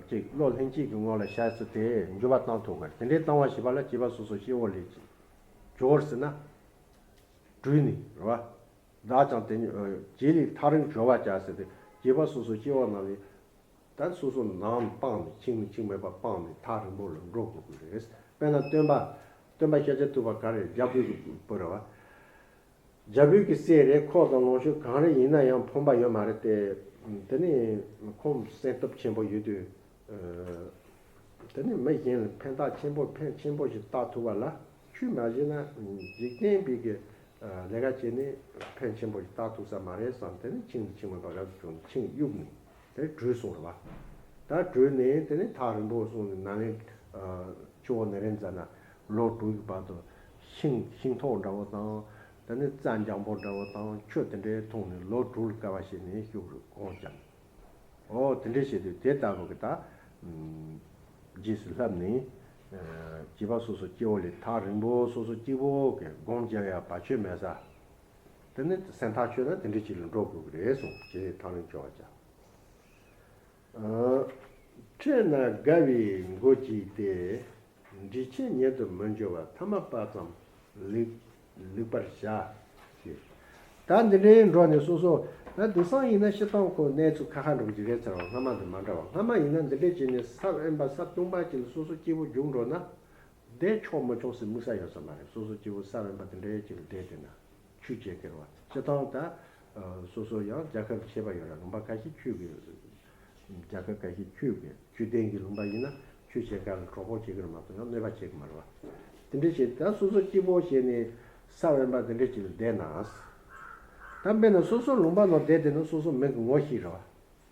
ཅིག་བློ་ལྷན་སྐྱེས་ཀྱི་ངང་ལ་བྱ་ཟེར་དེ་འགྱུར་བ་བཏང་ཐུབ་དགོས། དེ་འདྲའི་བཏང་བ་ཞེས་པ་ལ་བྱིས་པ་སོ་སོ་སྐྱེ་བོ་ལས་ཅིག་སྦྱོར་ཟེར་ན། བྲོས་ནས་རེད་བ། བདག་ཀྱང་དེ་ཉིད་རྗེས་ལས་ཐག་རིང་གྱུར་པར་བྱ་ཟེར་ཏེ། བྱིས་པ་སོ་སོ་སྐྱེ་བོ་རྣམས་ནི་ད་སོ་སོ་ནང་སྤངས་ནས། ཁྱིམ་ནས་ཁྱིམ་མེད་པར་སྤངས་ནས་ཐག་རིང་པོ་ལ་འགྲོ་དགོས་ཀྱི་རེད། དཔེར་ན་སྟོན་པ། སྟོན་པ་ཤཱཀྱ་ཐུབ་པ་ག་རེ། རྒྱལ་པོའི་བུ་རེད་བ། རྒྱལ་པོའི་གི་སྲས་རེད། ཁོ་དང་ལོངས་སྤྱོད་གང་རེ་ཡིན་ན་ཡང་ཕོངས་པ་ཡོད་མ་རེད་དེ། དེ་ནས་ཁོང་སེམས་སྟོབས་ཆེན་པོ་ཡོད་དུས། དེ་ནས་མི་གཞན་ལ་ཕན་ཐོགས་ཆེན་པོ། ཕན་ཆེན་པོ་ཞིག་བཏགས་ཐུབ་པ་ལ་ཆོས་མ་བྱས་ན། འཇིག་རྟེན་པའི་གི་ལས་ཀ་བྱས་ནས་ཕན་ཆེན་པོ་ཞིག་བཏགས་ཐུབ་ས་མ་རེད་བསམ། དེ་ནས་ཁྱིམ་དུ་ཁྱིམ་མེད་པར་རབ་ཏུ་བྱུང་ནས་ཁྱིམ་གཡུགས་ནས་དེ་བྲོས་སོང་རེད་བ། ད་བྲོས་ནས་དེ་ནས་ཐག་རིང་པོ་སོང་ནས། ནཱ་ལེནྡྲ་ཆུ་བོ་ནཻ་རཉྫ་ན་ལོ་དྲུག་གི་བར་དུ་ཤིང་ཤིང་ཐོག་འདྲ་བོ་དང་། དེ་ནས་རྩྭ་འཇམ་པོ་འདྲ་བོ་དང་ཆུ་དེ་འདྲའི་འཐུང་ནས་ལོ་དྲུག་ལ་དཀའ་བ་སྤྱད་ནས་བཞུགས་རུ་གོང་བཅངས། ཨོ་དེ་འདྲས་བྱས་དུས་དེ་ལྟ་བུ་གི་ད་རྗེས་སུ་བསླབས་ནས། བྱིས་པ་སོ་སོ་སྐྱེ་བོ་ལས་ཐག་རིང་པོ། སོ་སོ་སྐྱེ་བོ་གི་སྒོམ་རྒྱག་ཡ་བར་ཆད་མེད་ས། དེ་ནི་སེམས་ཐག་ཆོད་ན་དེ་འདྲས་ཅིག་ལ་འགྲོ་དགོས་ཀྱི་རེད་གསུངས། ཇི་སྲིད་ཐག་རིང་གྱུར་པར་བྱ། ཨ། ཁྲིད་ན་དགའ་བའི་མགོ་གཅིག་སྟེ། འདྲིས་ཆེན་ཉིད་དུ་མི་འགྱུར་བ། ཐ་མལ་པ་ཙམ་ལེགས་ལེགས་པར་བྱ། ཞེས། ད་འདི་འདྲའི་འགྲོ་ནས་སོ་སོ། ད་དེང་སང་ཡིན་ན་སྤྱིར་བཏང་ཁོ་གནས་ཚུལ་ཁ་ཁ་འགྲོ་གི་རེད་ཟེར་བ། སྔ་མ་དང་མ་འདྲ་བ། སྔ་མ་ཡིན་ན་འདི་འདྲའི་བྱས་ནས་ས་དབེན་པ་ས་སྟོང་པ་ཅིག་ལ་སོ་སོ་སྐྱེ་བོ་རྒྱུགས་འགྲོ་ན། བསྡད་ཆོག་མི་ཆོག་ཟེར་དམིགས་ས་ཡོད་ས་མ་རེད། སོ་སོ་སྐྱེ་བོ་ས་དབེན་པ་དེ་འདྲའི་ཅིག་ལ་བསྡད་བསྡད་ན་ཆོས་བྱེད་ཀྱི་རེད་བ། སྤྱིར་བཏང་ད་སོ་སོ་ཡང་རྒྱལ་ཁབ་ཆེ་བ་ཡོད་ར། ལུང་པ་ཁ་ཤས་ཆོས་ཀྱི། རྒྱལ་ཁབ་ཁ་ཤས་ཆོས་ཀྱི། ཆོས་ལྡན་གྱི་ལུང་པ་ཡིན་ན་ཆོས་བྱེད་མཁན་ལ་གྲོགས་པོ་བྱེད་ཀྱི་རེད་མ་གཏོགས་ཡང་གནོད་པ་བྱེད་ཀྱི་མ་རེད་བ། དེ་འདྲ་བྱས་ད་སོ་སོ་སྐྱིད་པོ་བྱས་ནས་ས་དབེན་པ་དེ་འདྲ་ཅིག་ལ་བསྡད་ན། ད་དཔེར་ན་སོ་སོ་ལུང་པ་ནང་བསྡད་དེ་ན་སོ་སོ་མི་གི་ངོ་ཤེས་རེད་བ།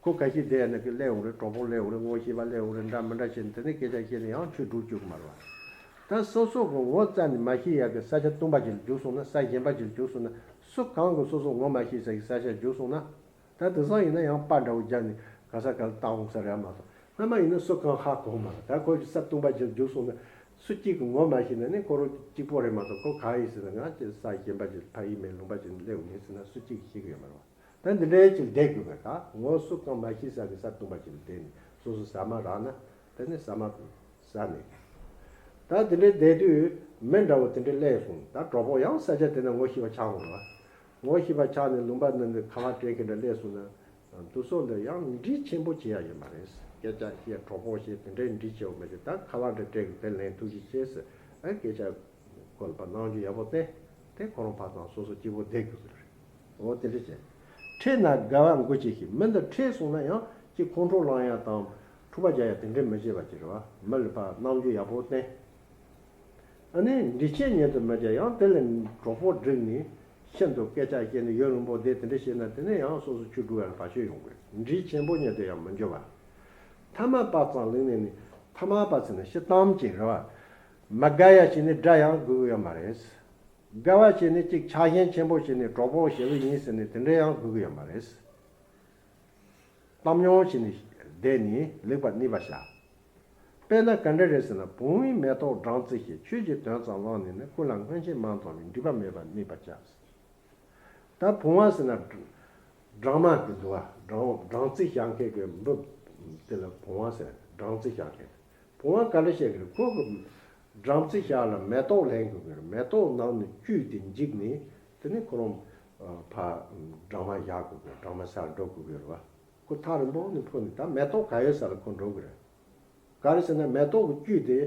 ཁོ་ཁ་ཤས་བསྡད་ཡ་ན་གི་སླེབས་འོང་རེད། གྲོགས་པོ་སླེབས་འོང་རེད། ངོ་ཤེས་པ་སླེབས་འོང་རེད། འདྲ་མི་འདྲ་བྱས་ནས་དེ་ནས་སྐད་ཆ་བཤད་ནས་ཡང་ཆོས་སྒྲུབ་བཅུག་གི་མ་རེད་བ། ད་སོ་སོ་གི་ངོ་རྩ་ནས་མ་ཤེས་ཡ་གི་ས་ཆ་སྟོང་པ་ཅིག་ལ་རྒྱུགས་སོང་ན། ས་གཞན་པ་ཅིག་ལ་རྒྱུགས་སོང་ན། སུ་གང་གིས་སོ་སོ་ངོ་མ་ཤེས་ས་གི་ས་ཆ་རྒྱུགས་སོང་ན། ད་དེང་སང་ཡིན་ན་ཡང་པར་འདྲ་བོ་བརྒྱབ་ནས་ག་ས་ག་ལ་བཏང་འོང་ས་རེད་མ་གཏོགས། སྔ་མ་ཡིན་ན་སུ་གང་ཧ་གོ་མ་རེད། ད་ཁོ་གི་ས་སྟོང་པ་ཅིག་ལ་རྒྱུགས་སོང་ན། སུ་གཅིག་གིས་ངོ་མ་ཤེས་ན་ནི་ཁོ་རང་གཅིག་པོ་རེད་མ་གཏོགས། ཁོ་ག་ཡིན་ཟེར་ན། ང་ཅིག་ས་གཞན་པ་ཅིག་ཕ་ཡུལ་མེད་ལུང་པ་ཅིག་ནས་སླེབས་ཡིན་ཟེར་ན་སུ་གཅིག་གིས་ཤེས་ཀྱི་ཡོད་མ་རེད་བ། ད་འདི་འདྲའི་ཅིག་བསྡད་དགོས་པས། ད་ངོ་སུ་གང་མ་ཤེས་ས་གི་ས་སྟོང་པ་ཅིག་ལ་བསྡད་ནས་སོ་སོ་ཟ་མ་རག་ན། དེ་ནས་ཟ་མ་ཟ་ནས། ད་འདི་འདྲའི་བསྡད་དུས་མི་འདྲ་བོ་དེ་འདྲའི་སླེབས་སོང་། ད་གྲོགས་པོ་ཡང་ས་ཆ་དེ་ན་ངོ་ཤེས་པ་ཆགས་འོང་བ། ངོ་ཤེས་པ་ཆགས་ནས་ལུང་པ་འདི་འདི་ཁ་པར་སྤྲད་མཁན་འདྲ་སླེབས་སོང་ན། དེ་ཚོ་འདི་ཡང་འདྲིས་ཆེན་པོ་བྱེད་ཡ་ཡོད་མ་རེད། སྐད་ཆ་བཤད། གྲོགས་པོ་བཤད། དེ་འདྲའི་འདྲིས་ཆེ་བོ་མེད་དེ། ད་ཁ་པར་འདྲ་སྤྲད་གི་དེ་ལན་ཐུགས་རྗེ་ཆེ་ཟེར། ཨ། སྐད་ཆ་གོ་ལ་ཕར་རྣམ་འགྱུར་ཡག་པོ་བསྟན། དེ་ཁོ་རང་ཕར་ཚང་སོ་སོ་སྐྱིད་པོ་བསྡད་དགོས་ཀྱི་རེད། འོ་དེ་འདྲ་བྱས། ཁྲིད་ན་དགའ་བ་མགོ་གཅིག་ཤེས། མི་འདི་ཁྲིད་སོང་ན་ཡང་ཅིག་ཁོང་ཁྲོ་ལངས་ཡ་དང་འཁྲུག་པ་རྒྱག་ཡ་དེ་འདྲ་མི་བྱེད་པ་ཅིག་རེད་བ། མི་ལ་ཕར་རྣམ་འགྱུར་ཡག་པོ་བསྟན། ཨ་ནི་འདྲིས་ཆེན་ཉིད་དུ་མི་བྱ། ཡང་དེ་ལས་གྲོགས་པོ་བསྒྲིགས་ནས་ཤིན་ཏུ་སྐད་ཆ་བཤད་ནས་ཡུན་རིང་པོ་བསྡད། དེ་འདྲ་བྱས་ན་དེ་ནས་ཡང་སོ་སོ་ཆོས་སྒྲུབ་ཡ་ལ་བར་ཆད་ཡོང་གི་རེད། འདྲིས་ཆེན་པོ་ཉིད་དུ་ཡང་མི་འགྱུར་བ། ཐ་མལ་པ་ཙམ་ལེགས་ནས་ནི། ཐ་མལ་པ་ཟེར་ན་སྤྱིར་བཏང་ཅིག་རེད་བ། མ་དགའ་ཡ་བྱས་ནས་དགྲ་ཡང་དགོས་ཀྱི་ཡོད་མ་རེད། དགའ་བ་བྱས་ནས་ཅིག་ཆགས་ཞེན་ཆེན་པོ་བྱས་ནས་གྲོགས་པོ་ཞེ་པོ་ཡིན་ཟེར་ནས་དེ་འདྲ་ཡང་དགོས་ཀྱི་ཡོད་མ་རེད། གཏམ་ཉུང་བྱས་ནས་བསྡད་ནས་ལེགས་པར་གནས་པར་བྱ། དཔེར་ན་ག་འདྲ་རེད་ཟེར་ན། བུང་བའི་མེ་ཏོག་སྦྲང་རྩི་ཞེས། ཆོས་ཀྱི་དོན་ཙམ་བླངས་ནས་ནི། ཀུན་ལ་སྔོན་ཆད་མ་མཐོང་བའི། འདྲིས་པ་མེད་པར་གནས་པར་བྱ། ད་བུང་བ་ཟེར་ན་སྦྲང་མ་གི་འདུག་བ། སྦྲང་སྦྲང་རྩི་བཞག་མཁན་གྱི་འབུ་དེ་ལ་བུང་བ་ཟེར། སྦྲང་རྩི་བཞག་མཁན། བུང་བ་ག་རེ་བཤད་ཀྱི་རེད། ཁོ་གི་སྦྲང་རྩི་བཞག་ལ་མེ་ཏོག་ལེན་དགོས་ཀྱི་རེད། མེ་ཏོག་ནང་ནས་བཅུས་ཏེ་འཇིགས་ནས་དེ་ནས་ཁོ་རང་ཕར་སྦྲང་མ་བཞག་དགོས་ཀྱི་རེད། སྦྲང་མ་ཟ་འགྲོ་དགོས་ཀྱི་རེད་བ། ཁོ་ཐག་རིང་པོ་ནས་འཕུར་ནས་ད་མེ་ཏོག་ག་ཡོད་ས་ལ་ཁོ་འགྲོ་གི་རེད། ག་རེ་ཟེར་ན་མེ་ཏོག་གི་བཅུད་དེ་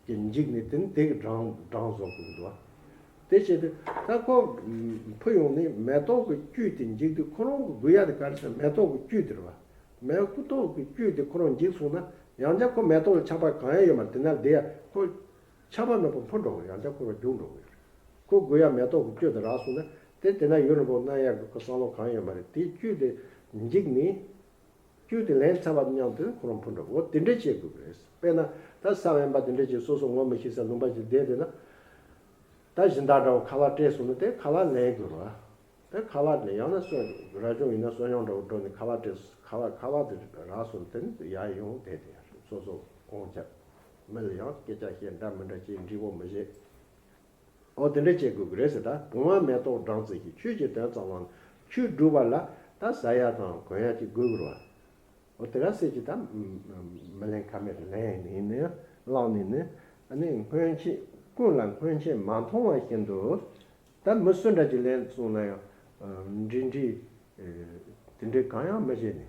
གི་འཇིགས་ནས་དེ་ནི་དེ་གི་སྦྲང་སྦྲང་བཟོ་དགོས་ཀྱི་འདུག་བ། དེ་བྱས་ཏེ་ད་ཁོ་འཕུར་ཡོང་ནས་མེ་ཏོག་གི་བཅུད་དེ་འཇིགས་དུས་ཁོ་རང་གི་དགོས་ཡ་དེ་ག་རེ་ཟེར་ན་མེ་ཏོག་གི་བཅུད་དེ་རེད་བ། མེ་ཏོག་གི་བཅུད་དེ་ཁོ་རང་འཇིགས་སོང་ན་ཡང་བསྐྱར་ཁོ་མེ་ཏོག་ལ་ཆགས་པ་གང་ཡང་ཡོད་མ་རེད། དེ་ན་བསྡད་ཡ་ཁོ་ཆགས་པ་མེད་པར་འཕུར་འགྲོ་གི་རེད། ཡང་བསྐྱར་ཁོ་རང་རྒྱུག་འགྲོ་གི་རེད། ཁོ་དགོས་ཡ་མེ་ཏོག་གི་བཅུད་དེ་རག་སོང་ན་དེ་དེ་ན་ཡུན་རིང་པོ་གནས་ཡ་གི་ཁོ་བསམ་བློ་གང་ཡང་ཡོད་མ་རེད། དེའི་བཅུད་དེ་འཇིགས་ནས། བཅུད་དེ་ལེན་ཚར་བ་མཉམ་དུ་ཁོ་རང་འཕུར་འགྲོ། འོ་དེ་འདྲ་བྱེད་དགོས་ཀྱི་རེད། དཔེར་ན་ད་ས་དབེན་པ་དེ་འདྲ་ཅིག་སོ་སོ་ངོ་མི་ཤེས་ས་ལུང་པ་ཅིག་བསྡད་དེ་ན། ད་སྦྱིན་བདག་འདྲ་བོ་ཁ་པར་སྤྲད་སོང་ན་དེ་ཁ་པར་ལེན་དགོས་རེད། དེ་ཁ་པར་ལེན། ཡང་ན་སོ་ར་ཅུང་ཡིན་ན་སོ་ཉོང་འདྲ་བོ་འགྲོ་ནས་ཁ་པར་སྤྲད། ཁ་པར་ཁ་པར་དེ་རག་སོང་ན་དེ་ནི་ཡར་ཡོང་བསྡད་དེ་སོ་སོ་དགོངས་འཆར། མི་ལ་ཡང་སྐད་ཆ་བཤད། འདྲ་མི་འདྲ་བྱེད། འདྲི་བོ་མི་བྱེད། འོ་དེ་འདྲ་བྱེད་དགོས་ཀྱི་རེད་ཟེར། ད་བུང་བ་མེ་ཏོག་སྦྲང་རྩི་ཞེས། ཆོས་ཀྱི་དོན་ཙམ་བླངས་ནས། ཆོས་སྒྲུབ་པ་ལ་ད་ཟ་ཡ་དང་གོན་ཡ་ཅིག་དགོས་ཀྱི་རེད་བ། འོ་དེ་ག་ཟེར་གྱི་ད་མི་ལེན་ཁ་མེད་ལེན་ནས་ནི་བླངས་ནས་ནི། ཨ་ནི་སྔོན་ཆད་ཀུན་ལ་སྔོན་ཆད་མ་མཐོང་བ་བཞིན་དུ། ད་མི་སུ་འདྲ་ཅིག་ལན་སོང་ན་ཡང་འདྲི་འདྲི་དེ་འདྲའི་གང་ཡང་མི་བྱེད་ནས།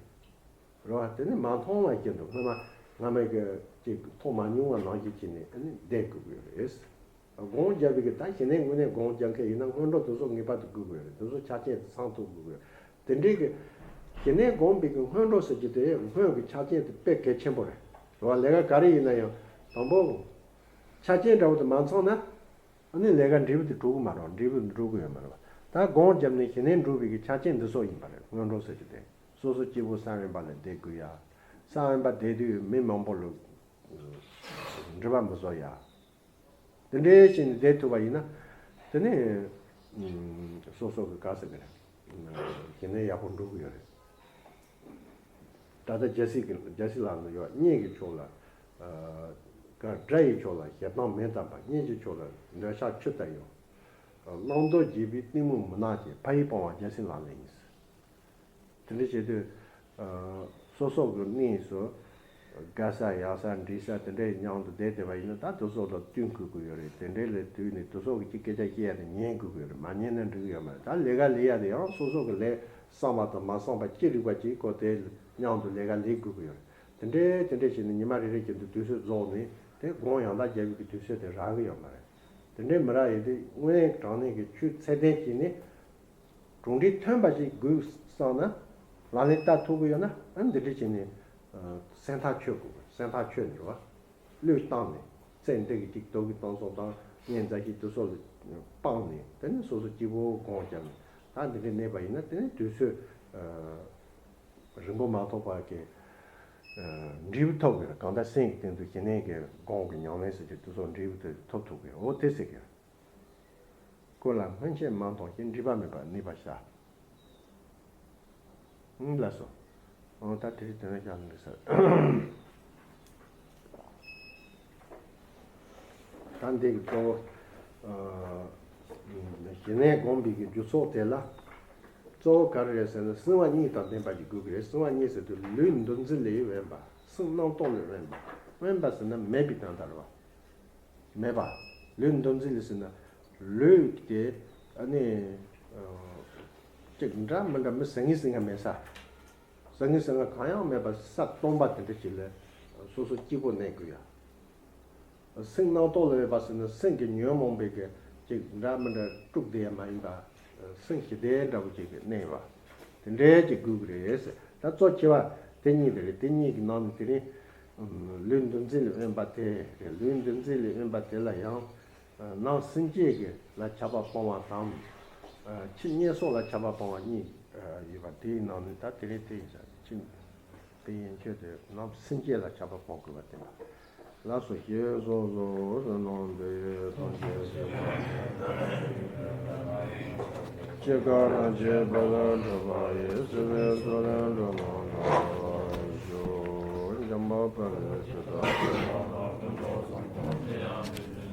རེད་བ། དེ་ནི་མ་མཐོང་བ་ཅན་དུ་སྔ་མ་སྔ་མའི་གི་ཅིག་མཐོང་མ་མྱོང་བ་ནང་བཞིན་བྱས་ནས་ཨ་ནི་བསྡད་དགོས་ཀྱི་རེད། སྒོམ་རྒྱབ་པའི་གི་ད་ཞི་གནས་དངོས་གནས་སྒོམ་རྒྱབ་མཁན་ཡིན་ན་སྔོན་འགྲོ་དེ་ཚོ་ངེས་པར་དུ་དགོས་ཀྱི་རེད། དེ་ཚོ་ཆ་རྐྱེན་དེ་ཚང་ཐུབ་དགོས་ཀྱི་རེད། དེ་འདྲའི་གི་ཞི་གནས་སྒོམ་པའི་གི་སྔོན་འགྲོ་ཟེར་རྒྱུ་དེ་སྔོན་གྱི་ཆ་རྐྱེན་དེ་དཔེ་གལ་ཆེན་པོ་རེད། རེད་བ། ལས་ཀ་ག་རེ་ཡིན་ན་ཡང་དང་པོ་ཆ་རྐྱེན་འདྲ་བོ་དེ་མ་ཚང་ན། ཨ་ནི་ལས་ཀ་འབྲས་བུ་དེ་འགྲུབ་ཀྱི་མ་རེད། འབྲས་བུ་འགྲུབ་ཀྱི་ཡོད་མ་རེད་བ། ད་སྒོམ་བརྒྱབ་ནས་ཞི་གནས་འགྲུབ་པའི་གི་ཆ་རྐྱེན་འདི་ཚོ་ཡིན་པ་རེད། སྔོན་འགྲོ་ཟེར་རྒྱུ་དེ། སོ་སོ་སྐྱིད་པོ་ས་བོན་པ་ལ་བསྡད་དགོས་ཡ། ས་བོན་པ་བསྡད་དུས་མི་མང་པོ་ལ་འགྲིག་པ་མི་བཟོ་ཡ། དེ་འདྲའི་བྱས་ནས་བསྡད་ཐུབ་པ་ཡིན་ན། དེ་ནི་སོ་སོ་གི་ག་ཟེར་གི་རེད། ཞི་གནས་ཡག་པོ་འགྲུབ་ཀྱི་ཡོད་རེད། ད་ལྟ་རྒྱལ་སྲས་ཀྱི་རྒྱལ་སྲས་ལག་ན་ཡོད། གཉེན་གྱི་ཕྱོགས་ལ། ཨ། ག་དགྲ་ཡི་ཕྱོགས་ལ་ཞེ་སྡང་མེད་དམ་པ། གཉེན་གྱི་ཕྱོགས་ལ་འདོད་ཆགས་ཆུ་ལྟར་ཡང་། བླང་དོར་བགྱིས་པའི་གཏི་མུག་མུན་ནག་ཅན། ཕ་ཡིས་སྤོང་བ་རྒྱལ་སྲས་ལག་ལེན་ཡིན། དེ་འདྲ་བྱེད་དུས། ཨ། སོ་སོ་གི་གནས་སུ་དགའ་ས་ཡག་ས་འགྲིག་ས་དེ་འདྲའི་མཉམ་དུ་བསྡད་བསྡད་པ་ཡིན་ན། ད་དེ་ཚོ་ལ་བསྟུན་དགོས་ཀྱི་ཡོད་རེད། དེ་འདྲའི་ལས་དུས་ནས་དེ་ཚོ་གི་ཅིག་སྐད་ཆ་བཤད་ཡ་དེ་ཉན་དགོས་ཀྱི་ཡོད་རེད། མ་ཉན་ན་འགྲིག་གི་ཡོད་མ་རེད། ད་ལས་ཀ་ལས་ཡ་དེ་ཡང་སོ་སོ་གི་ལས་བསམ་པ་དང་མ་བསམ་པ་ཅི་རིགས་པ་ཅིག་གོ། དེ་མཉམ་དུ་ལས་ཀ་ལས་དགོས་ཀྱི་ཡོད་རེད། དེ་འདྲའི་དེ་འདྲའི་བྱས་ནས་ཉི་མ་རེ་རེ་བཞིན་དུ་དུས་ཚོད་རྫོགས་ནས་དེ་སྒོམ་ཡང་དག་རྒྱབ་ཡག་གི་དུས་ཚོད་དེ་རག་གི་ཡོད་མ་རེད། དེ་འདྲའི་མི་རག་ཡོད་དུས་དངོས་གནས་དྲང་གནས་ཀྱི་ཆོས་ཚད་ལྡན་བྱས་ནས། གྲུབ་འབྲས་ཐོན་པ་ཞིག་དགོས་བསམ་ན། ལག་ལེན་བསྟར་ཐུབ་ཀྱི་ཡོད་ན། ཨ། འདི་འདྲ་བྱས་ནས། ཨ། སེམས་ཐག་ཆོད་དགོས། སེམས་ཐག་ཆོད་ནས་རེད་བ། བློས་བཏང་ནས། ཚེ་འདི་གི་ཅིག་དོགས་ཀྱི་གཏོང་ཚོགས་དང་ཉེན་མཛའ་བཤེས་དེ་ཚོ་ལ་སྤངས་ནས། དེ་ནས་སོ་སོ་སྐྱིད་པོ་སྒོམ་བརྒྱབ་ནས། ད་འདི་འདྲ་གནས་པ་ཡིན་ན། དེ་ནས་དུས་ཚོད། ཨ། རིང་པོ་མ་ཐོགས་པ་གི། ཨ། འབྲས་བུ་ཐོབ་ཀྱི་རེད། གང་ལྟར་སེམས་ཀྱི་སྟེང་དུ་ཞི་གནས་ཀྱི་སྒོམ་གྱི་ཉམས་ལེན་ཟེར་རྒྱུ་དེ་ཚོ་འབྲས་བུ་དེ་ཐོབ་ཐུབ་ཀྱི་རེད། འོ་དེ་ཟེར་གྱི་རེད། ཀུན་ལ་སྔོན་ཆད་མ་མཐོང་ཞིང་། འདྲིས་པ་མེད་པར་གནས་པར་བྱ། ཨང་། ལགས་སོ། ཨང་། ད་དེ་རིང་དེ་ནས་བཞག་ནས་ཟེར། ད་འདི་གི་གཙོ་བོ། ཨ། ཞི་གནས་སྒོམ་པའི་གི་རྒྱུ་ཚོགས་དེ་ལ། གཙོ་བོ་ག་རེ་རེད་ཟེར་ན། སྲིད་པ་གཉིས་དང་ལྡན་པ་ཞིག་དགོས་ཀྱི་རེད། སྲིད་པ་གཉིས་ཟེར་དུས་ལུས་འདུ་འཛི་ལས་དབེན་པ། སེམས་རྣམ་རྟོག་ལས་དབེན་པ། དབེན་པ་ཟེར་ན་མེད་པའི་དོན་དག་རེད་བ། མེད་པ། ལུས་འདུ་འཛི་ལས་ཟེར་ན། ལུས་དེ་ཨ་ནི། ཨ། ཅིག་འདྲ་མི་འདྲ་མི་ཟ་ངེ་ཟིང་ངེ་མེད་ས། ཟ་ངེ་ཟིང་ངེ་གང་ཡང་མེད་པ་ས་སྟོང་པ་དེ་འདྲ་ཞིག་ལ་སོ་སོ་སྐྱིད་པོ་གནས་དགོས་ཡ། སེམས་རྣམ་རྟོག་ལས་དབེན་པ་ཟེར་ན། སེམས་ཀྱི་ཉོན་མོངས་པའི་གི་ཅིག་འདྲ་མི་འདྲ་དཀྲུགས་བསྡད་ཡ་མ་ཡིན་པ། སེམས་ཞི་བདེ་འདྲ་བོ་ཅིག་གི་གནས་པ། དེ་འདྲའི་ཅིག་དགོས་ཀྱི་རེད་ཟེར། ད་གཙོ་ཆེ་བ་དེ་གཉིས་དེ་རེད། དེ་གཉིས་ཀྱི་ནང་ནས་དེ་རིང་ལུས་འདུ་འཛི་ལས་དབེན་པ་དེ་རེད། ལུས་འདུ་འཛི་ལས་དབེན་པ་དེ་ལ་ཡང་། ནང་སེམས་བསྐྱེད་ཀྱི་ལ་ཆགས་པ་སྤོང་བ་དང་། ཕྱི་ཉེས་གསོག་ལ་ཆགས་པ་སྤོང་བ་གཉིས་ཡོད་པ། དེའི་ནང་ནས་ད་དེ་རིང་དེ་ཡིན་ས་རེད། ཕྱི་དེ་ཡན་ཆད་དེ་ནང་སེམས་བསྐྱེད་ལ་ཆགས་པ་སྤོང་དགོས་པ་དེ་ལ། ལགས་སོ། ཞེས་གསུངས་སོ། ཟེར་ནང་དུ་ཡོད་དང་བཅས་སུ། སྐྱེ་རྒ་ན་འཆིའི་རྦ་ཀློང་འཁྲུགས་པ་ཡི། སྲིད་པའི་མཚོ་ལས་འགྲོ་བ་སྒྲོལ་བར་ཤོག། འཇམ་དཔལ་དཔའ་བོས་ཇི་ལྟར་མཁྱེན་པ།